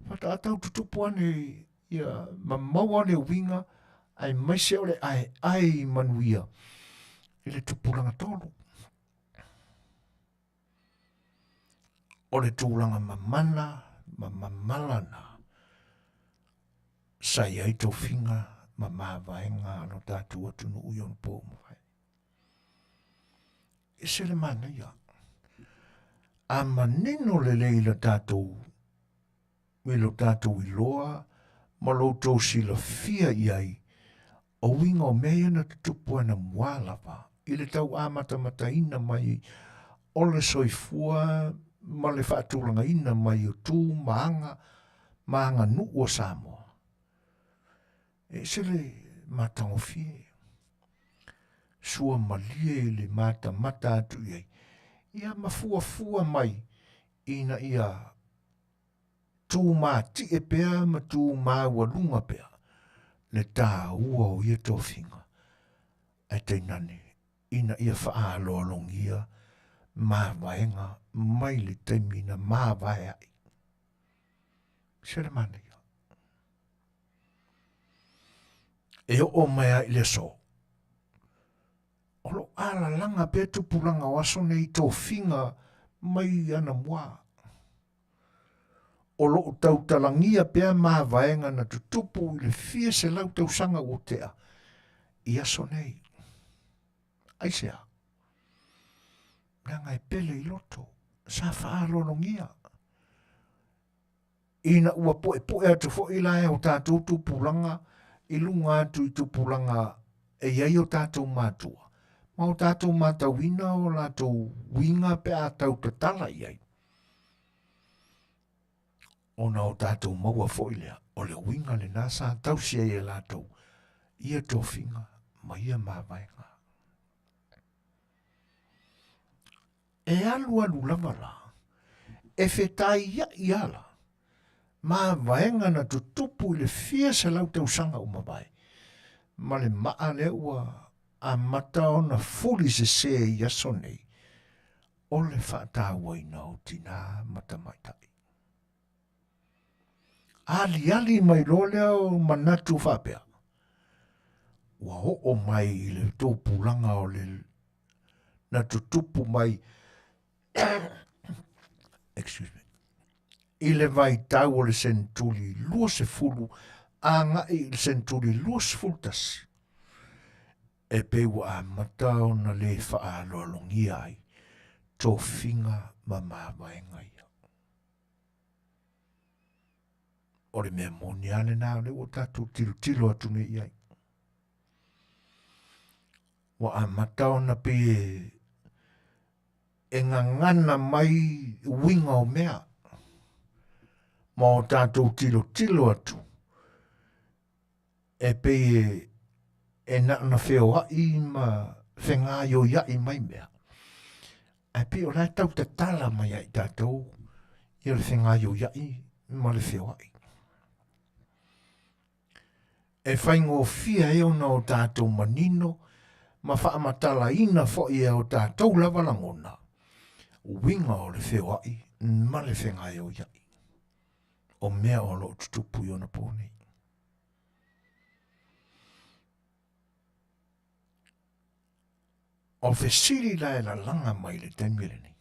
faatoa tau tutupu ane ia ma maua le uiga aemaise o le aeae manuia i le tupulaga tolu. O le tulaga mamana ma mamalana sa i ai tofiga ma mavaega a lo tatou atunuu i ona po mavae. Ese le manaia. A manino lelei la tatou i lo tatou iloa ma lo outou silafia i ai o uiga o mea ia na tutupu anamua lava i le tau amatamataina mai o le soifua ma le faatulagaina mai o tu ma aga ma aganuu o Samoa. E ese le matagofie, sua malie i le matamata atu i ai, ia ma fuafua mai ina ia tū mātie pea ma tū māualuga pea le tāua o ia tofiga, ae tainane ina ia faaaloalogia mavaega mai le taimi na mavae ai. Se le manaia. E oo mai ai le aso, o lo alalaga pea tupulaga o aso nei i tofiga mai anamua. O lo o tautalagia pea mavaega na tutupu i le fia selau tausaga ua tea i aso nei. Aisea? Leaga e pele i loto, sa faaaloalogia. Ina ua puepue atu foi la e o tatou tupulaga i luga atu i tupulaga e i ai o tatou matua, ma o tatou matauina o latou uiga pe a tau tatala i ai. Ona o tatou maua foi lea, o le uiga lena sa tausi ai e latou ia tofiga ma ia mavaega. E alualu lava la. E fetaiaʻi ala mavaega na tutupu i le fia selau tausaga ua mavae, ma le maa lea ua amata ona fuli sesē i aso nei, o le faatauaina o tinā ma tamaitai. Aliali mai loa lea o manatu faapea, ua oo mai i le tupulaga o le na tutupu mai excuse me, i le vaitau o le senetuli 20 agai i le senetuli 21, e pei ua amata ona lē faaaloalogia ai tofiga ma mavaega ia. O le mea moni lava lena o lea ua tatou tilotilo atu nei i ai. Ua amata ona pei e, e gagana mai uiga o mea ma o tatou tilotilo atu e pei e, e na ona feoai ma fegaioiai mai mea, ae pei o la e tau tatala mai ia i tatou ia le fegaioiai ma le feoai. E faigofie ai ona o tatou manino ma faamatalaina foi e o tatou lava lagona uiga o le feoai ma le fegaioiai o mea o lo o tutupu i ona pō nei. O fesili la e lalaga mai i le taimi lenei,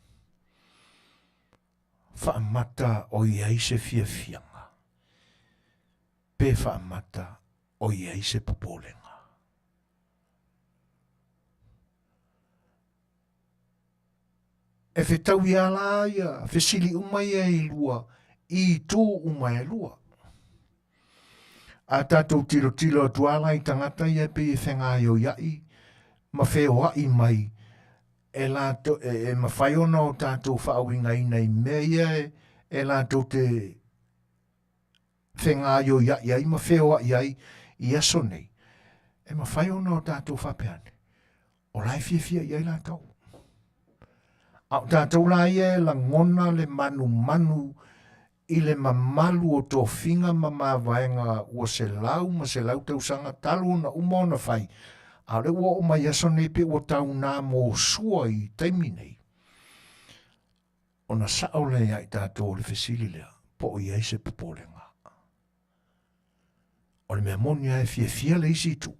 faamata o i ai se fiafiaga, pe faamata o i ai se popolega. E fetaui a la ia fesili uma ia e lua i itu uma e lua. A tatou tilotilo atu a la i tagata ia e pei e fegaioiaʻi ma feoaʻi mai e latou e, e mafai ona o tatou faauigaina i mea ia e, e latou te fegaioiaʻi ai ma feoaʻi ai i aso nei, e mafai ona o tatou faapea ane, o la e fiafia i ai latou. A o tatou la ia e lagona le manumanu i le mamalu o tofiga ma mavaega ua selau ma selau tausaga talu ona uma ona fai, a o lea ua oo mai aso nei pe ua tau nā mosua i taimi nei. Ona sao lea ia i tatou o le fesili lea, po o i ai se popolega. O le mea moni lava e fiafia le isi itu,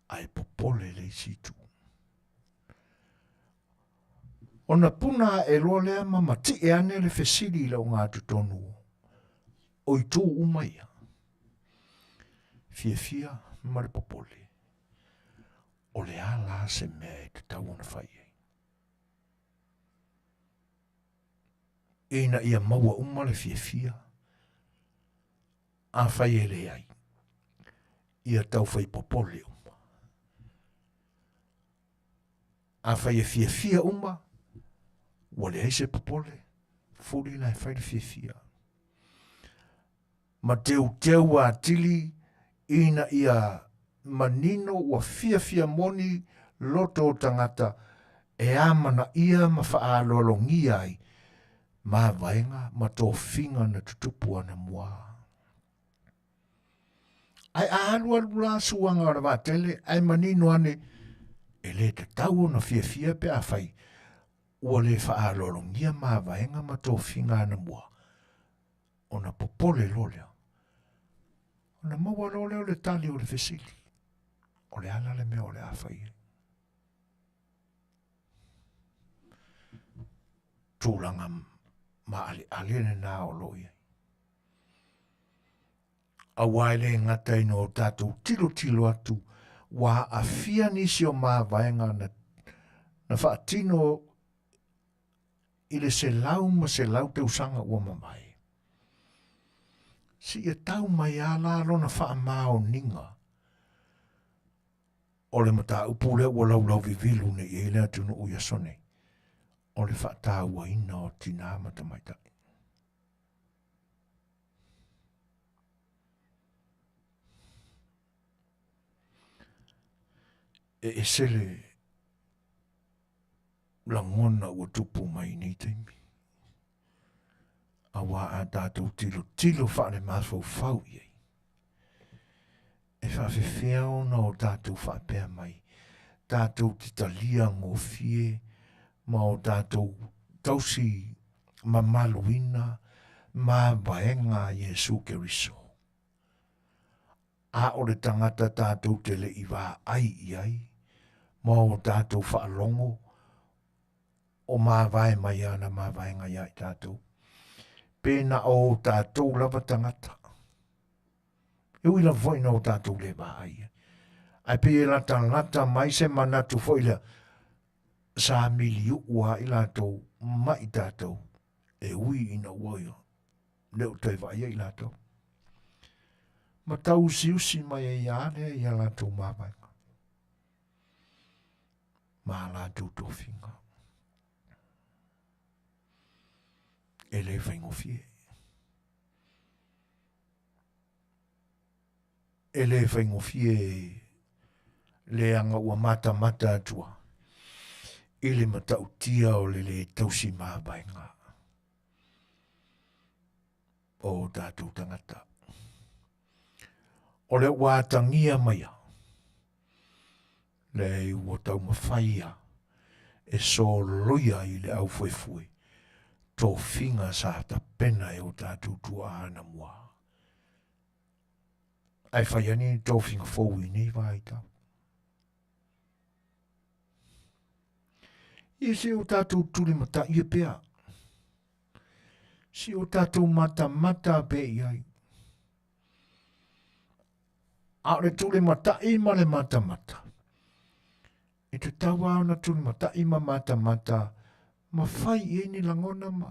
ae popole le isi itu. Ona puna ae loa lea ma matiʻe ane le fesili i le ogatotonu o itu uma ia. Fiafia ma le popole. O le a la se mea e tatau ona fai ai? Ina ia maua uma le fiafia, afai e leai, ia taufai popole uma. Afai e fiafia uma, ua leai se popole, fuli la e fai le fiafia. Ma teuteu atili ina ia manino ua fiafia moni loto o tagata e amanaia ma faaaloalogia ai mavaega ma tofiga na tutupu anamua. Ae a alualu la suaga o le vaatele ae manino ane e le tatau ona fiafia pe afai ua le faaaloalogia mavaega ma tofiga anamua, ona popole loa lea. Ona maua loa lea o le tali o le fesili, o le a la le mea o le a fai ai? Tulaga maaleale lena o lo o i ai. Aua e le gata ina o tatou tilotilo atu ua aafia nisi o mavaega na, na faatino i le 100 ma 100 tausaga ua mavae. Seia tau mai a la lona faamaoniga o le mataupu lea ua laulauvivilu nei i ai le atunuu i aso nei, o le faatauaina o tinā ma tamaitai. E ese le lagona ua tupu mai i nei taimi. Auā a tātou tilotilo faale-mafaufau i ai, e faafefea ona o tātou faapea mai, tātou te talia gofie ma o tātou tausi mamaluina mavaega a Iesu Keriso. A o le tagata tātou te le i vaai i ai, ma o tātou faalogo, o mavae mai ana mavaega iā i tātou. Pe na o o tātou lava tagata. E ui lava foi na o tātou le vaai ai. Ae pei e latalata mai se manatu foi lea, sa miliu'u a i latou ma i tātou, e ui ina ua le o toe vaaia i latou. Ma tauusiusi mai ai a lea i a latou mavaega ma a latou tofiga. E le faigofie. E le faigofie leaga ua matamata atua i le matautia o le lē tausi mavaega o o tatou tagata. O le ua atagia maia leai ua taumafai ia e soloia i le aufuefue tofiga sa tapena e o tatou tuaa anamua. Ae fai ane ni tofiga fou i nei vaitau. Ia se o tatou tulimataia pea. Si o tatou matamata pea i ai. A o le tulimataʻi ma le matamata, e tatau lava ona tulimataʻi ma matamata ma fai i ai ni lagona ma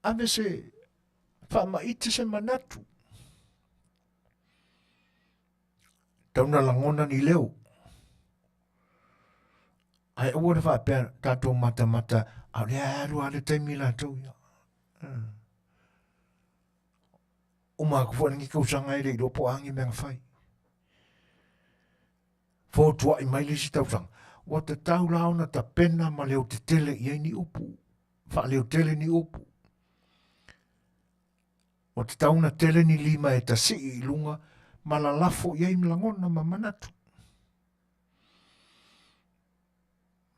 ave se faamaite se manatu. Tau na lagona ni leo. Ae aua le faapea tatou matamata, a o lea e alu lava le taimi latou ia. Uma atu foi lenei tausaga e le iloa po o a ni mea na fai. Fotuai mai le isi tausaga, ua tatau la ona tapena ma leotetele i ai ni upu, faaleotele ni upu. Ua tatau ona tele ni lima e tasii i luga ma lalafo i ai lagona ma manatu.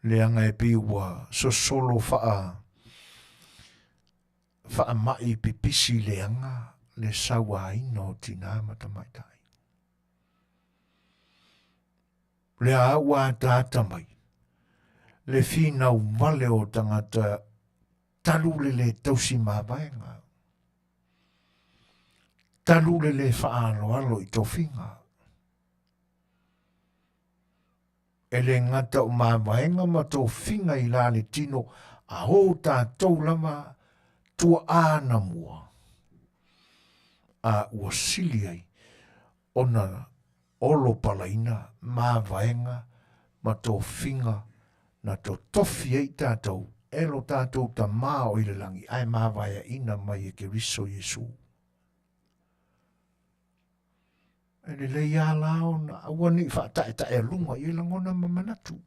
Leaga e pei ua sosolo faa faamai pipisi leaga le sauaina o tinā ma tamaitai. Lea ua ataata mai le finau vale o tagata talu le lē tausi mavaega, talu le lē faaaloalo i tofiga. E lē gata o mavaega ma tofiga i la le tino a o tatou lava tua'a anamua, a ua sili ai ona olopalaina mavaega ma tofiga na totofi ai tatou e lo tatou Tamā o i le lagi ae mavaeaina mai e Keriso Iesu. E lelei lava la ona aua ne i faataetaealuga i ai lagona ma manatu.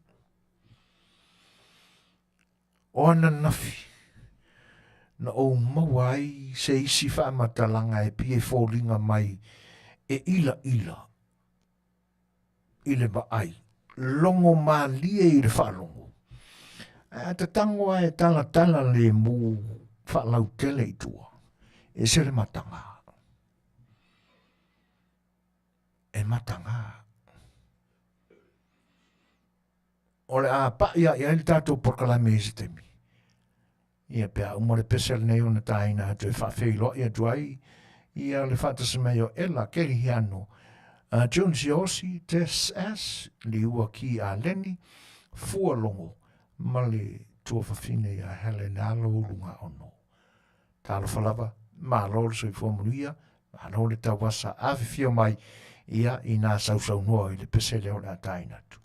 O ananafi, na ou maua ai se isi faamatalaga e pei e foliga mai e ilaila i le vaai, logo malie i le faalogo. Ae a tatago lava e talatala lemu faalautele i tua, e ese le mataga. E mataga. O le a paʻi aʻe ai le tatou polokalame i se taimi. Ia pe a uma le pese lenei ona taina atu e faafeiloai atu ai ia le faatasi mai o Ella Kerihiano, June Siaosi, Tess S, Liua Ki Aleni, Fua Logo ma le tuafafine ia Helen Alo Ulugaono. Talofa lava, malo le soifua manuia, malo le tauasa afifio mai ia i nā sausaunoa i le pese lea o le a taina atu.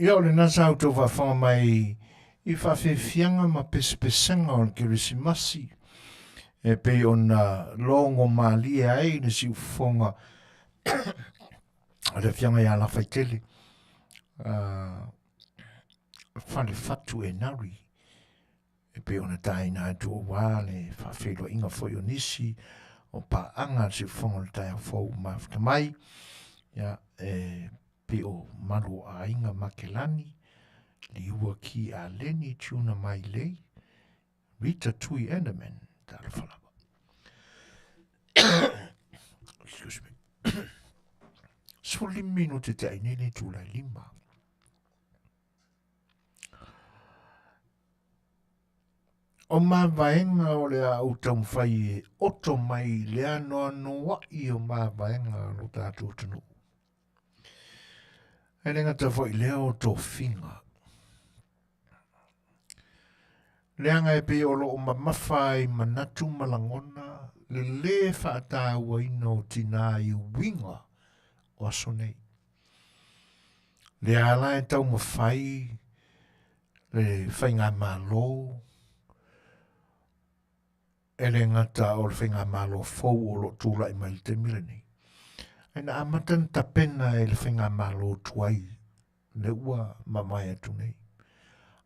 Ia o lena sa outou faafofoga mai i faafiafiaga ma pesepesega o le Kerisimasi e pei ona logo malie ai le siufofoga o le afioga ia Lafaitele uh, Falefatu Enari e pei ona taina atu aua le faafeiloaiga foi o nisi o paaga a le siufofoga o le taeao fou ua mafuta mai ia e pei o malu o aiga Makelani Liua Ki Aleni Tuna Mailei Rita Tui Enderman talofa lava excuse me 15 minute te ai nei le itula e lima. O mavaega o le a ou taumafai e oto mai i le anoanoa'i o mavaega o lo tatou atunuu. E le gata foi i lea o tofiga. Leaga e pei o loo mamafa ai manatu ma lagona le lē faatauaina o tinā i uiga o aso nei. Lea la e taumafai le faigamalo e le gata o le faigamalo fou o lo o tulai mai i le taimi lenei, ae na amata ona tapena e le faigamalo tuai lea ua mavae atu nei.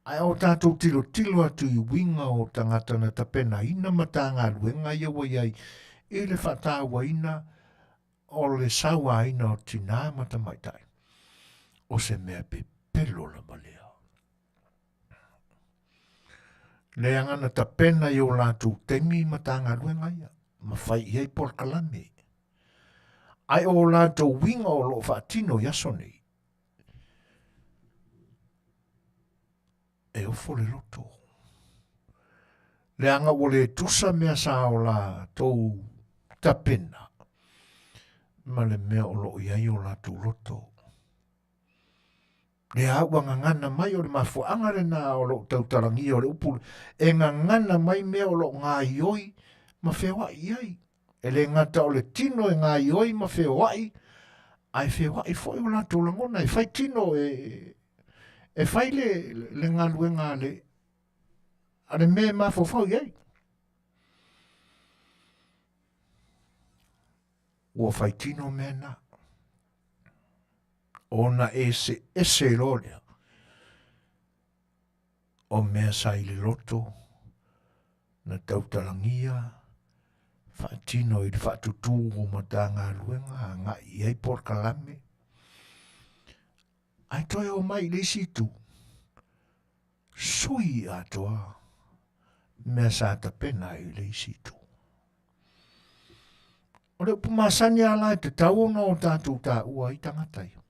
Ae o tatou tilotilo atu i uiga o tagata na tapenaina Matagaluega ia ua i ai i le faatauaina o le sauaina o tinā ma tamaitai, o se mea pepelo lava lea. Leaga na tapena i o latou taimi Matagaluega ia, ma fai i ai polokalame. Ae o latou uiga o lo o faatino i aso nei, e ofo le loto. Leaga ua le tusa mea sa o latou tapena ma le mea o lo o i ai o latou loto. Lea ua gagana mai o le mafuaaga lena o lou tautalagia o le upu e gagana mai mea o lo o gaioi ma feoai i ai. E le gata o le tino e gaioi ma feoai, ae feoai foi o latou lagona e fai tino e, e fai le, le galuega a le, a le mea e mafaufau i ai. Ua fai tino mea na. Ona eseese loa lea o mea sa i le loto na tautalagia faatino i le faatutū o Matagaluega agai i ai polokalame ae toe o mai i le isi itu. Sui atoa mea sa tapena ai le isi itu. O le upu masani a la e tatau ona o tatou taua ai tagata ia.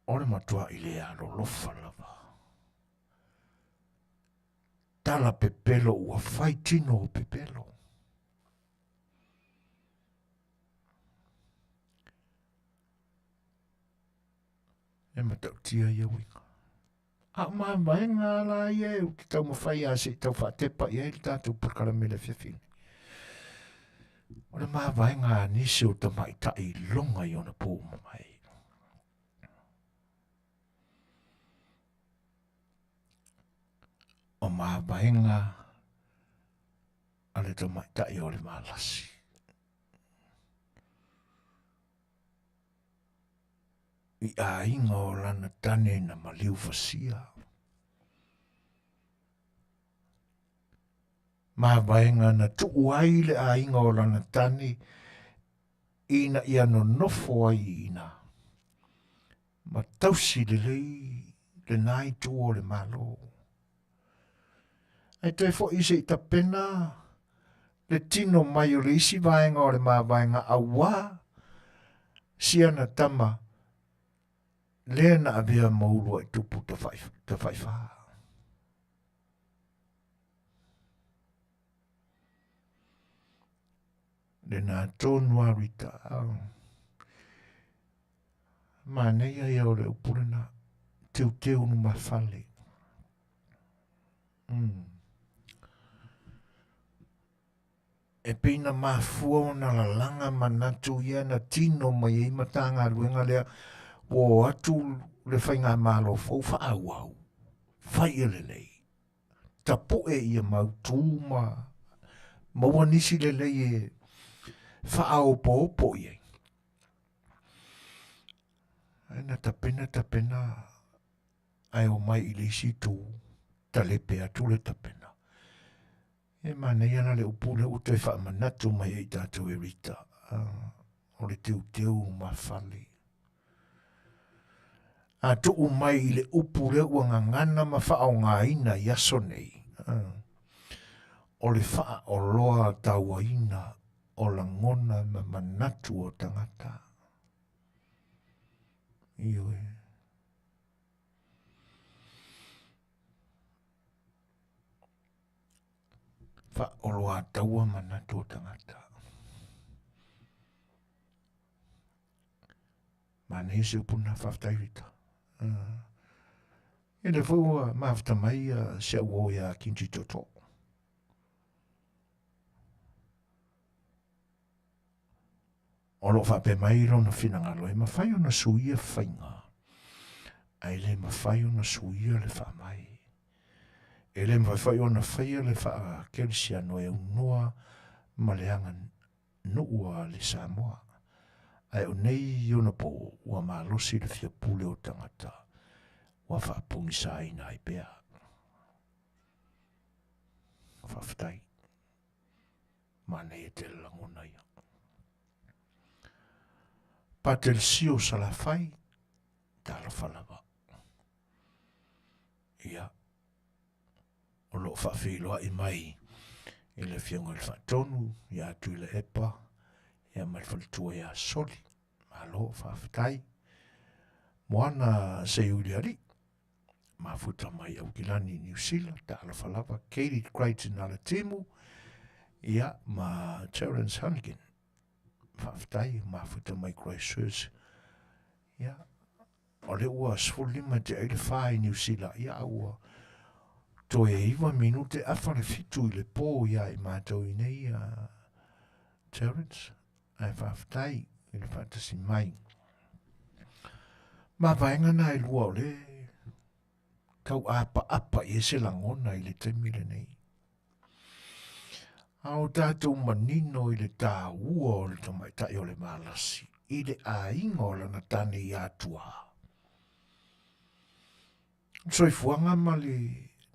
O le matuaʻi le alolofa lava. Tala pepelo ua fai tino o pepelo. E matautia ia uiga. A o mavaega a la ia e te taumafai a se i tau faatepa i ai le tatou polokalame i le afiafi nei. O le mavaega a nisi o tamaitai i loga i ona pō mamae. O mavaega a le tamaitai o le malasi. I aiga o lana tane na maliu fasia. Mavaega na tuu ai le aiga o lana tane ina ia nonofo ai i ina ma tausi lelei lena itu o le Malo. Ae toe foi se i tapena le tino mai o le isi vaega o le mavaega auā siana tama lea na avea ma uluaʻi tupu tafaifā. Lena tonu a Rita. Manaia ia o le upu lena. Teuteu lumafale. E pei na mafua ona lalaga manatu ia na tino mai ai Matagaluega lea ua o atu le faigamalo fou faaauau, fai ia lelei, tapu'e ia mautū ma maua nisi lelei e faaopoopo i ai. Ae na tapena tapena ae omai i le isi itu talepe atu le tapena. E manaia la le upu lea ua toe faamanatu mai ai tatou e Rita, o le teuteu mafale. A tuu mai i le upu lea ua gagana ma faaaogaina i aso nei, o le faaoloa tauaina o lagona ma manatu o tagata. Ioe. Faaoloataua manatu o tagata. Manaia se upu lena, faafetai Rita. Ia lea foi ua mafuta mai si au uo ia Kinji Toto. O lo o faapea mai lona finagalo e mafai ona suia faiga, ae le mafai ona suia le faamai. E le mafai foi ona faia le faakerisiano e aunoa ma le aganuu a le Samoa. Ae o nei ona pō ua malosi le fia pule o tagata ua faapogisaina ai pea. Faafetai. Manaia tele lagona ia. Patelsio Salafai, talofa lava. Ia, o lo o faafeiloai mai i le Afioga i le Faatonu ia Tuilaepa ia ma le faletua ia Soli. Malo, faafetai. Moana Seiulialii, mafuta mai Aukilani i Niu Sila, talofa lava, Katie Crichton Alatimu, ia, ma Terence Hunnigan. Faafetai, mafuta mai Christchurch. Ia, o lea ua 15 tea i le 4 i Niu Sila, ia, a ua toe 9 minute afa le 7 i le pō ia i mātou i nei, Terence. Ae faafetai i le faatasi mai. Mavaega na e lua o le tau apaapa i ai se lagona i le taimi lenei. A o tatou manino i le tāua o le tamaitai o le malasi i le aiga o lana tane i Atua. Soifuaga ma le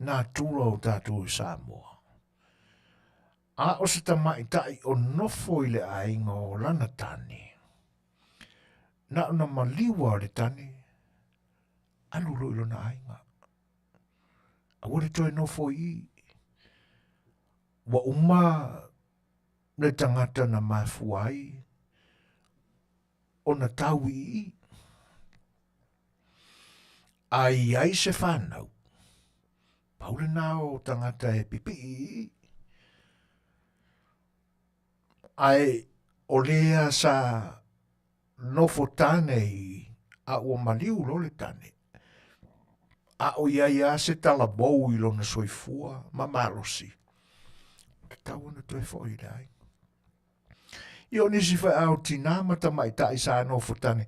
natura o tatou i Samoa. A o se tamaitai o nofo i le aiga o lana tane, na ona maliu lava o le tane, Alu loa i lona aiga. Aua le toe nofo i i. Ua uma le tagata na mafua ai ona tau i i. A i ai se whanau, pau lena o tagata e pipii i i. Ae o lea sa nofo tane i a ua maliu loa le tane, a o i ai lava se talavou i lona soifua ma malosi, tatau ona toe foi i le aiga. Ia o nisi feau tinā ma tamaitai sa nofo tane,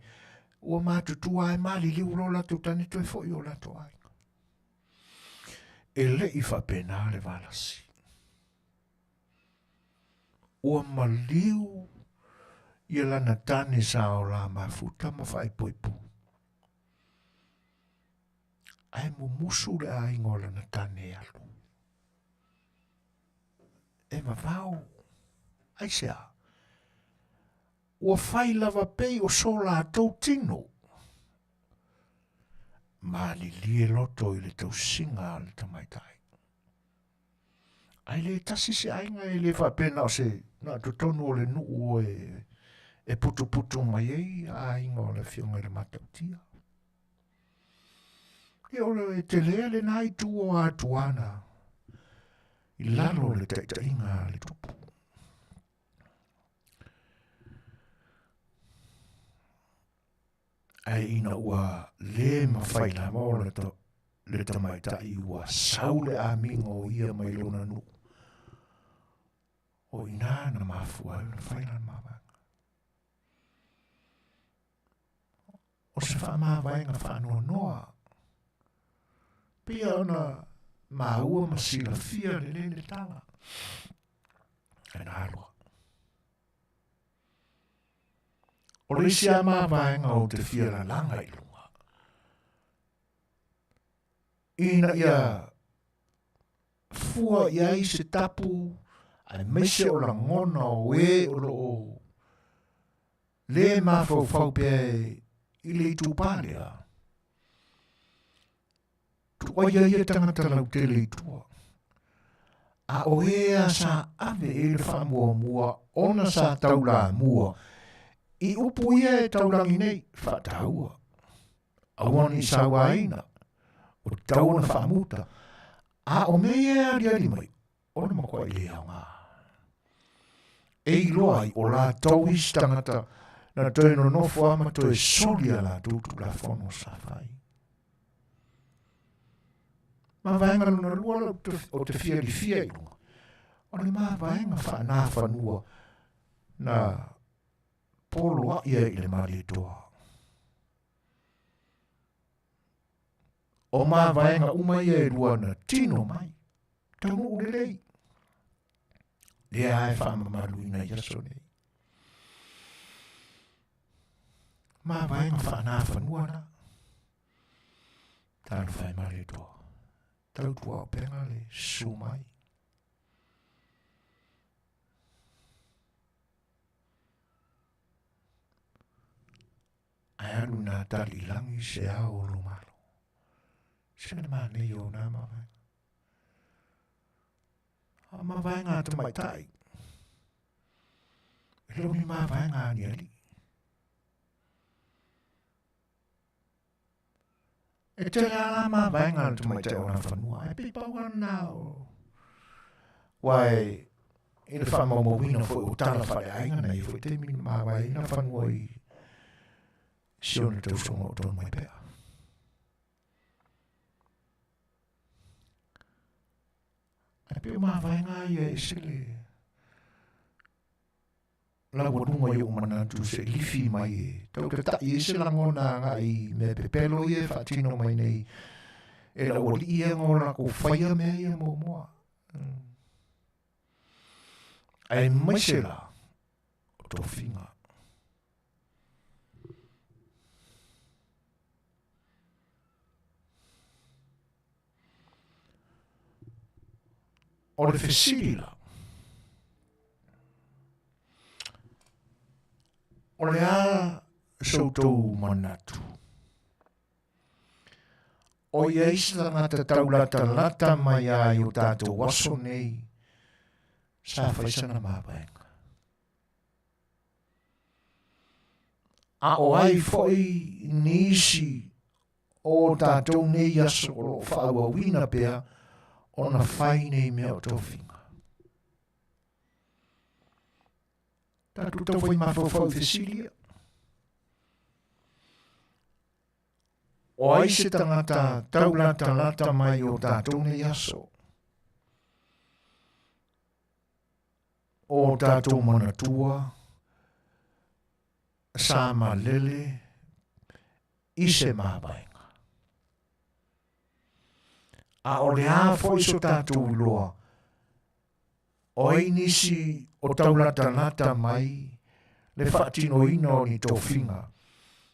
ua matutua e maliliu loa latou tane toe foi i o latou aiga. E le i faapena le Valasi. Ua maliu ia lana tane sa ola mafuta ma faaipoipo. Ae mumusu le aiga o lana tane e alu. E vavao. Aisea? Ua fai lava pei o so latou tino. Malilie loto i le tausiga a le tamaitai. Ae le tasi se aiga e le faapea na o se na o totonu o le nuu e, e putuputu mai ai aiga o le afioga i le Matautia. Ia o le tele lena itu o Atuana i lalo o le taitaiga a le tupu. Ae ina ua lē mafai lava o le tamaitai ua sau le amiga o ia mai lona nuu, o i ina na mafua ai ona fai lana mavaega. O se faamavaega faanoanoa, pei ona maua ma silafia lelei le tala, ae na alu. O le isi a mavaega ou te fia lalaga i luga, ina ia fua i ai se tapu aemaise o lagona o e o lo o lē mafaufau pea i le itupa lea. Tuaia ia tagata lautele i tua. A o ea sa ave i le faamuamua ona sa taulamua i upu ia e taulagi nei, faataua. Aua ne i sauaina, o tatau ona faamuta, a o mea ia e aliali mai, o le matuai le aoga. E iloa ai o latou isi tagata na toe nonofo a ma toe soli a latou tulafono sa fai. Mavaega lona lua lau o te fialifia i luga, o le mavaega faanafanua na poloai ai i le Malietoa. O mavaega uma ia e lua na tino mai, taunuu lelei. Lea e faamamaluina i aso nei. Mavaega faanafanua na. Talofa e Malietoa. Tautuaupega le susu mai. Ae alu nā tali i langi se ao o lo malo. Se le manaia o nā mavaega. A mavaega a tamaitai. E le o ni mavaega a ni alii. E tele a la mavaega a le tamaitai o Nafanua, ae pei pau lava lena o... Aua i le faamaumauina foi o tala faaleaiga na i ai foi taimi na mavae ai Nafanua i si ona tausoga o Tonumaipea. Ae pei o mavaega ia e ese le laualuga i ou manatu se i lifi mai e tau tata'i ai se lagona agai i mea pepelo ia e faatino mai nei e le aualii ia ma o latou faia mea ia muamua. Aemaise la o tofiga. O le fesili la, o le a so outou manatu? O i ai se tagata taulatalata mai lava i o tatou aso nei, sa fai sana mavaega. A o ai foi nisi o tatou nei aso o lo o faaauauina pea ona fai nei mea o tofiga. Tatou taufai mafaufau i fesili ia. O ai se tagata taulatalata mai o tatou nei aso? O tatou manatua sa malele i se mavaega. A o le a foi so tatou iloa, o ai nisi o taulatalata mai le faatinoina o ni tofiga,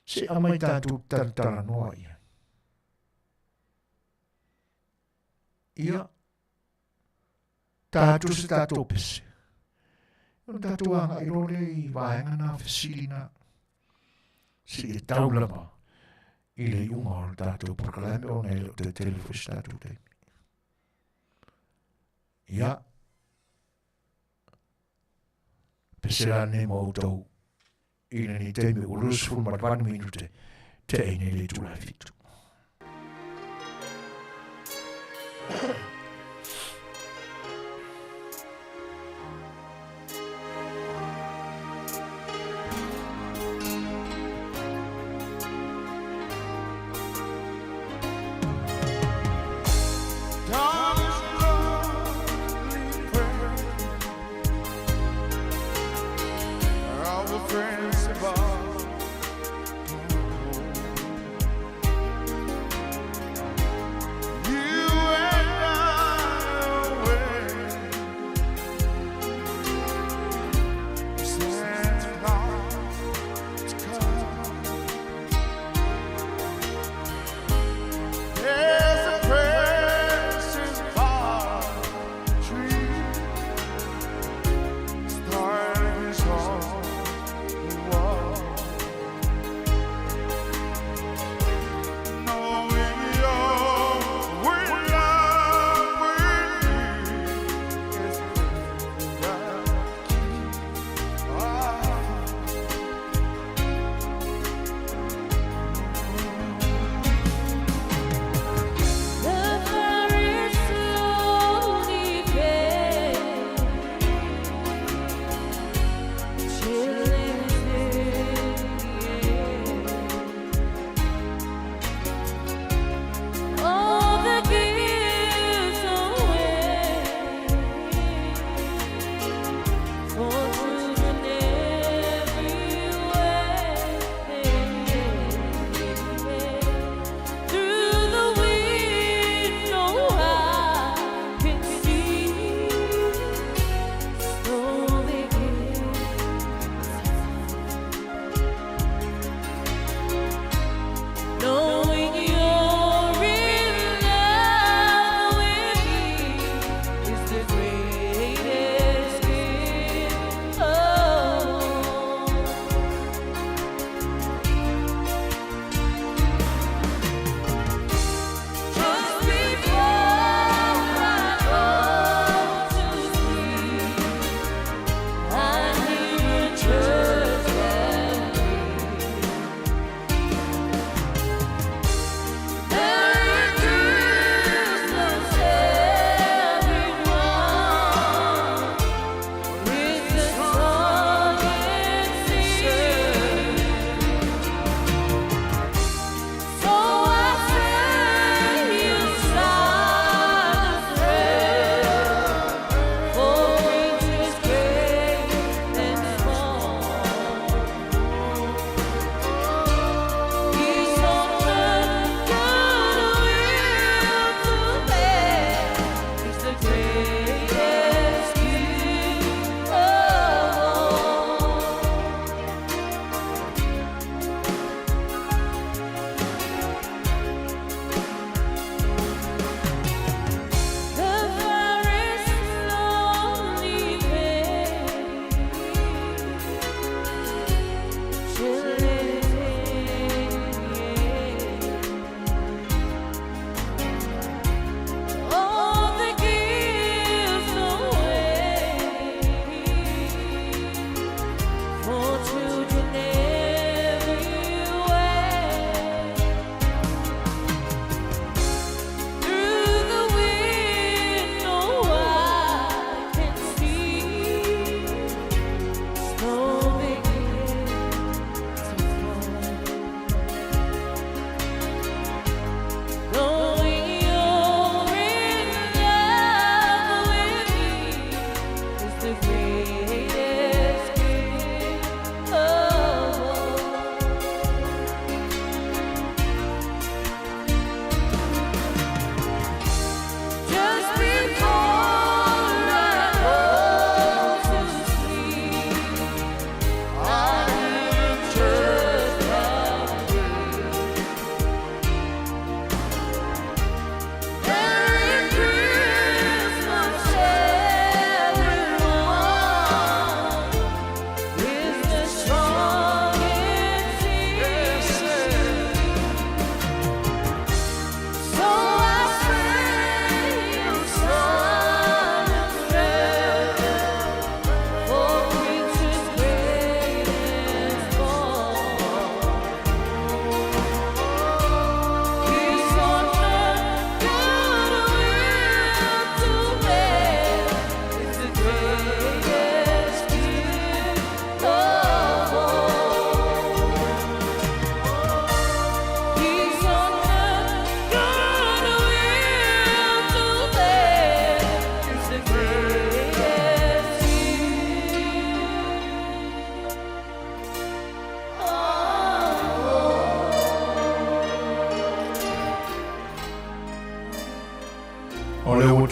se aumai tatou talatalanoa i ai. Ia, ta atu se tatou pese. Ona tatou agai loa lea i vaega na fesili na. Seia tau lava i le iuga o le tatou polokalame ona e le o toe tele foi se tatou taimi. Ia, pese la nei ma outou i lenei taimi ua 28 minute tea i nei le itula e 7.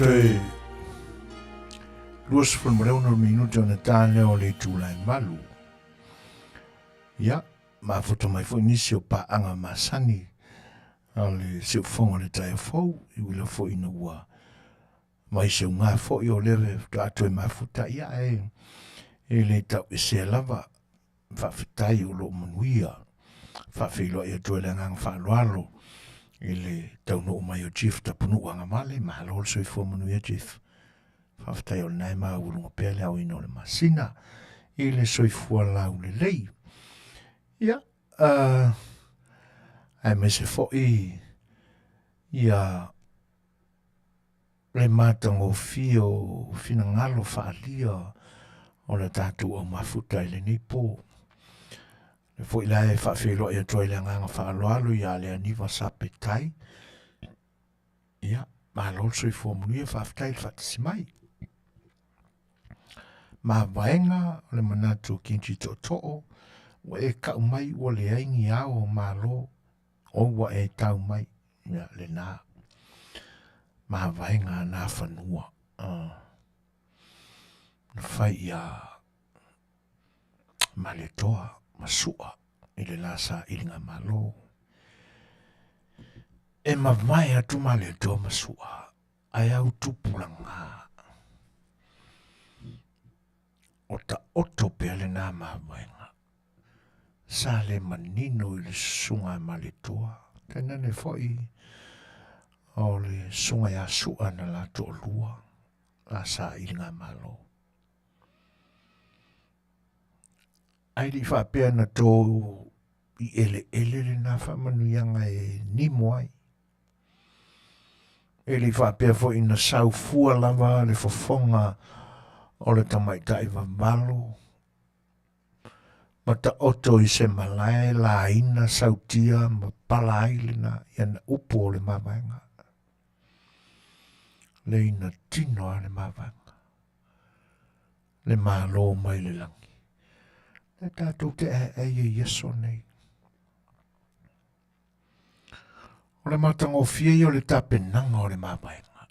toe 26 minute ona ta lea o le itula e 8. Ia, mafuta mai foi nisi o paaga masani a le siufofoga o le taeao fou, e ui lava foi ina ua mai seuga foi o lea faatoa toe mafuta, ia ae e le tau esea lava. Faafetai o lo o manuia. Faafeiloai atu ai le agaga faaaloalo i le taunuu mai o Chief Tapunuu Agavale. Malo le soifua manuia Chief. Faafetai o lena e maualuga pea le aoina o le masina i le soifua laulelei. Ia, uh, aemaise foi ia le matagofie o finagalo faaalia o le tatou au mafuta i lenei po. Le foi la e faafeiloai atu ai le agaga faaaloalo ia Leaniva Sapetai. Ia, malo le soifua manuia, faafetai le faatasi mai. Mavaega o le manatu o Kenji Tootoo, ua e kau mai ua leai ni ao o malo, o ua e tau mai. Ia, lena. Mavaega a Nafanua. Na fai ia Malietoa ma Sua i le la sailiga malo. E mavae atu Malietoa ma Sua, ae au tupulaga. O taoto pea lena mavaega. Sa le manino i le susuga a Malietoa, tainane foi o le susuga ia Sua na la toalua, la sailiga malo. Ae le i faapea na to i eleele lena faamanuiaga e nimo ai. E le i faapea foi na sau fua lava le fofoga o le tamaitai vavalo ma taoto i se malae laina sautia ma pala ai lena ia na upu o le mavaega. Lei na tino a le mavaega. Le malo mai le lagi. Le tatou te aeae ai i aso nei. O le matagofie ia o le tapenaga o le mavaega.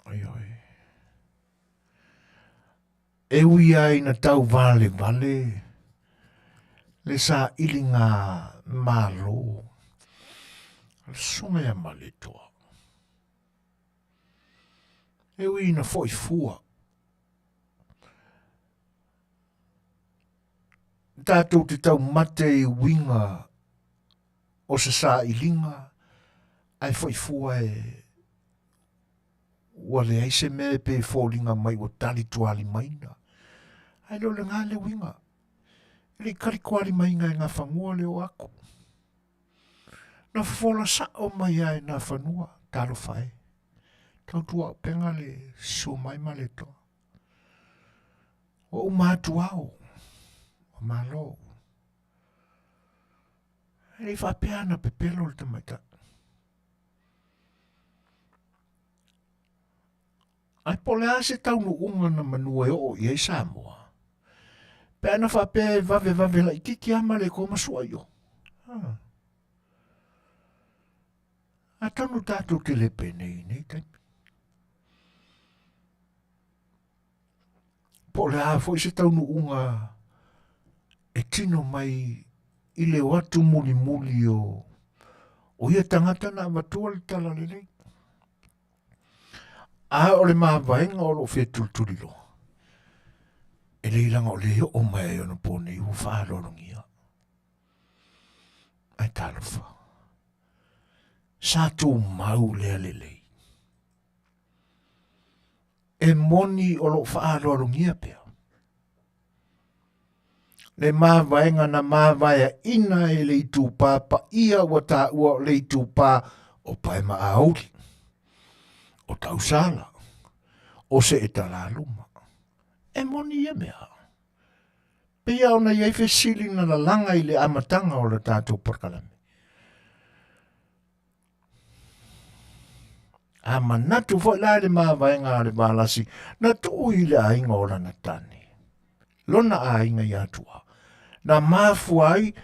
Oi oi. E ui lava ina tau valevale le sailiga malo a le Susuga ia Malietoa, e ui ina foi fua tatou te taumate i uiga o se sailiga ae foi fua e Ua leai se mea e pei e foliga mai ua talitualimaina. Ae le o lena le uiga. E le i talitualimaina e Nafanua le oo atu. Na fofola sao mai lava e Nafanua, talofa e. Tautuaupega le susu mai Malietoa. Ua uma atu ao, ua malo. E le i faapea na pepelo le tamaitai. Ae po o le a se taunuuga na manua e oo i ai Samoa, pe ana faapea e vavevave laitiiti lava Malietoa ma Sua i o. Atonu tatou te le penei i nei taimi. Po o le a foi se taunuuga e tino mai i le o atu mulimuli o, o ia tagata na avatua le talalelei. A o le mavaega o loo fetuletuliloa, e lei laga o le oo mai ai ona po nei ua faaaloalogia. Ae talofa, sa tumau lea lelei. E moni o loo faaaloalogia pea. Le mavaega na mavaeaina e le itupa paia ua taua o le itupa o Paemaauli, o Tausala, o Seetalaluma. E moni ia mea. Pei ona i ai fesili na lalaga i le amataga o le tatou polokalame. A manatu foi la i le mavaega a le Valasi na tuu i le aiga o lana tane, lona aiga ia Tu'a, na mafua ai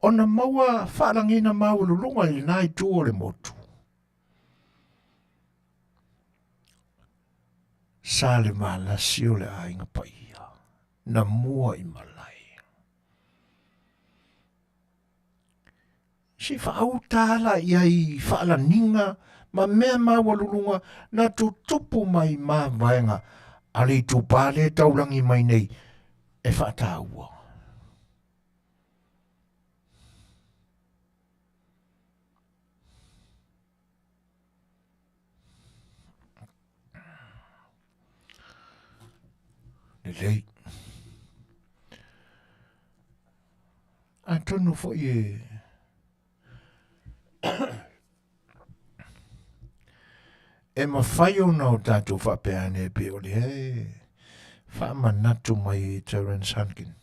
ona maua faalagiina maualuluga i lena itu o le motu. Sa le malasi o le aiga paia na mua i malae. Se i faauta la i ai i faalaniga ma mea maualuluga na tutupu mai mavaega a le itupa lea e taulagi mai nei e faataua. Lelei. Atonu foi e e mafai ona o tatou faapea ane e pei o lea e faamanatu mai e Terence Hunkin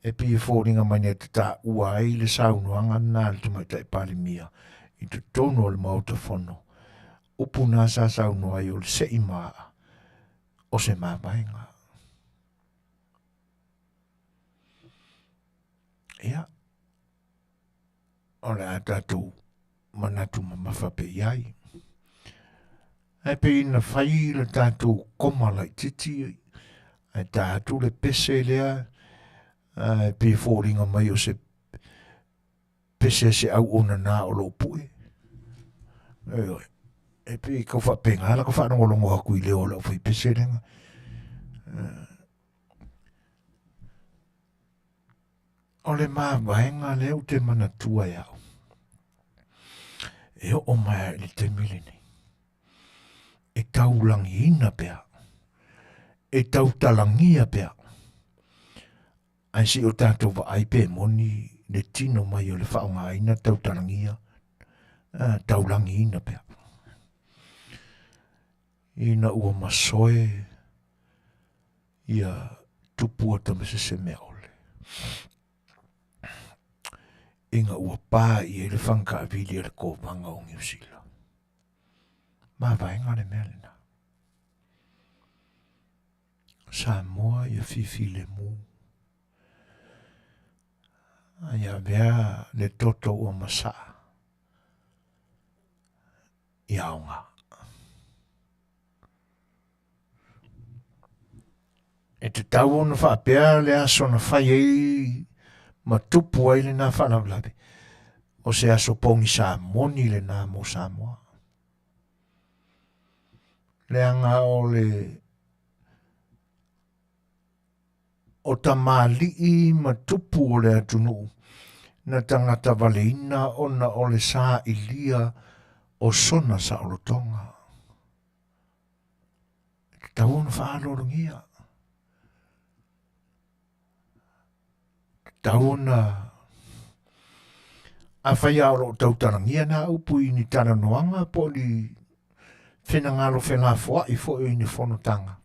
e pei e foliga mai nei te taua ai le saunoaga lena a le Tamaitai Palemia i totonu o le Maota Fono. Upu na sa saunoa ai o le sei maa o se mavaega. Ia, o le a tatou manatu mamafa pe i ai. Ae pei na fai le tatou koma laititi ae ta atu le pese lea ae pei e foliga mai o se pese a se auauna na o loo pue. Ioe, e pei e tau faapena la ka faalogologo atu i leo o le aufaipese lea. O le mavaega lea ou te manatua e au, e oo mai lava i le taimi lenei, e taulagiina pea, e tautalagia pea, ae se i o tatou vaai pe moni le tino mai o le faaaogaina tautalagia, taulagiina pea. Ina ua masoe ia tupu o Tamasese-meaole. Ina ua pā i ai le fagataavili a le Kovana o Niu Sila. Mavaega le mea lena. Samoa ia fifilemu. Ai avea le toto ua masaa ia aoga. E tatau ona faapea le aso na fai ai ma tupu ai lena faalavelave, o se aso pogisa moni lena mo Samoa. Leaga o le o tamalii ma tupu o le atunuu na tagata valeina ona o le sailia o sona saolotoga. E tatau ona faaaloalogia. E tatau ona afai lava o lo o tautalagia na upu i ni talanoaga po o ni finagalo felafoai foi i ni fonotaga,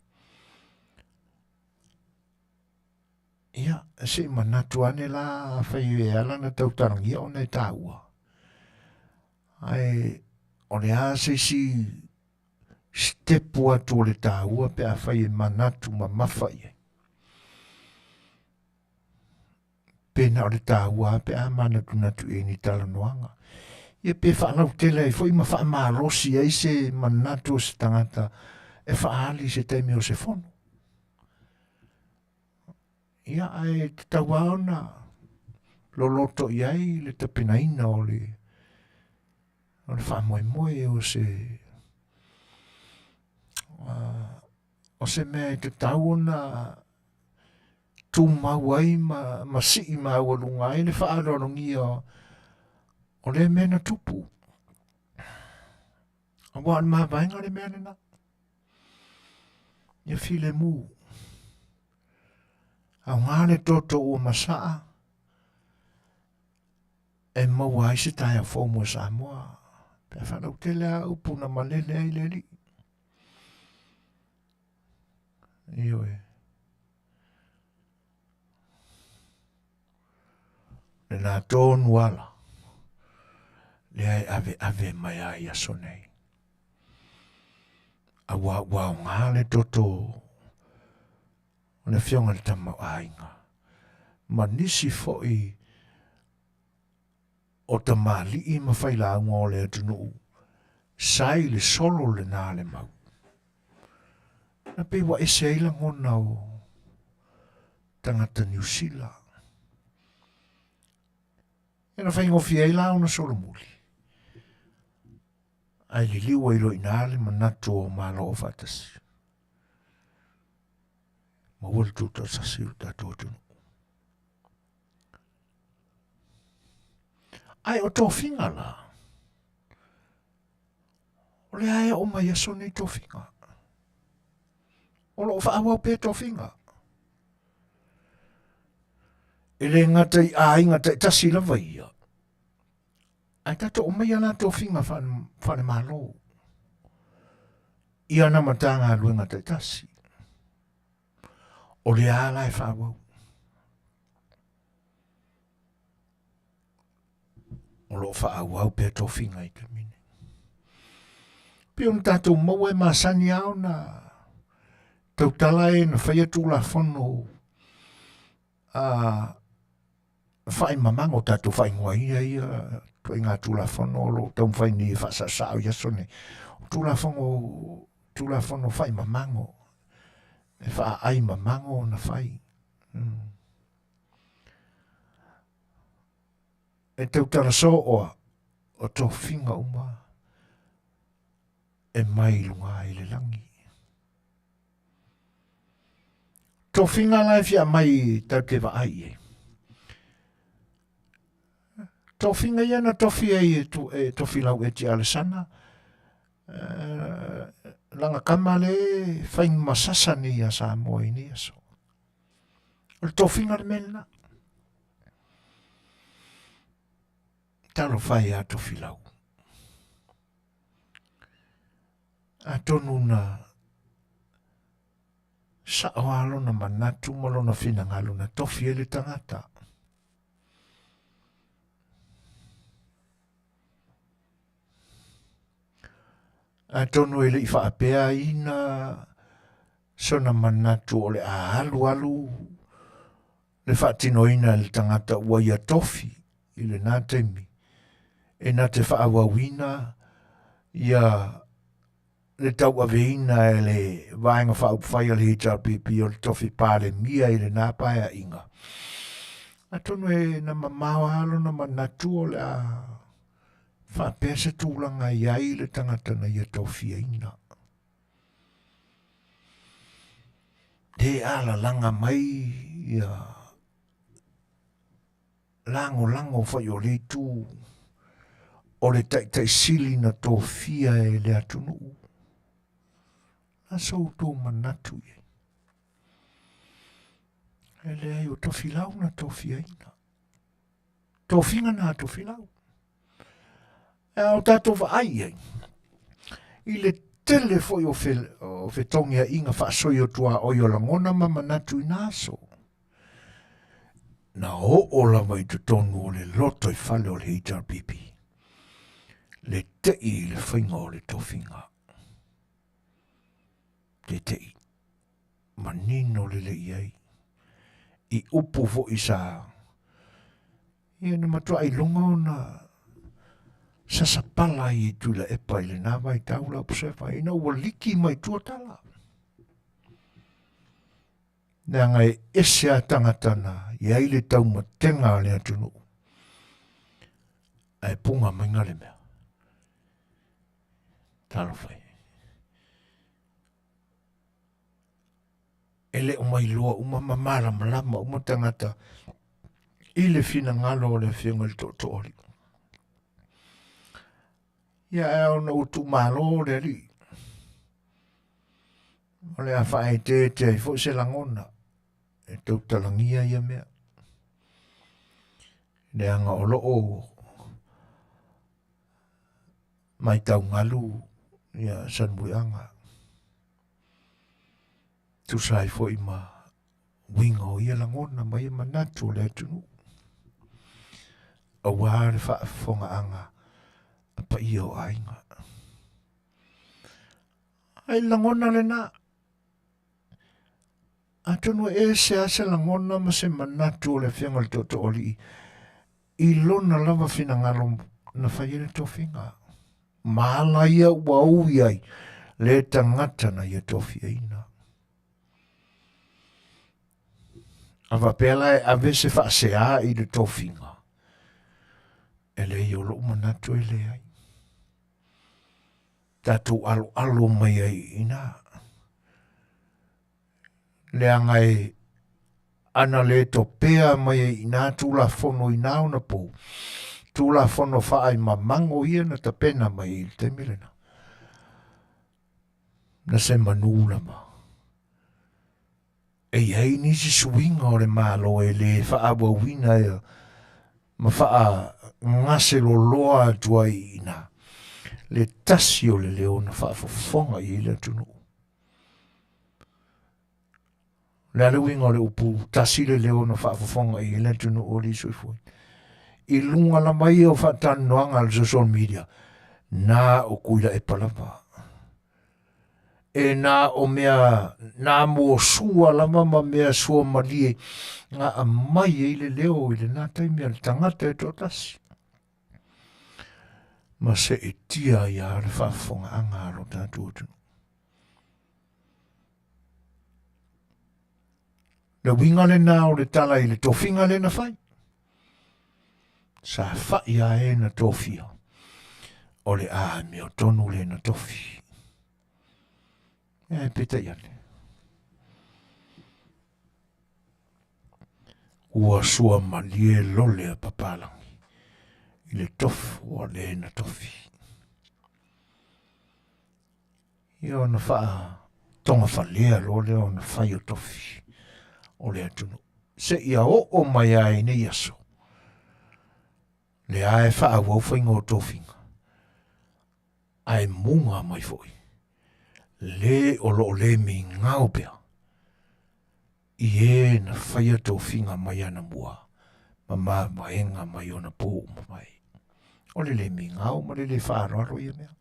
ia, se i manatu ane la afai e ala ona tautalagia ona e taua. Ae o le a se isi sitepu atu o le taua pe afai e manatu mamafa i ai. Pe na o le taua lava pe a manatunatu i ai ni talanoaga. Ia pe faalautele ai foi ma faamalosi ai se manatu o se tagata e faaali i se taimi o se fono. Ia, ae tatau lava ona loloto i ai le tapenaina o le o le faamoemoe o se o se mea e tatau ona tumau ai ma, ma sii maualuga ai le faaaloalogia o lea mea na tupu. Aua o le mavaega le mea lena. Ia filemu. Aoga le toto ua masaa e maua ai se taeao fou mo Samoa. Pe a faalautele a upu na malele ai le alii. Ioe. Lena tonu ala lea e aveave mai ai aso nei. Aua ua aoga le toto o le Afioga i le Tamaoaiga ma nisi foi o tamalii ma failauga o le atunuu sa i le solo lena le mau. Na pei ua ese ai lagona o tagata Niu Sila. E na faigofie ai la ona solomuli. Ae liliu ai loa i ina le manatu o Malo Aufaatasi. Maua le tutoatasi o le tatou atunuu. Ae o tofiga la, o lea e oo mai aso nei tofiga. O lo o faaauau pea tofiga. E le gata i aiga taitasi lava ia, ae tatou aumaia la tofiga faale-Malo i ana Matagaluega taitasi. O lea la e faaauau. O lo o faaauau pea tofiga i taimi nei. Pei ona tatou maua e masani lava ona tautala e na faia Tulafono a faaimamago tatou faaigoaina ia ituaiga Tulafono o lo o taumafai nei e faasaosao i aso nei. O Tulafono, Tulafono faaimamago, e faaai mamago ona fai. E tautala sooa o tofiga uma e mai i luga i le lagi. Tofiga la e fia aumai tatou te vaai i ai. Tofiga ia na tofi ai e, tu, e Tofilau Eti Alesana, eh, lana tama le fai masasa nei a Samoa i nei aso. O le tofiga le mea lena. Talofa e a Tofilau. Atonu na sa'o lava lona manatu ma lona finagalo na tofi ai le tagata. Atonu e le i faapeaina sona manatu o le a alualu le faatinoina e le tagata ua ia tofi i lena taimi e na te faaauauina ia le tauaveina e le Vaega Faaupufai a le HRPP o le tofi Palemia i lena paeaiga. Atonu e na mamao lava lona manatu o le a faapea se tulaga i ai le tagata na ia tofiaina. Le alalaga mai ia lagolago foi o le itu o le taitai sili na tofia e le atunuu. A so outou manatu i ai. E leai o Tofilau na tofiaina. Tofiga na a Tofilau. A o tatou vaai i ai, i le tele foi o, fe, o fetogiaʻiga faasoi o tuaoi o lagona ma manatu i nā aso. Na oo lava i totonu o le loto i fale o le HRPP, le tei i le faiga o le tofiga. Te tei, manino lelei i ai, i upu foi sa Ia na matuai iloga ona sasapala ai e Tuilaepa i lena vaitau la Observer ina ua liki mai tua tala. Leaga e ese a tagata na i ai le taumatega a le atunuu. Ae punga mai le mea. Talofa e. E le o mailoa uma ma malamalama uma tagata i le finagalo o le Afioga i le Tootooalii. Ia ae ona ua tuumalo le alii, o le a faaeteete ai foi se lagona e tautalagia ia mea. Leaga o loo matau galu ia Salemuliaga. Tusa ai foi ma uiga o ia lagona ma ia manatu o le atunuu. Aua le faafofogaaga a paia o aiga. Ai lagona lena. Atonu e ese lava se lagona ma se manatu o le Afioga i le Tootooalii i lona lava finagalo na fai ai le tofiga. Ma ala ia ua ui ai le tagata na ia tofiaina. A faapea la e ave se faasea i le tofiga, e leai o lou manatu e leai. Tatou aloalo mai ai i ina. Leaga e ana le topea mai ai i ina Tulafono i na ona pou, Tulafono faaimamago ia na tapena mai i le taimi lena. Na se manu lava. E i ai nisi suiga o le Malo e le faaauauina e ma faagase loloa atu ai i ina le tasi o le leo na faafofoga i ai le atunuu. O le a le uiga o le upu tasi le leo na faafofoga i ai le atunuu o alii soifua? I luga lava ia o faatalanoaga a le social media, na o Tuilaepa lava. E na o mea na muasua lava ma mea suamalie na aumai ai le leo i lena taimi a le tagata e toatasi. Ma seetia ai lava le faafofogaaga a lo tatou atunuu. Le uiga lena o le tala i le tofiga lea na fai. Sa fai a e na tofia, o le amiotonu le na tofi. E peitai ane. Ua sua malie lole a papalangi i le tofu a le na tofi. Ia ona faatogafalea loa lea ona fai o tofi o le atunuu. Seia oo mai lava i nei aso, lea e faaauau faiga o tofiga, ae muga mai foi le o lo o le migao pea i e na faia tofiga mai anamua ma mavaega mai ona po ua mavae. O le le migao ma le le faaaloalo ia mea.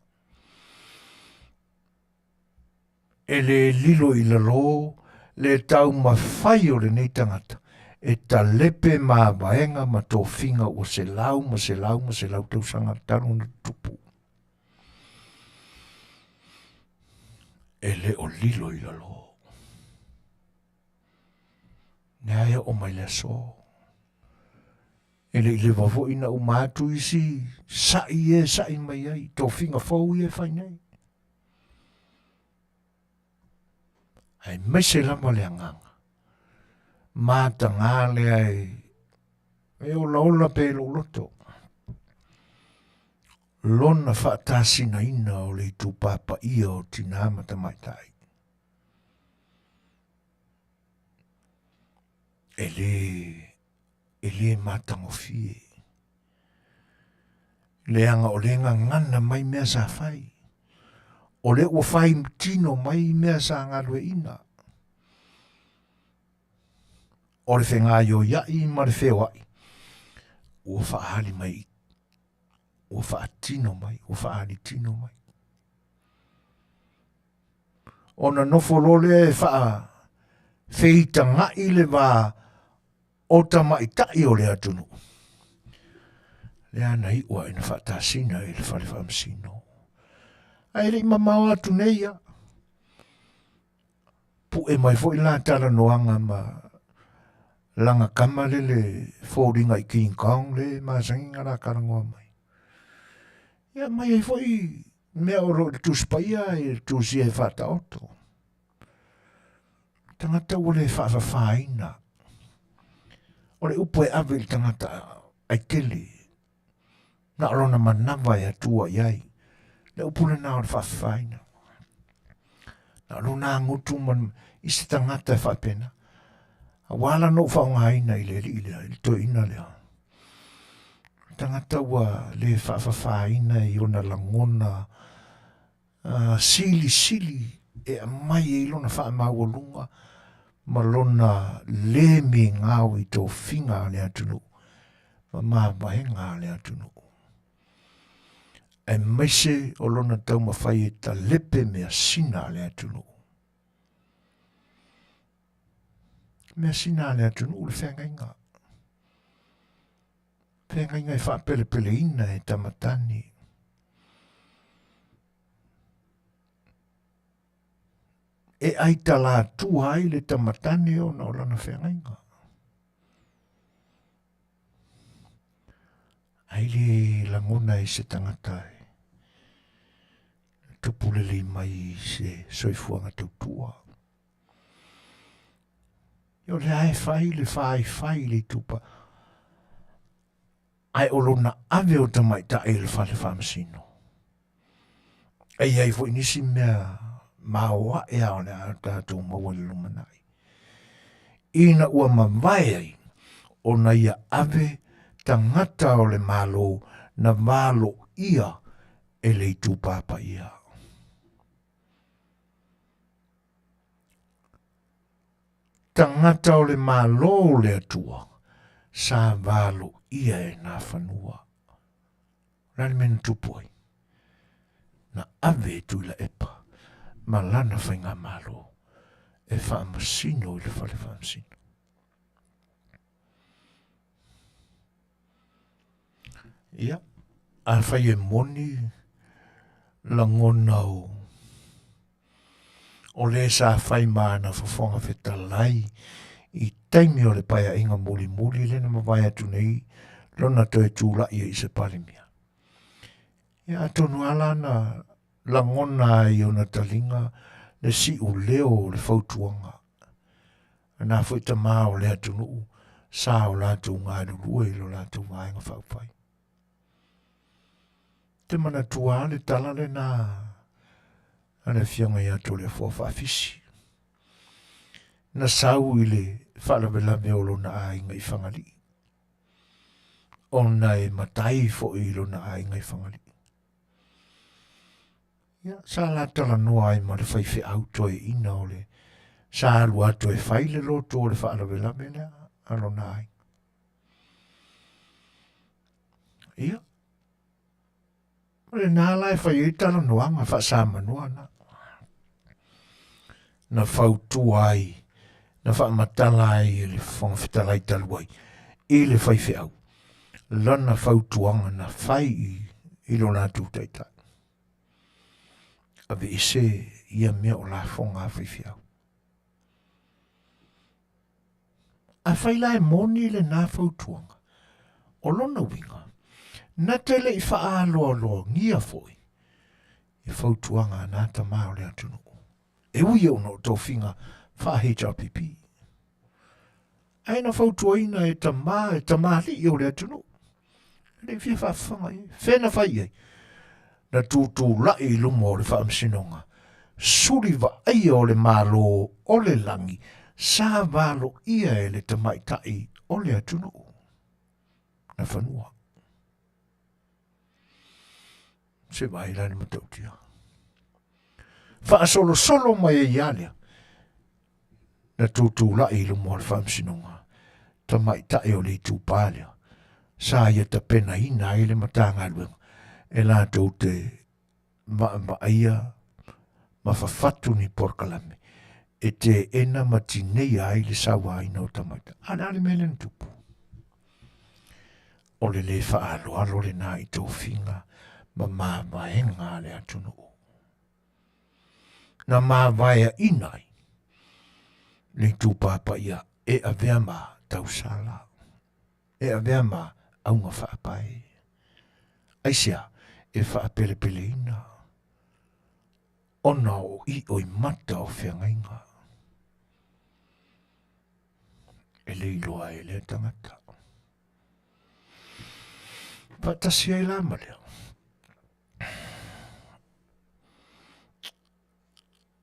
E le lilo i lalo le taumafai o lenei tagata e talepe mavaega ma tofiga ua selau ma selau ma selau tausaga talu ona tutupu. E le o lilo i lalo. Lea e oo mai le aso. E le i leva foi na uma atu isi sa'i e sa'i mai ai, tofiga fou ia e fai nei. Aemaise lava le agaga matagā lea e, e olaola pea i lou loto. Lona faatasinaina o le itupa paia o tinā ma tamaitai. E le e le matagofie. Leaga o lea e gagana mai mea sa fai. O lea ua fai tino mai mea sa galueaiina. O le fegaioia'i ma le feoa'i ua faaali mai, ua faatino mai, ua faaali tino mai. Ona nofo loa lea e faafeitaga'i le va o tamaitai o le atunuu, lea na iu ae na faatasina i le fale faamasino. Ae le i mamao atu nei ia, pue mai foi la talanoaga ma lana tama le le foliga i King Kong le masani na la talanoa mai. Ia mai ai foi mea o lo o i le Tusi Paia i le Tusi e faataoto. Tagata ua le faafafaina. O le upu e ave i le tagata aitele, na o lona manava e atua i ai. Le upu lena o le faafafaina. Na o lona agutu ma i se tagata e faapena. Ua ala ona ou faaaogaina i le alii lea, i le toeaina lea. Tagata ua le faafafaina i ona lagona silisili e aumai ai lona faamaualuga ma lona le migao i tofiga a le atunuu ma mavaega a le atunuu. Aemaise o lona taumafai e talepe measina a le atunuu. Measina a le atunuu le feagaiga. Feagaiga e faapelepeleina e tamatane. E aitalatua ai le tamatane ona o lana feagaiga. Ai le lagona e se tagata e tupu lelei mai i se soifuaga tautua. O lea e fai le faifai i le itupa, ae o lona ave o tamaitai i le fale faamasino. E i ai foi nisi mea maoae a o le a tatou maua i le lumanai. Ina ua mavae ai ona ia ave tagata o le Malo na valoia e le itupa paia. Tagata o le Malo o le Atua sa valoia e nā fanua. O le a le mea na tupu ai? Na ave e Tuilaepa ma lana faigamalo e faamasino i le fale faamasino. Ia, afai e moni lagona o o le sa fai ma ana fofoga fetalai i taimi o le paeaiga mulimuli lea na mavae atu nei lona toe tulai ai i se Palemia. Ia atonu lava la na lagona ai ona taliga le siuleo o le fautuaga a nā foi tamā o le atunuu sa o latou galulue i lo latou vaega faaupufai. Te manatua le tala lena a le afioga ia Toleafoa Faafisi. Na sau i le faalavelave o lona aiga i Fagalii, ona e matai foi i lona aiga i Fagalii. Ia, sa la talanoa ai ma le faifeau toeaina o le sa alu atu e fai le loto o le faalavelave lea a lona aiga. Ia, o lena la e fai ai talanoaga faasamanoa na. Na fautua ai, na faamatala ai e le Fofoga Fetalai talu ai i le faifeau lana fautuaga na fai i, i lo latou taitai. Aveese ia mea o lafoga a faifeau. Afai la e moni lena fautuaga, o lona uiga, na te le i faaaloaloagia foi i fautuaga a nā tamā o le atunuu, e ui ona o tofiga faa-HRPP. Ae na fautuaina e tamā, e tamalii o le atunuu, E le i fia faafofoga i ai. Fea na fai i ai? Na tutulai i luma o le faamasinoga, suli vaaia o le Malo o le lagi sa valoia e le tamaitai o le atunuu. Na fanua. Se vaai la le matautia. Faasolosolo mai ai ia lea, na tutulai i luma o le faamasinoga, tamaitai o le itupa lea, sa ia tapenaina ai le Matagaluega e latou te vaavaaia ma fafatu ni polokalame e teena ma tineia ai le sauaina o tamaitai. A o le a le mea lea na tupu? O le lē faaaloalo lena i tofiga ma mavaega a le atunuu. Na mavaeaina ai le itupa paia e avea ma tausala, e avea ma auga faapae. Aisea? E faapelepeleina ona o ioimata o feagaiga. E le iloa ai e lea tagata. Faatasi ai la ma lea.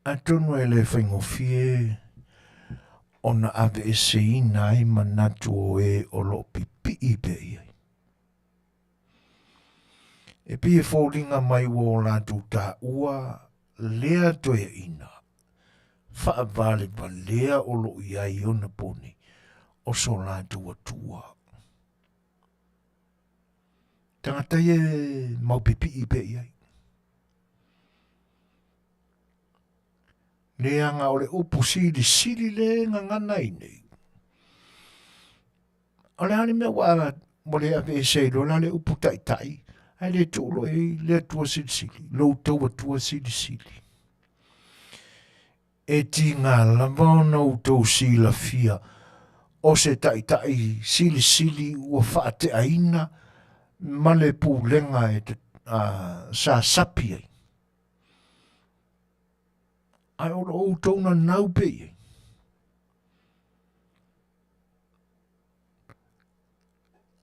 Atonu e le faigofie ona aveeseina ai manatu o e o lo o pipii pea i ai. E pei e foliga mai ua o latou taua lea toeaina faavalevalea o lo o i ai i ona po nei o so latou Atua. Tagata ia e mau pipii pea i ai. Leaga o le upu silisili le e gagana ai nei. O le a le mea ua ua le aveese ai loa la le upu taitai, ae le tuu loa i ai le Atua silisili, lo outou Atua silisili. E tiga lava ona outou silafia o se taitai silisili ua faateaina. ma le pulega e te, sa sapi ai. Ae o lo outou nanau pea i ai.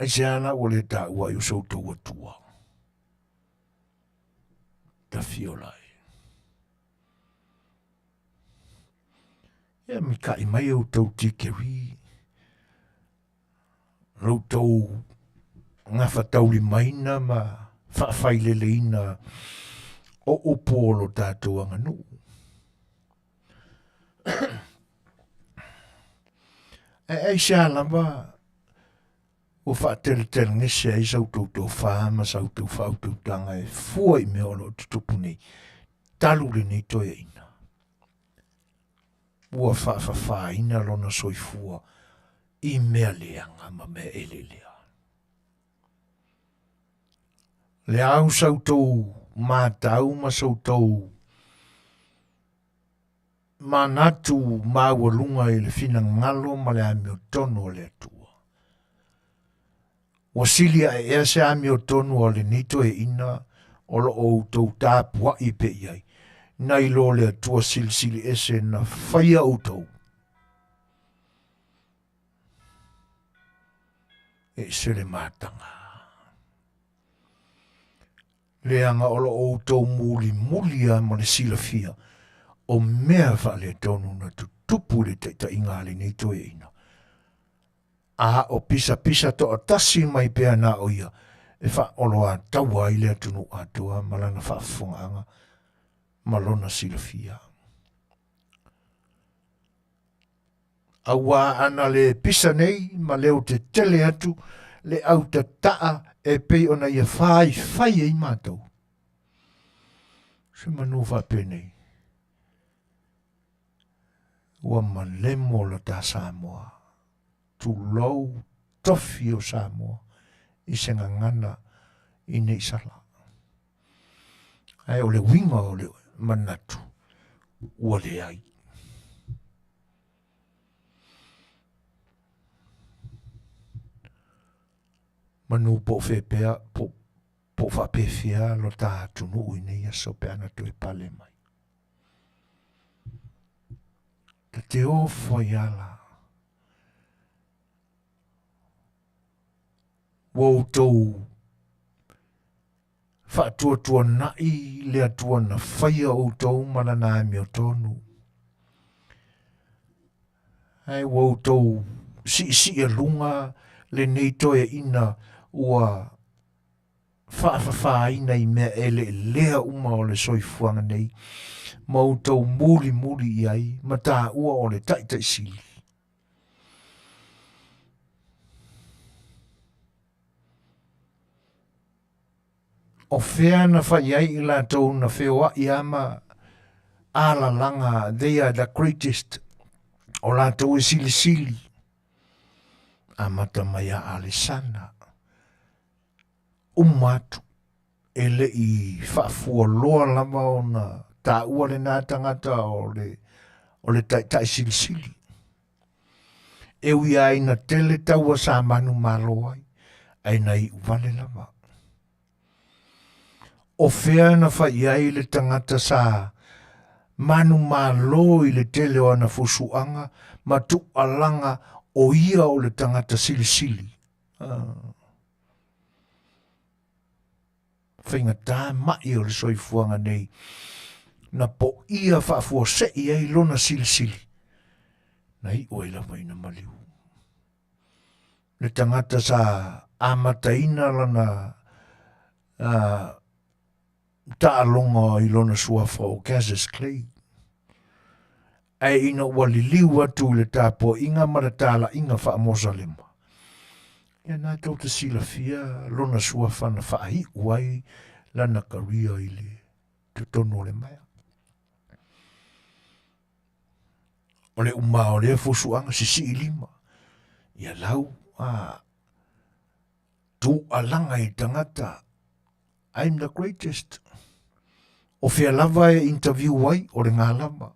Aisea la ua le taua ai o so outou Atua? Tafiola ai. Ia mikaʻi mai outou tikeri, lo outou gafataulimaina ma faafaileleina o upu o lo tatou aganuu. Ae aisea lava ua faateletelegese ai sa outou tofa ma sa outou faautautaga e fua i mea o lo o tutupu nei talu lenei toeaina ua faafafaina lona soifua i mea leaga ma mea eleelea. Le au sa outou matau ma sa outou manatu maualuga i le finagalo ma le amiotonu o le Atua. Ua sili ae ea se amiotonu a lenei toeaina o lo o outou tapuai pea i ai, nai lo le Atua Silisili Ese na faia outou. E ese le mataga. Leaga o lo o outou mulimuli lava ma le silafia o mea faaletonu na tutupu i le taitaiga a lenei toeaina. A o pisapisa toatasi mai pea na o ia e faaoloataua ai le atunuu atoa ma lana faafofogaaga ma lona silafia. Auā ana le pisa nei ma leo tetele atu le autataa e pei ona ia faifai ai matou. Se manu faapenei, ua malemo la ta Samoa, tulou tofi o Samoa i se gagana i nei sala. Ae o le uiga o le manatu, ua leai. Manu po o fepea, po, po o faapefea lo ta atunuu i nei aso pe ana toe pale mai. Ta te ofo ai ala. Ua outou Faatuatuanaʻi le Atua na faia outou ma lana amiotonu. Ae ua outou siisiialuga lenei toeaina ua faafafaina i mea eleelea uma o le soifuaga nei, ma outou mulimuli i ai ma taua o le Taitaisili. O fea na fai ai i latou na feoai a ma alalaga, they are the greatest, o latou e silisili, amata mai a Alesana, uma atu, e le i faafualoa lava ona taua lena tagata o le, o le taitai silisili. E ui lava ina tele taua sa manumalo ai, ae na iu vale lava. O fea na fai ai le tagata sa manumalo i le tele o ana fusuaga ma tuualaga o ia o le tagata silisili? Ah. Faigata maʻi o le soifuaga nei na poʻia faafuaseʻi ai lona silisili, na iʻu ai lava ina maliu. Le tagata sa amataina lana uh, taaloga i lona suafa o Cassius Clay. Ae ina ua liliu atu i le tapuaiga ma le talaiga faa-Mosalema, ia na tou te silafia lona suafa na faaiu ai lana career i le totonu o le maea. O le uma o lea fusuaga sisii lima, ia lau a tuualaga i tagata I'm the greatest. O fea lava e interview ai, o le ngā lava.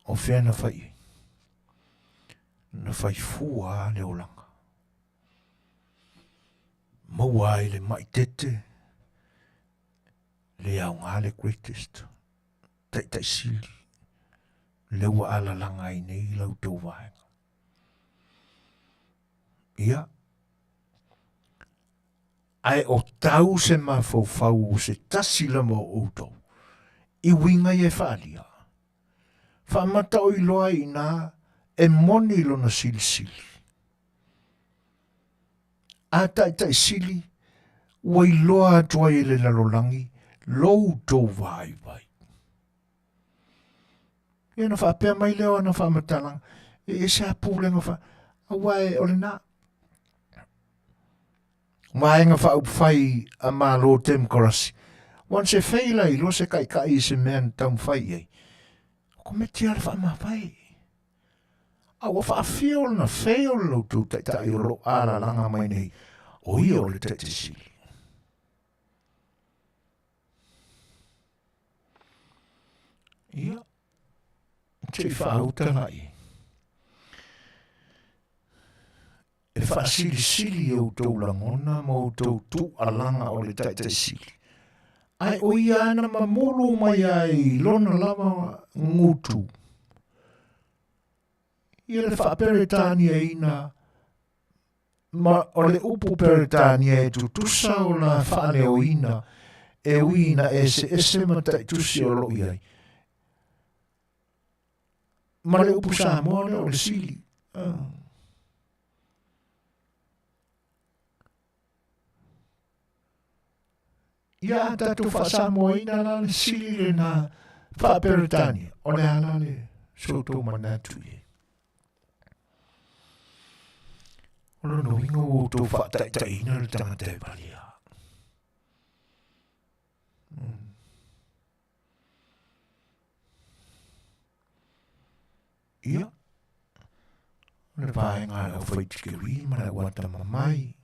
O fea na whai ai. Na whai fua le olanga. Maua ai le mai tete, le aoga le greatest, taitai sili, le ua alalaga ai nei lau tou vaega. Ia, ae o tau se mafaufau o se tasi lava o outou i uiga ia e faaalia. Faamataoiloa ai i ina e moni lona silisili. A taitai sili, ua iloa atu ai e le lalolagi lo outou vaivai. Ia ona faapea mai lea o ana faamatalaga, e ese a pulega fa, aua e o lena. Vaega Faaupufai a Malo Temokarasi, once e fail ai loa se taitai i se mea na taumafai i ai, o komiti lava le faamavae. A ua faafia ona fail lo outou taitai o lo o alalaga mai nei, o ia o le Taitai Sili. Ia, se i faauta la i ai. E faasilisili i outou lagona ma outou tuualaga o le Taitai Sili, ae o ia na mamulu mai ai i lona lava gutu ia le faaperetaniaina ma o le upu Peretania e tutusa ona faaleoina e ui ina eseese ma taitusi o lo o i ai. Ma le upu Samoa lea o le sili. Ia a tatou faasamoaina la le sili lena faa-Peretania, o le a la le so outou manatu i ai? O lona uiga ua outou faataitaiina le tagata e valia. Ia, o le vaega a le aufaitikeri ma le auatamamai,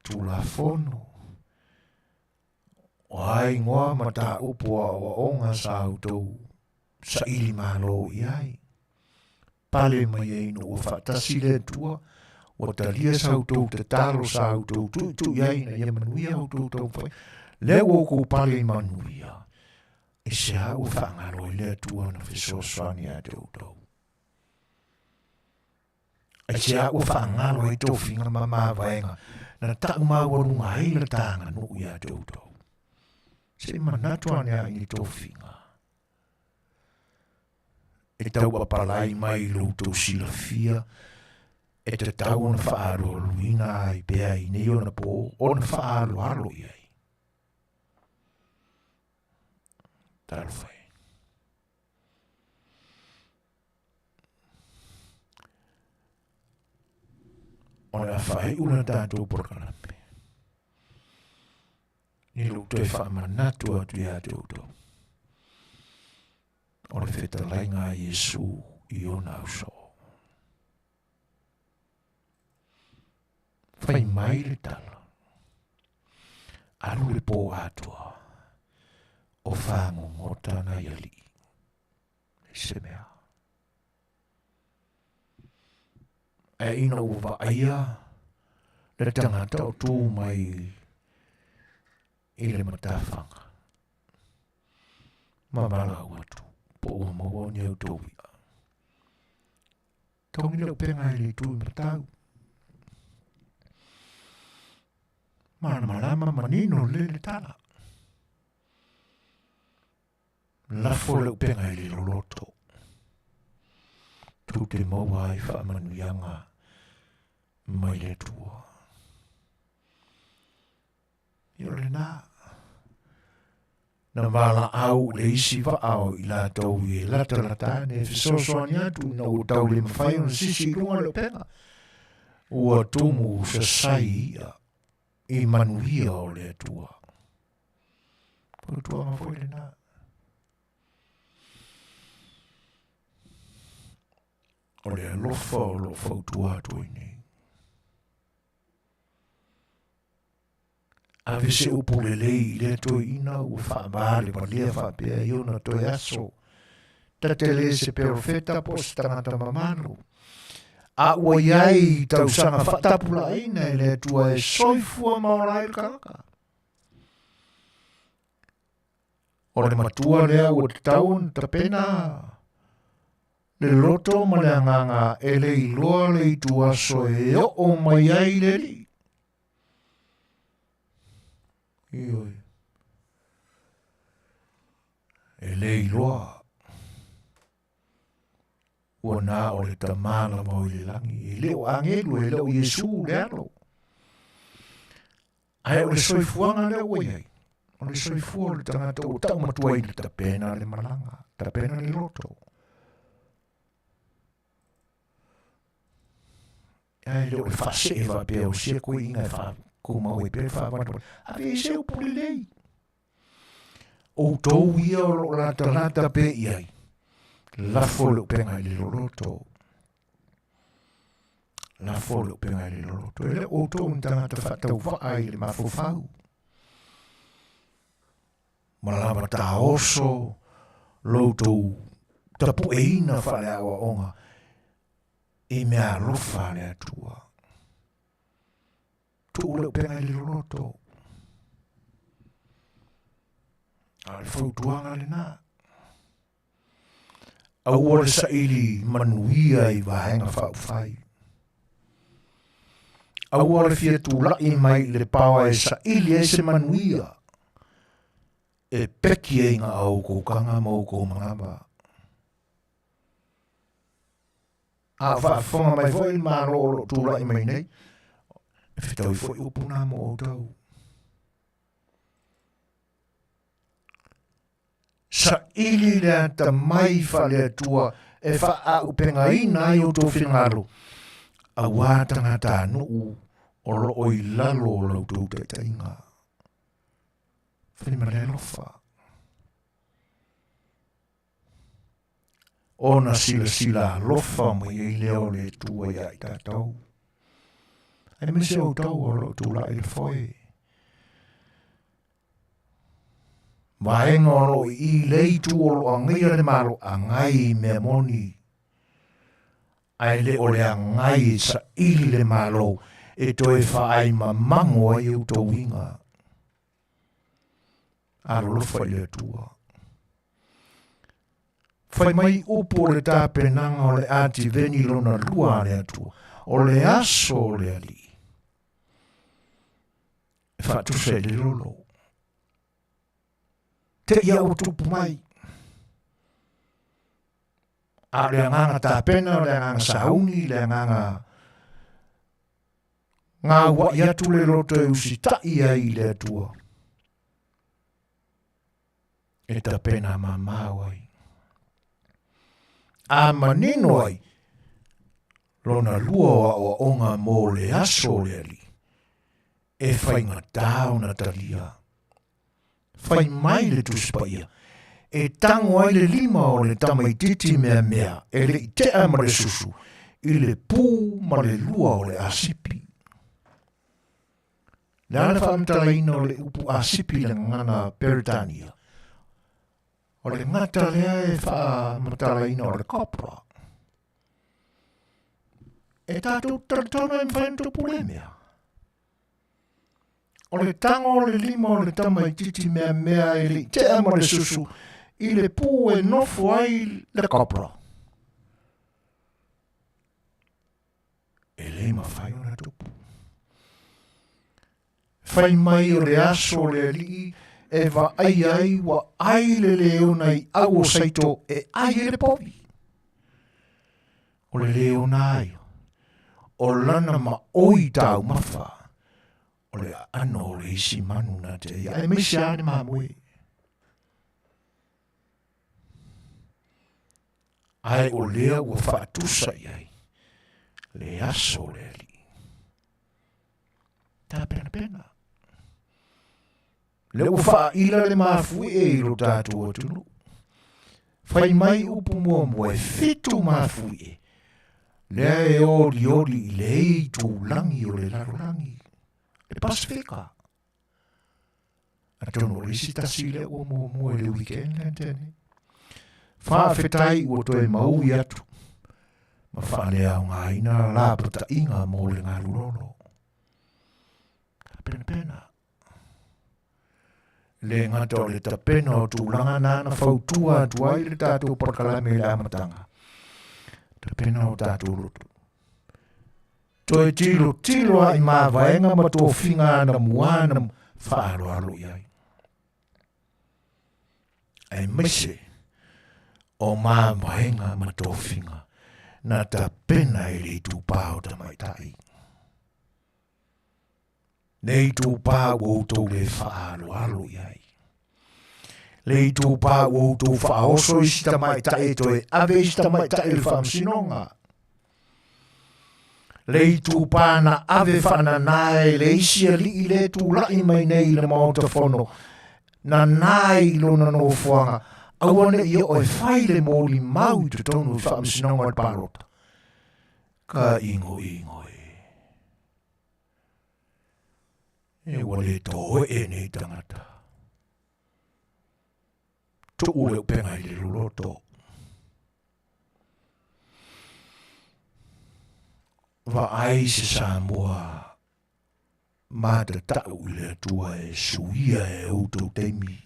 Tulafono, o a igoa ma mataupu o aoaoga sa outou saili malo i ai. Pale mai ai ina ua faatasi le Atua, ua talia sa outou tatalo sa outou tuitui ai ina ia manuia outou taumafai, lea ua outou pale i manuia. I se a ua faagalo ai le Atua na fesoasoani ia te outou? I se a ua faagalo ai tofiga ma mavaega na ta'u maualuga ai le ta aganuu ia te outou? Se i manatu ane a i ni tofiga e tauapalai mai i lo outou silafia e tatau ona faaaloaloina ai pea i nei ona pō ona faaaloalo i ai. Talofa e. O le a faaiu la tatou polokalame. I lou toe faamanatu atu ia te outou. O le fetalaiga a Iesu i ona ausoo. Fai mai le tala. Alu le pō atoa o fagogota nai alii. I se mea. Ae ina ua vaaia le tagata o tū mai i le matafaga, ma valaau atu, po ua maua ni outou i'a. Togi le upega i le itu i matau. Malamalama manino le le tala. Lafo le upega i le loloto. Tu te maua ai faamanuiaga mai le Atua. Ia o lena. Na valaau le isi vaa o i latou i e latalata ane e fesoasoani atu ina ua tau le mafai ona sisi i luga le upega. Ua tumu sasai i'a i manuia o le Atua. Fautuaga foi lena. O le alofa o lo o fautua atu ai nei. Ave se upu lelei i lea toeaina ua faavalevalea faapea i ona toe aso. Ta te le se perofeta po o se tagata mamalu. A ua i ai i tausaga faatapulaaina e le Atua e soifua ma ola ai le tagata. O le matua lea ua tatau ona tapena le loto ma le agaga e le iloa le ituaso e oo mai ai le Alii. Ioe. E le iloa. Ua na o le Tama lava o i le lagi, e le o agelu, e le o Iesu le Alo. Ae o le soifuaga lea ua i ai, o le soifua o le tagata ua tau matua i le tapena le malaga, tapena le loto. Ae le o le faasee faapea o sia koiina e faakumau ai pea le faavale. Ave i se upu lelei. Outou ia o lo o latalata pea i ai, lafo le upega i le loloto. Lafo le upega i le loloto. E le o outou ni tagata faatauvaa i le mafaufau. Ma lava taoso lo outou tapueina faaleaoaoga i mea alofa a le Atua. Tuu le upega i le loloto. A o le fautuaga lena. Aua le saili manuia i vaega faaupufai. Aua le fia tulai mai i le paoa e saili ai se manuia e peki ai ngā oukou kanga ma oukou manava. A o faafofoga mai foi le Malo o lo o tulai mai nei, e fetaui foi upu nā mo outou. Saili le atamai faale-Atua e faaaupegaina ai outou finagalo, auā tagatanuu o lo o i lalo o la outou taitaiga. Fai ma le alofa. Ona silasila alofa mai ai lea o le Atua iā i tatou. Aemaise outou o lo o tulai le foe. Vaega o lo o i i le itu o lo o agaia le Malo, agai i mea moni. Ae le o le agai e saili le Malo e toe faaimamago ai outou uiga. Alolofa i le Atua. Fai mai upu o le tapenaga o le Ativeni lona lua a le Atua, o le aso o le Alii. E faatusa i le lolo. Te ia ua tupu mai. A o le agaga tapena, o le agaga sauni, le agaga gaua'i atu le loto e usita'i ai i le Atua. E tapena mamao ai. A manino ai lona lua o aoaoga mo le aso o le Alii, e faigata ona talia. Fai mai le Tusi Paia, e tango ai le lima o le tamaitiiti meamea e le i tea ma le susu i le pū ma le lua o le asipi. Le a le faamatalaina o le upu asipi i le gagana Peretania? O le gata lea e faamatalaina o le copra. E tātou talitonu e mawhai na tupu le mea. O le tango o le lima o le tamaitiiti meamea e le i tea ma le susu i le pū e nofo ai le copra. E le mafai ona tupu. Fai mai o le aso o le Alii e vaai ai ua ai le leona i au o Saito e ai e le povi. O le leona ai, o lana maoi taumafa, o le aano o le isi manu na te ia, aemaise lava le mamoe. Ae o lea ua faatusa i ai le aso o le Alii. Tapenapena. Lea ua faaila le mafuie i lo tatou atunuu. Fai mai upu muamua e fitu mafuie. Lea e olioli i le itulagi o le lalolagi, le Pasifika. Atonu o le isi tasi lea ua muamua i le weekend lea na tea nei. Faafetai ua toe maui atu. Ma faaleaogaina lapataiga mo le galulolo. Tapenapena. Le gata o le tapena o tulaga na na fautua atu ai le tatou polokalame i le amataga. Tapena o tatou loto. Toe tilotilo a i mavaega ma tofiga anamua na faaaloalo i ai. Aemaise o mavaega ma tofiga na tapena i le itupa o tamaitai. Le itupa ua outou le faaaloalo i ai. Le itupa ua outou faaoso i si tamaitai e toe ave i si tamaitai i le faamasinoga. Le itupa na ave faanana e le isi alii le tulai mai nei i le Maota Fono, nana i lona nofoaga, aua ne i oo e fai le molimau i totonu o le faamasinoga o le palota. Ka ingoingo e. E ua le toe'e nei tagata. Tuu le upega i le loloto. Vaai se Samoa matatau i le Atua e suia e outou taimi.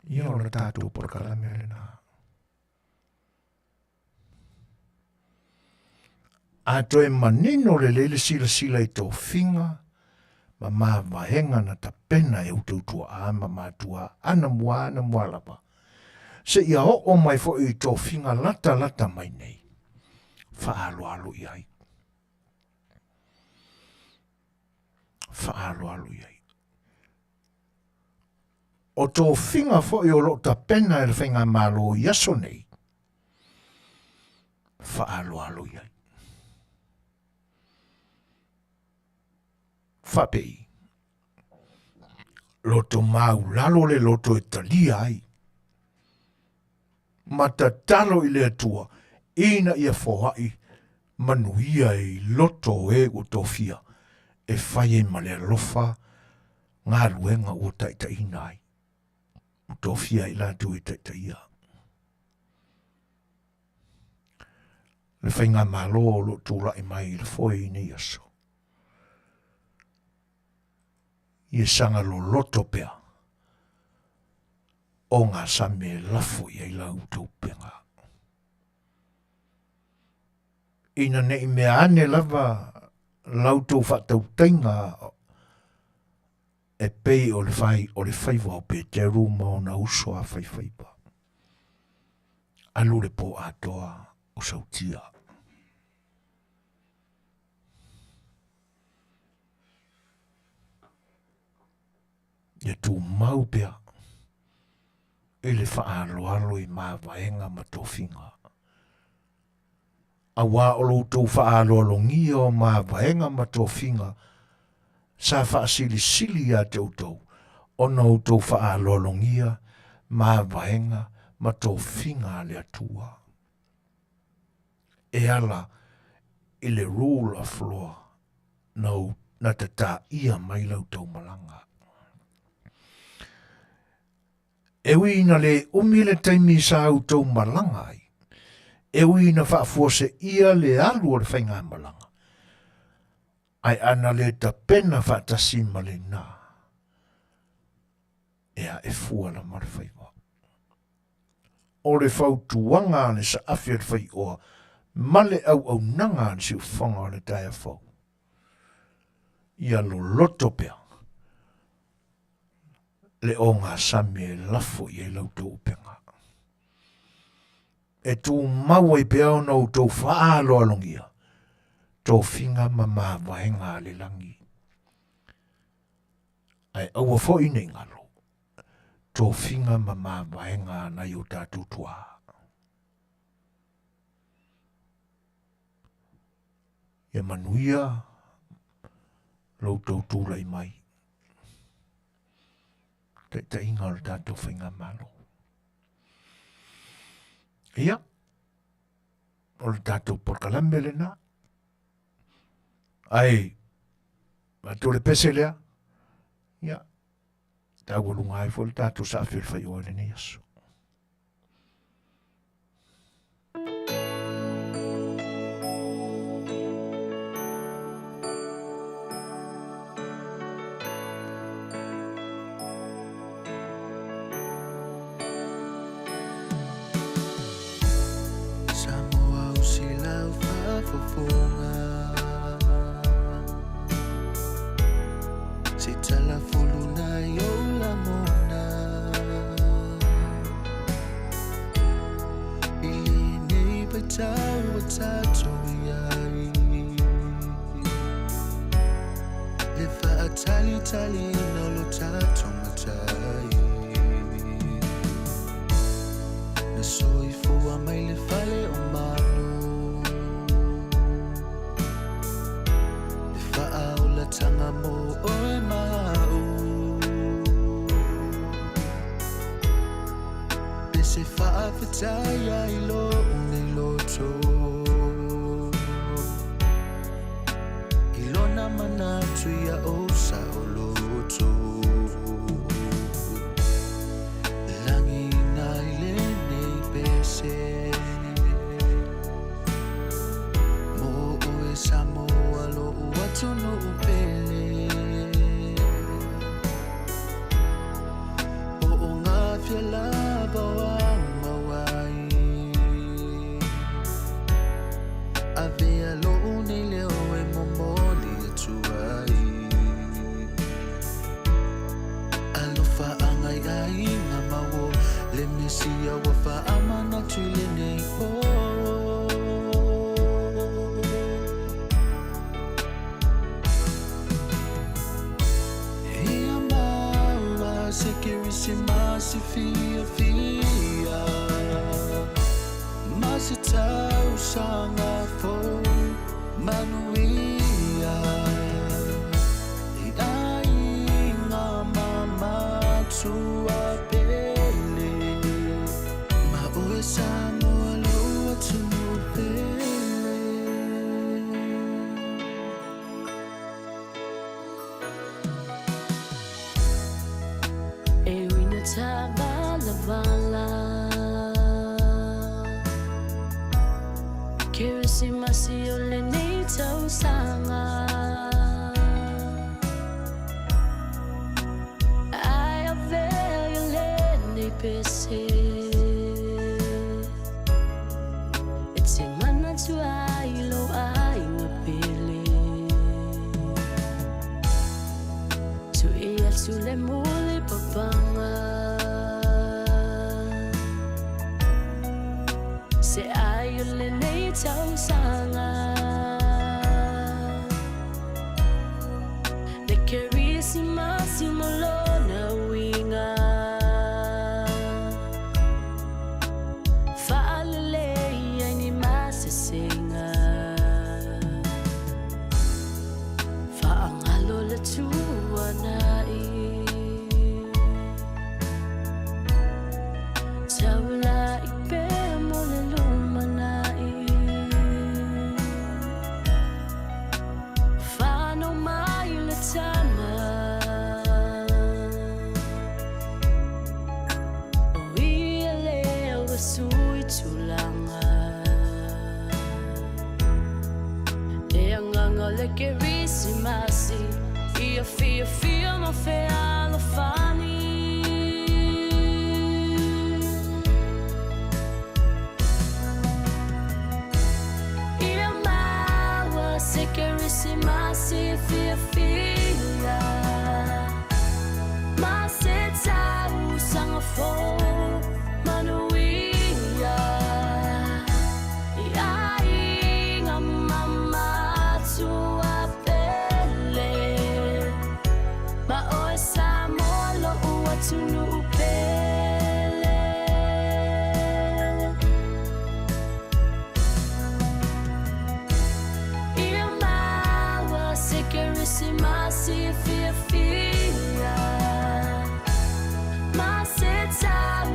Ia o le tatou polokalame lena. A toe manino lelei le silasila i tofiga ma mavaega na tapena e outou tuaa ma matua anamua anamua lava, seia oo mai foi i tofiga latalata mai nei, faaaloalo i ai. Faaaloalo i ai. O tofiga foi o loo tapena e le Faigamalo i aso nei, faaaloalo i ai. Faapei, loto maulalo le loto e talia ai, ma tatalo i le Atua ina ia foai manuia i loto o e ua tofia e fai ai ma le alofa galuega ua taitaiina ai, ua tofia ai latou e taitaia. Le faigamalo o lo o tulai mai i le foe i nei aso. Ia saga loloto pea o ngā same e lafo i ai la outou upega. Ina nei mea ane lava la outou faatautaiga e pei o le fai o le faiva o Peteru ma ona uso a faifaiva. Alu le pō atoa o sautia. Ia tumau pea i le faaaloalo i mavaega ma tofiga. Auā o lo outou faaaloalogia o mavaega ma tofiga sa faasilisili ia te outou, ona outou faaaloalogia mavaega ma tofiga a le Atua. E ala i le rule of law na, na tataia mai la outou malaga. E ui ina le umi le taimi sa outou malaga ai, e ui ina faafuaseia le alu o le faigamalaga, ae ana le tapena faatasi ma lena, e ae fua lava le faiva. O le fautuaga a le saafi a le faioa ma le auaunaga a le siufofoga o le taeao fou, ia loloto pea le ogasami e lafo i ai la outou upega. E tumau ai pea ona outou faaaloalogia tofiga ma mavaega a le lagi. Ae aua foi nei galo tofiga ma mavaega a nai o tatou tuā. Ia manuia lo outou tulai mai. Taitaiga o le tatou faigamalo. Ia, o le tatou polokalame lena. Ae, atu le pese lea, ia, taualuga ai foi le tatou saafi o le faioa i lenei aso. fofoga Se talafulu nai ou lagona I lenei vaitau ua tatou i ai Le faatalitaliina o lo tatou matai Na soifua mai le fale o manu Le faaolatanga mo oe ma au Pe se faafetai ai lou nei loto I lona manatu ia ou saoloto Lagiina i lenei pese Mo oe Samoa lo'u atunuu pele Po o gafia lava o au mauai Avea lo'u nei leo e momoli atu ai Alofaaga i aiga ma uo Le Mesia ua faamanatu i lenei po Ia maua se Kerisimasi fiafia Ma se tausaga fou manuia I aiga ma matua pele Ma oe Samoa lou atunuu pele. E ui na tāvalavala Kerisimasi o lenei tausaga Ai avea i lenei pese E te manatu ai i lou aiga pele Tui atu le mulipapaga Se ai o lenei tausaga Le Kerisimasi ma lona uiga Faalelei ai ni masesega Faagalo le tuanai Taulai pea mo le lumanai Fanau mai le tama O ia lea ua sui tulaga Le agaga o le Kerisimasi Ia fiafia ma fealofani Ia maua se Kerisimasi fiafia Ma se tausaga fou manuia I aiga ma matua pele Ma oe Samoa lo'u atunuu pele. Ia maua se Kerisimasi fiafia Ma se tausaga.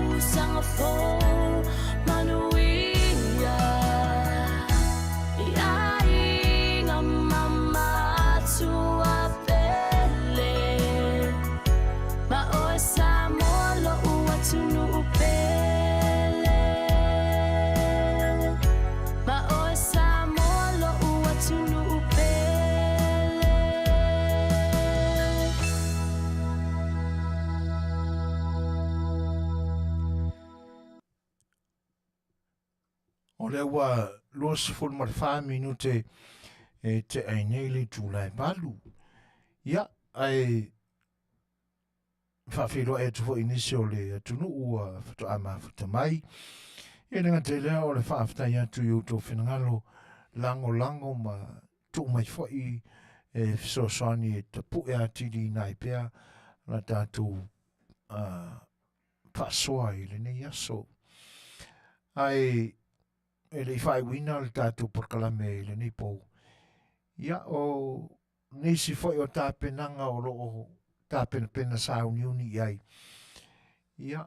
O lea ua 24 minute e te ai nei le itula e valu. Ia, ae faafeiloai atu foi i nisi o le atunuu ua faatoa mafuta mai. E le gata i lea o le faafetai atu i outou finagalo lagolago ma tuu mai foi e fesoasoani e tapue atili ina ai pea la tatou faasoa i lenei aso. Ae e le i faaiuina le tatou polokalame i lenei pou, ia o nisi foi o tapenaga o lo o tapenapena sauniuni i ai, ia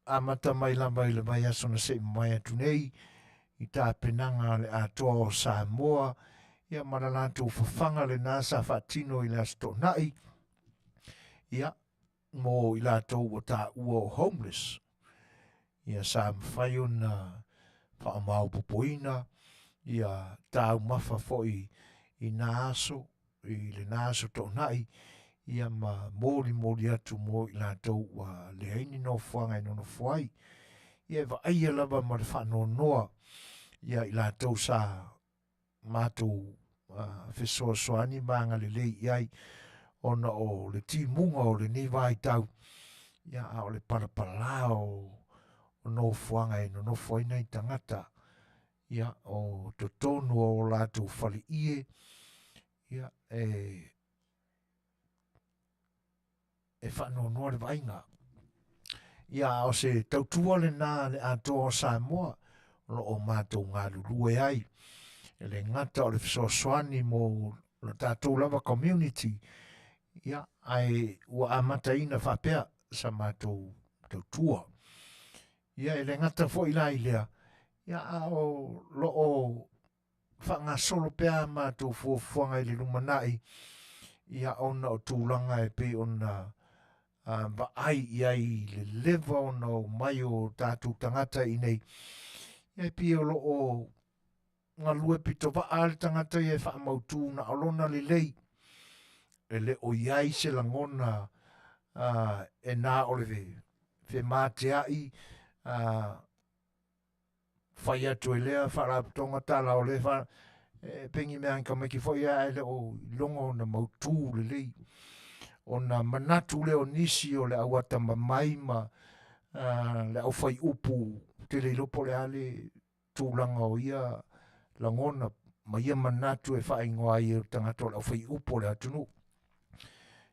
amata mai lava i le vaiaso na se i mavae atu nei i tapenaga a le atoa o Samoa, ia ma le latou fafaga lena sa faatino i le Aso Toonai, ia mo i latou ua taua o homeless. Ia sa mafai ona faamaopopoina ia taumafa foi i nā aso, i lena aso toonai, ia ma molimoli atu mo i latou ua leai ni nofoaga e nonofo ai. Ia e vaaia lava ma le faanoanoa ia i latou sa matou fesoasoani ma agalelei i ai ona o le timuga o lenei vaitau, ia, a o le palapalā o nofoaga e nonofo ai nai tagata, ia, o totonu o o latou faleie, ia, e e faanoanoa le vaaiga. Ia, a o se tautua lena a le atoa o Samoa o lo o matou galulue ai. E le gata o le fesoasoani mo lo tatou lava community, ia, ae ua amataina faapea sa matou tautua. Ia, e le gata foi la i lea, ia, a o lo o faagasolo pea a matou fuafuaga i le lumanai, ia ona o tulaga e pei ona vaai i ai i le leva ona o mai o tatou tagata i nei, ia e pei o lo o galue pitovaa le tagata ia e faamautu na o lona lelei, e le o i ai se lagona e na o le femateai fai atu e lea faalapotopotoga tala o lea fa e pengi mea ka maiki foi ae le o iloga ona mautū lelei ona manatu lea o nisi o le au atamamai ma le au fai upu te le iloa po o le a le tulaga o ia lagona ma ia manatu e faaigoa ai e le tagata o le au fai upu o le atunuu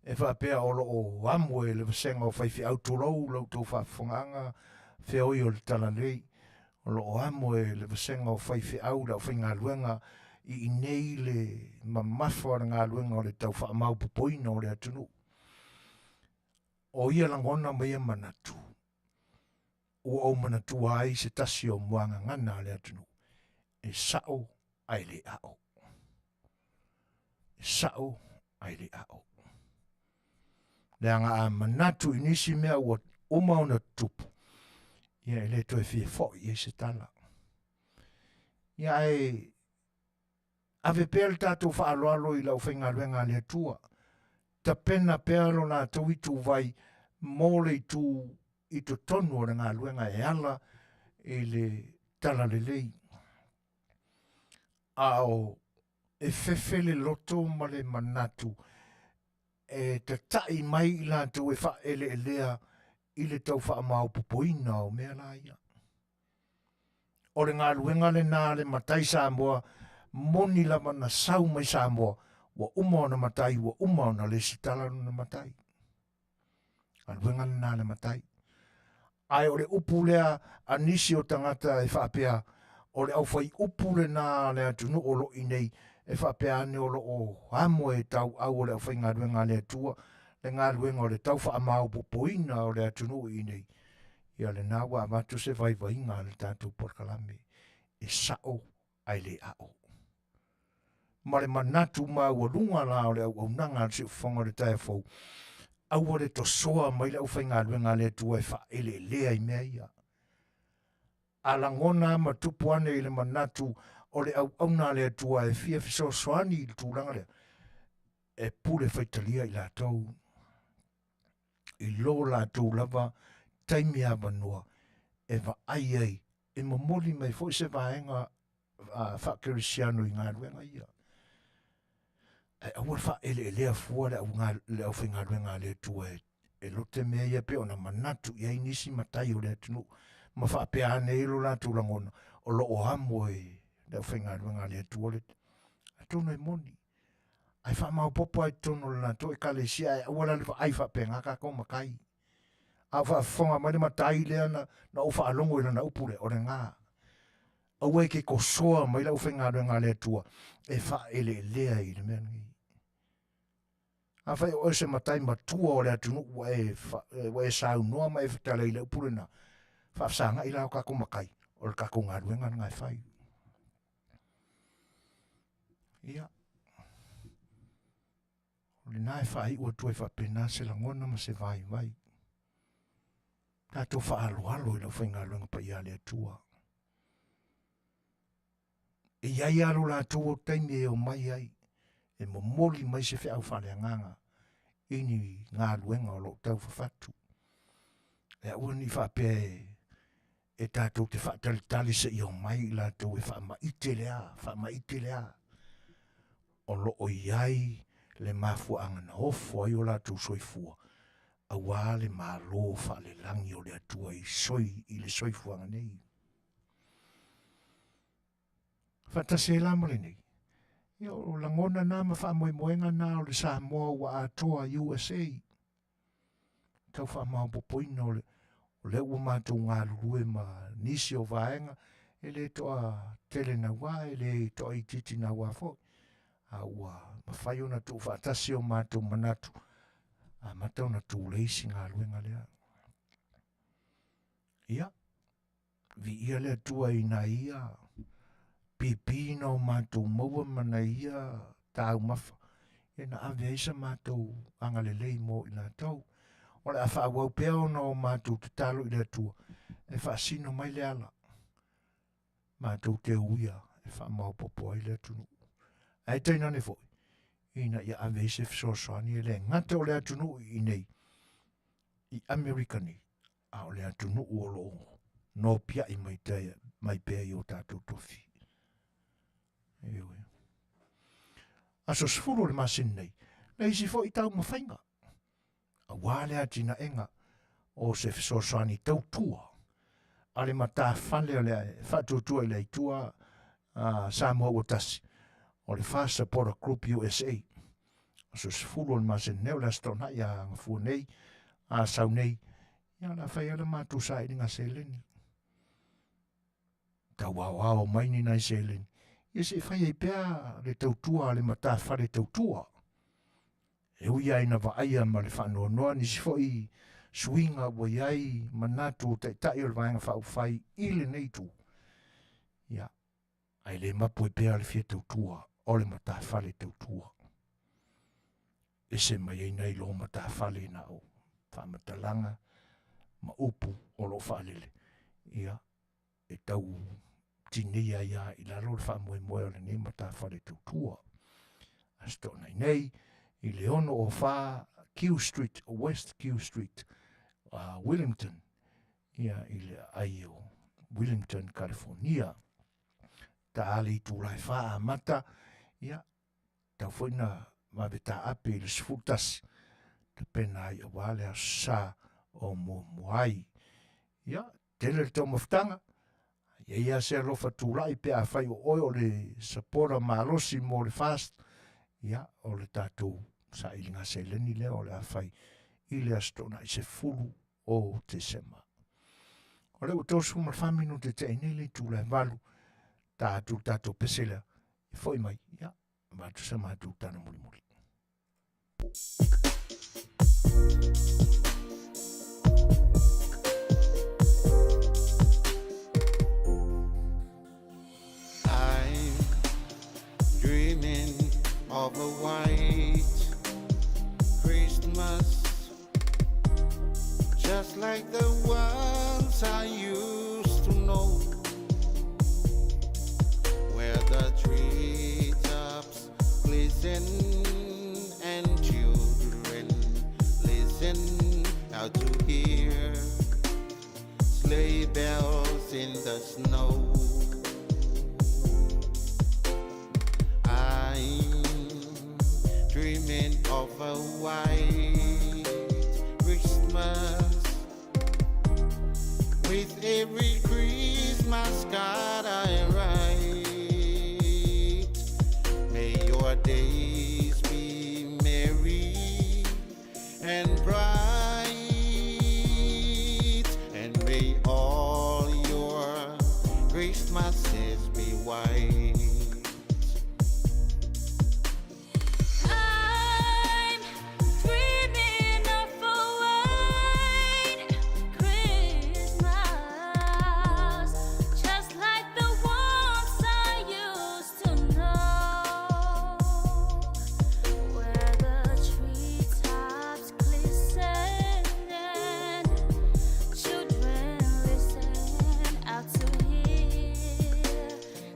e faapea o lo o amo e le vasega o faifeau tulou la outou faafofogaaga feoi o le Talalelei o lo o amo e le vasega o faifeau le aufaigaluega i inei le mamafa o le galuega o le tau faamaopopoina o le atunuu. O ia lagona ma ia manatu ua ou manatua ai se tasi o muagagana a le atunuu e sa'o ae le a'o. E sa'o ae le a'o. Leaga a manatu i nisi mea ua uma ona tutupu, ia e le toe fia fo'i i ai se tala. Ia ae ave pea le tatou faaaloalo i le aufaigaluega a le Atua, tapena pea lo latou ituvai mo le itu i totonu o le galuega e ala i le talalelei. A o e fefe le loto ma le manatu e tata'i mai i latou e faaeleelea i le tau faamaopopoina o mea la ia. O le galuega lena a le matai Samoa, moni lava na sau mai Samoa, ua uma ona matai, ua uma ona lesitala lona matai. Galuega lena a le matai. Ae o le upu lea a nisi o tagata e faapea, o le aufai upu lena a le atunuu o lo o i nei, e faapea ane o lo o amo e tauau o le aufaigaluega a le Atua le galuega o le tau faamaopopoina o le atunuu i nei. Ia lena ua avatu se vaivaiga a le tatou polokalame e sa'o ae le a'o. Ma le manatu maualuga la o le auaunaga a le Siufofoga o le Taeao Fou, aua le tosoa mai le aufaigaluega a le Atua e faaeleelea i mea ia. A lagona ma tupu ane i le manatu o le auauna a le Atua e fia fesoasoani i le tulaga lea, e pule faitalia i latou i lo latou lava taimi avanoa e vaai ai. e momoli mai foi se vaega faakerisiano i galuega ia. Ae aua le faaeleelea fua le, au, le aufaigaluega a le Atua e, e lote mea ia pe ona manatu i ai nisi matai o le atunuu ma faapea ane ai lo latou lagona o lo o amo e le aufaigaluega a le Atua le atonu e moni. Ae faamaopopo ai i totonu o le latou ekalesia ae aua la le vaai faapena tatou matai. A o faafofoga mai le matai lea na, na ou faalogo i lana upu lea, o lena. Aua e te tosoa mai le aufaigaluega a le Atua e faaeleelea i le mea lenei. Afai o oe se matai matua o le atunuu ua e, fa, ua e saunoa ma e fetalai i le upu lena, faafesagai la o tatou matai, o le tatou galuega lena e fai. Ia, o lena e faaiu atu ai faapena se lagona ma se vaivai. Tatou faaaloalo i le aufaigaluega paia a le Atua. E i ai lava lo latou taimi e omai ai e momoli mai se feau faaleagaga i ni galuega o lo o taufafatu. E aua ne i faapea e, e tatou te faatalitali seia omai i latou e faamaite le a, faamaite le a. O lo o i ai le mafuaaga na ofo ai o latou soifua, auā le Malo faalelagi o le Atua i, soi, i le soifuaga nei. Faatasi ai la ma lenei, ia o lagona na ma faamoemoega na o le Samoa ua atoa USA. Tau faamaopoopoina o le, o lea ua matou galulue ma nisi o vaega e le toa tele naua, e le toa itiiti naua foi. A ua mafai ona tuufaatasi o matou manatu, amata ona tulei si galuega lea. Ia, Viia le Atua i nai ia pipi na o matou maua ma nai ia taumafa ia na ave ai sa matou agalelei mo i latou. O le a faaauau pea ona o matou tatalo i le Atua e faasino mai le ala matou te uia e faamaopoopo ai le atunuu. Ae tainane foi, ina ia ave ai se fesoasoani e le gata o le atunuu i inei i Amerika nei, a o le atunuu o lo o nopiai mai, tai, mai pea i o tatou tofi. Ioe. Aso 10 o le masina nei, le isi foi taumafaiga, auā le atinaega o se fesoasoani tautua a le matafale o le faatuatua i le Aitua a Samoa ua tasi, o le Fast Supporter Group USA. Aso 10 o le masina nei, o le Aso Toonai a Gafua nei, a sau nei, ia o le a fai ai le matou sailiga seleni. Tau aoao mai ni nai seleni. Ia se i fai ai pea le tautua a le matafale tautua. E ui lava ina vaaia ma le faanoanoa nisi foi suiga ua i ai manatu o Taitai o le Vaega Faaupufai i lenei itu, ia, ae le mapu ai pea le fia tautua o le matafale tautua. Ese mai ai nai lo matafale na o faamatalaga ma upu o lo o faalele, ia, e tau tinei ai lava i lalo le faamoemoe o lenei matafale tautua. Aso Toonai nei, i le 6 o 4 Q Street, West Q Street, Wellington, ia i le aai o Wellington, California. Ta le itula e 4 amata, ia, tau foi na vave taape i le 11, tapena ai auā le aso sa o muamua ai. Ia, tele le taumafataga, ia ia se alofa tulai pe afai o oe o le supporter malosi mo le fast, ia, o le tatou sailiga seleni lea o le a fai i le Aso Toonai 10 o Tesema. O lea ua 34 minute te ai nei le itula e 8, ta atu le tatou pese lea, e foi mai, ia, avatu sa matou tala mulimuli. I'm dreaming of a white Christmas, just like the ones I used to know, where the treetops glisten and children listen out to hear sleigh bells. in the snow. I'm dreaming of a white Christmas with every Christmas card I write. May your days be merry and bright, and may all your Christmases be white. I'm dreaming of a white Christmas, just like the ones I used to know, where the treetops glisten and children listen out to hear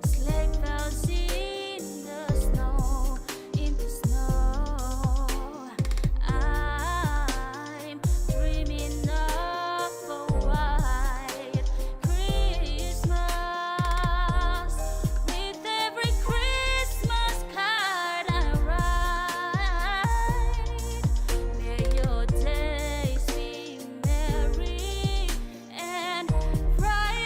sleigh bells in the snow, in the snow. I'm dreaming of a white Christmas with every Christmas card I write. May your days be merry and bright,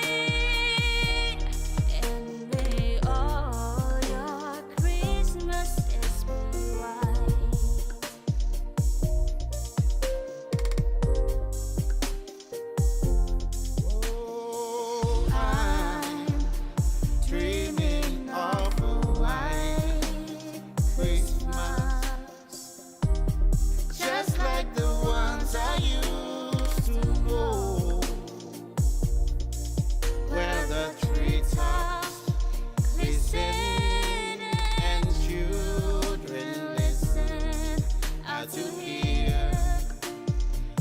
and may all your Christmases be white. Oh, I'm dreaming of a white Christmas, just like the ones I used to know, where the treetops glisten and children listen out to hear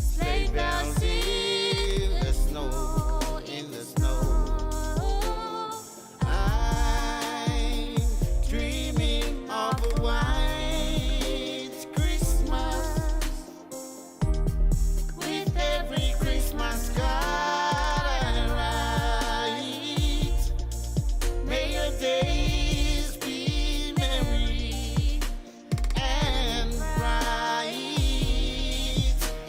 sleigh bells in the snow, in the snow. I'm dreaming of a white Christmas with every Christmas card I write. May your days be merry and bright,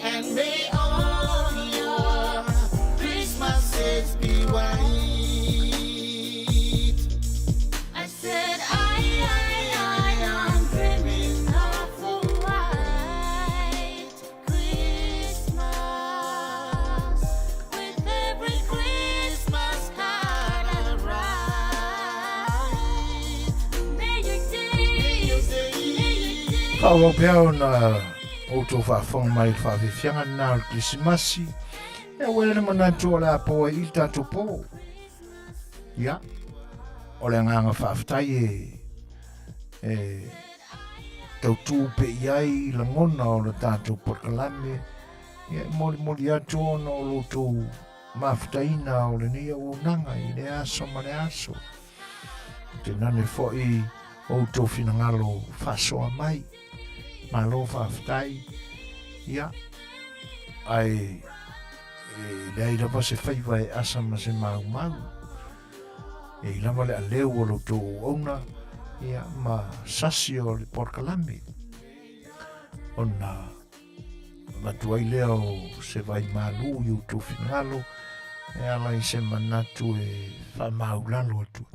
and may all your Christmases be white. I said I, I'm dreaming of a white Christmas with every Christmas card I write. May your days, may your days. Faaauau pea ona outou faafofoga mai i le faafiafiaga lena o le Kerisimasi. E ua i ai le manatu o le a po ai i le tatou po. Ia, o le agaga faafetai e, e tautū pe i ai lagona o le tatou polokalame, ia e molimoli atu ona o lo outou mafutaina o lenei auaunaga i lea aso ma le aso. Te nane foi outou finagalo faasoa mai. Malo faafetai. Ia, ae e leai lava se faiva e asa ma se maumau. E i lava le aleu o lo tou auauna, ia, ma sasi o le polokalame. Ona avatu ai lea o se vai malu i outou finagalo e ala i se manatu e faamaulalo atu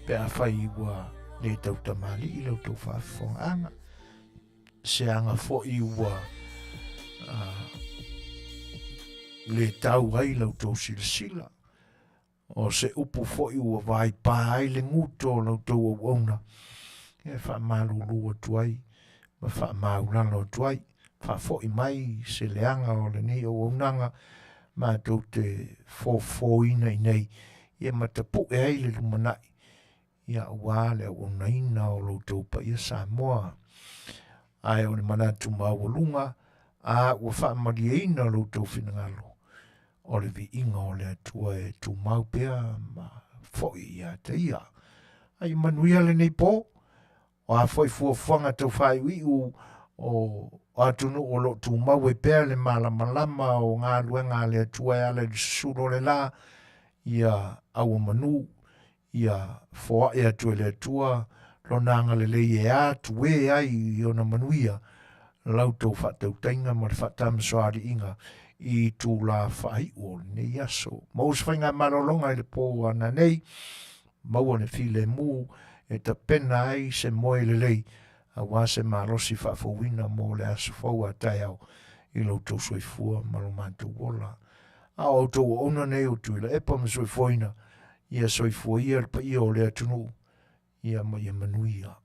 pe afai ua le tautamalii la outou faafofogaaga, se aga foi ua le tau ai la outou silasila, o se upu foi ua vaipā ai le guto o la outou auauna, e faamalulu atu ai ma faamaulalo atu ai. Faafoi mai se leaga o lenei auaunaga matou te fofoina i nei, ia ma tapu'e ai le lumanai, ia aua le auaunaina o lo outou paia Samoa. Ae o le manatu maualuga, a ua faamalieina lo outou finagalo, o le viiga o le Atua e tumau pea ma foi ia te ia. A ia manuia lenei po, O a foi fuafuaga tau faaiuiu o atunuu o lo o tumau ai pea le malamalama o galuega a le Atua e ala i le susulu o le la, Ia auomanu, ia foaʻe atu e le Atua Lona agalelei e atu e ai i ona manuia la outou faatautaiga ma le faatamasoaliiga i itulā faaiu o lenei aso. Maua se faigamalologa i le pō ananei, maua le filemu e tapena ai se moe lelei aua se malosi faafouina mo le aso fou a taeao i lo outou soifua ma lo matou ola. A o outou auauna nei o Tuilaepa ma Soifuaina, ia soifua ia le paia o le atunuu, ia ma ia manuia.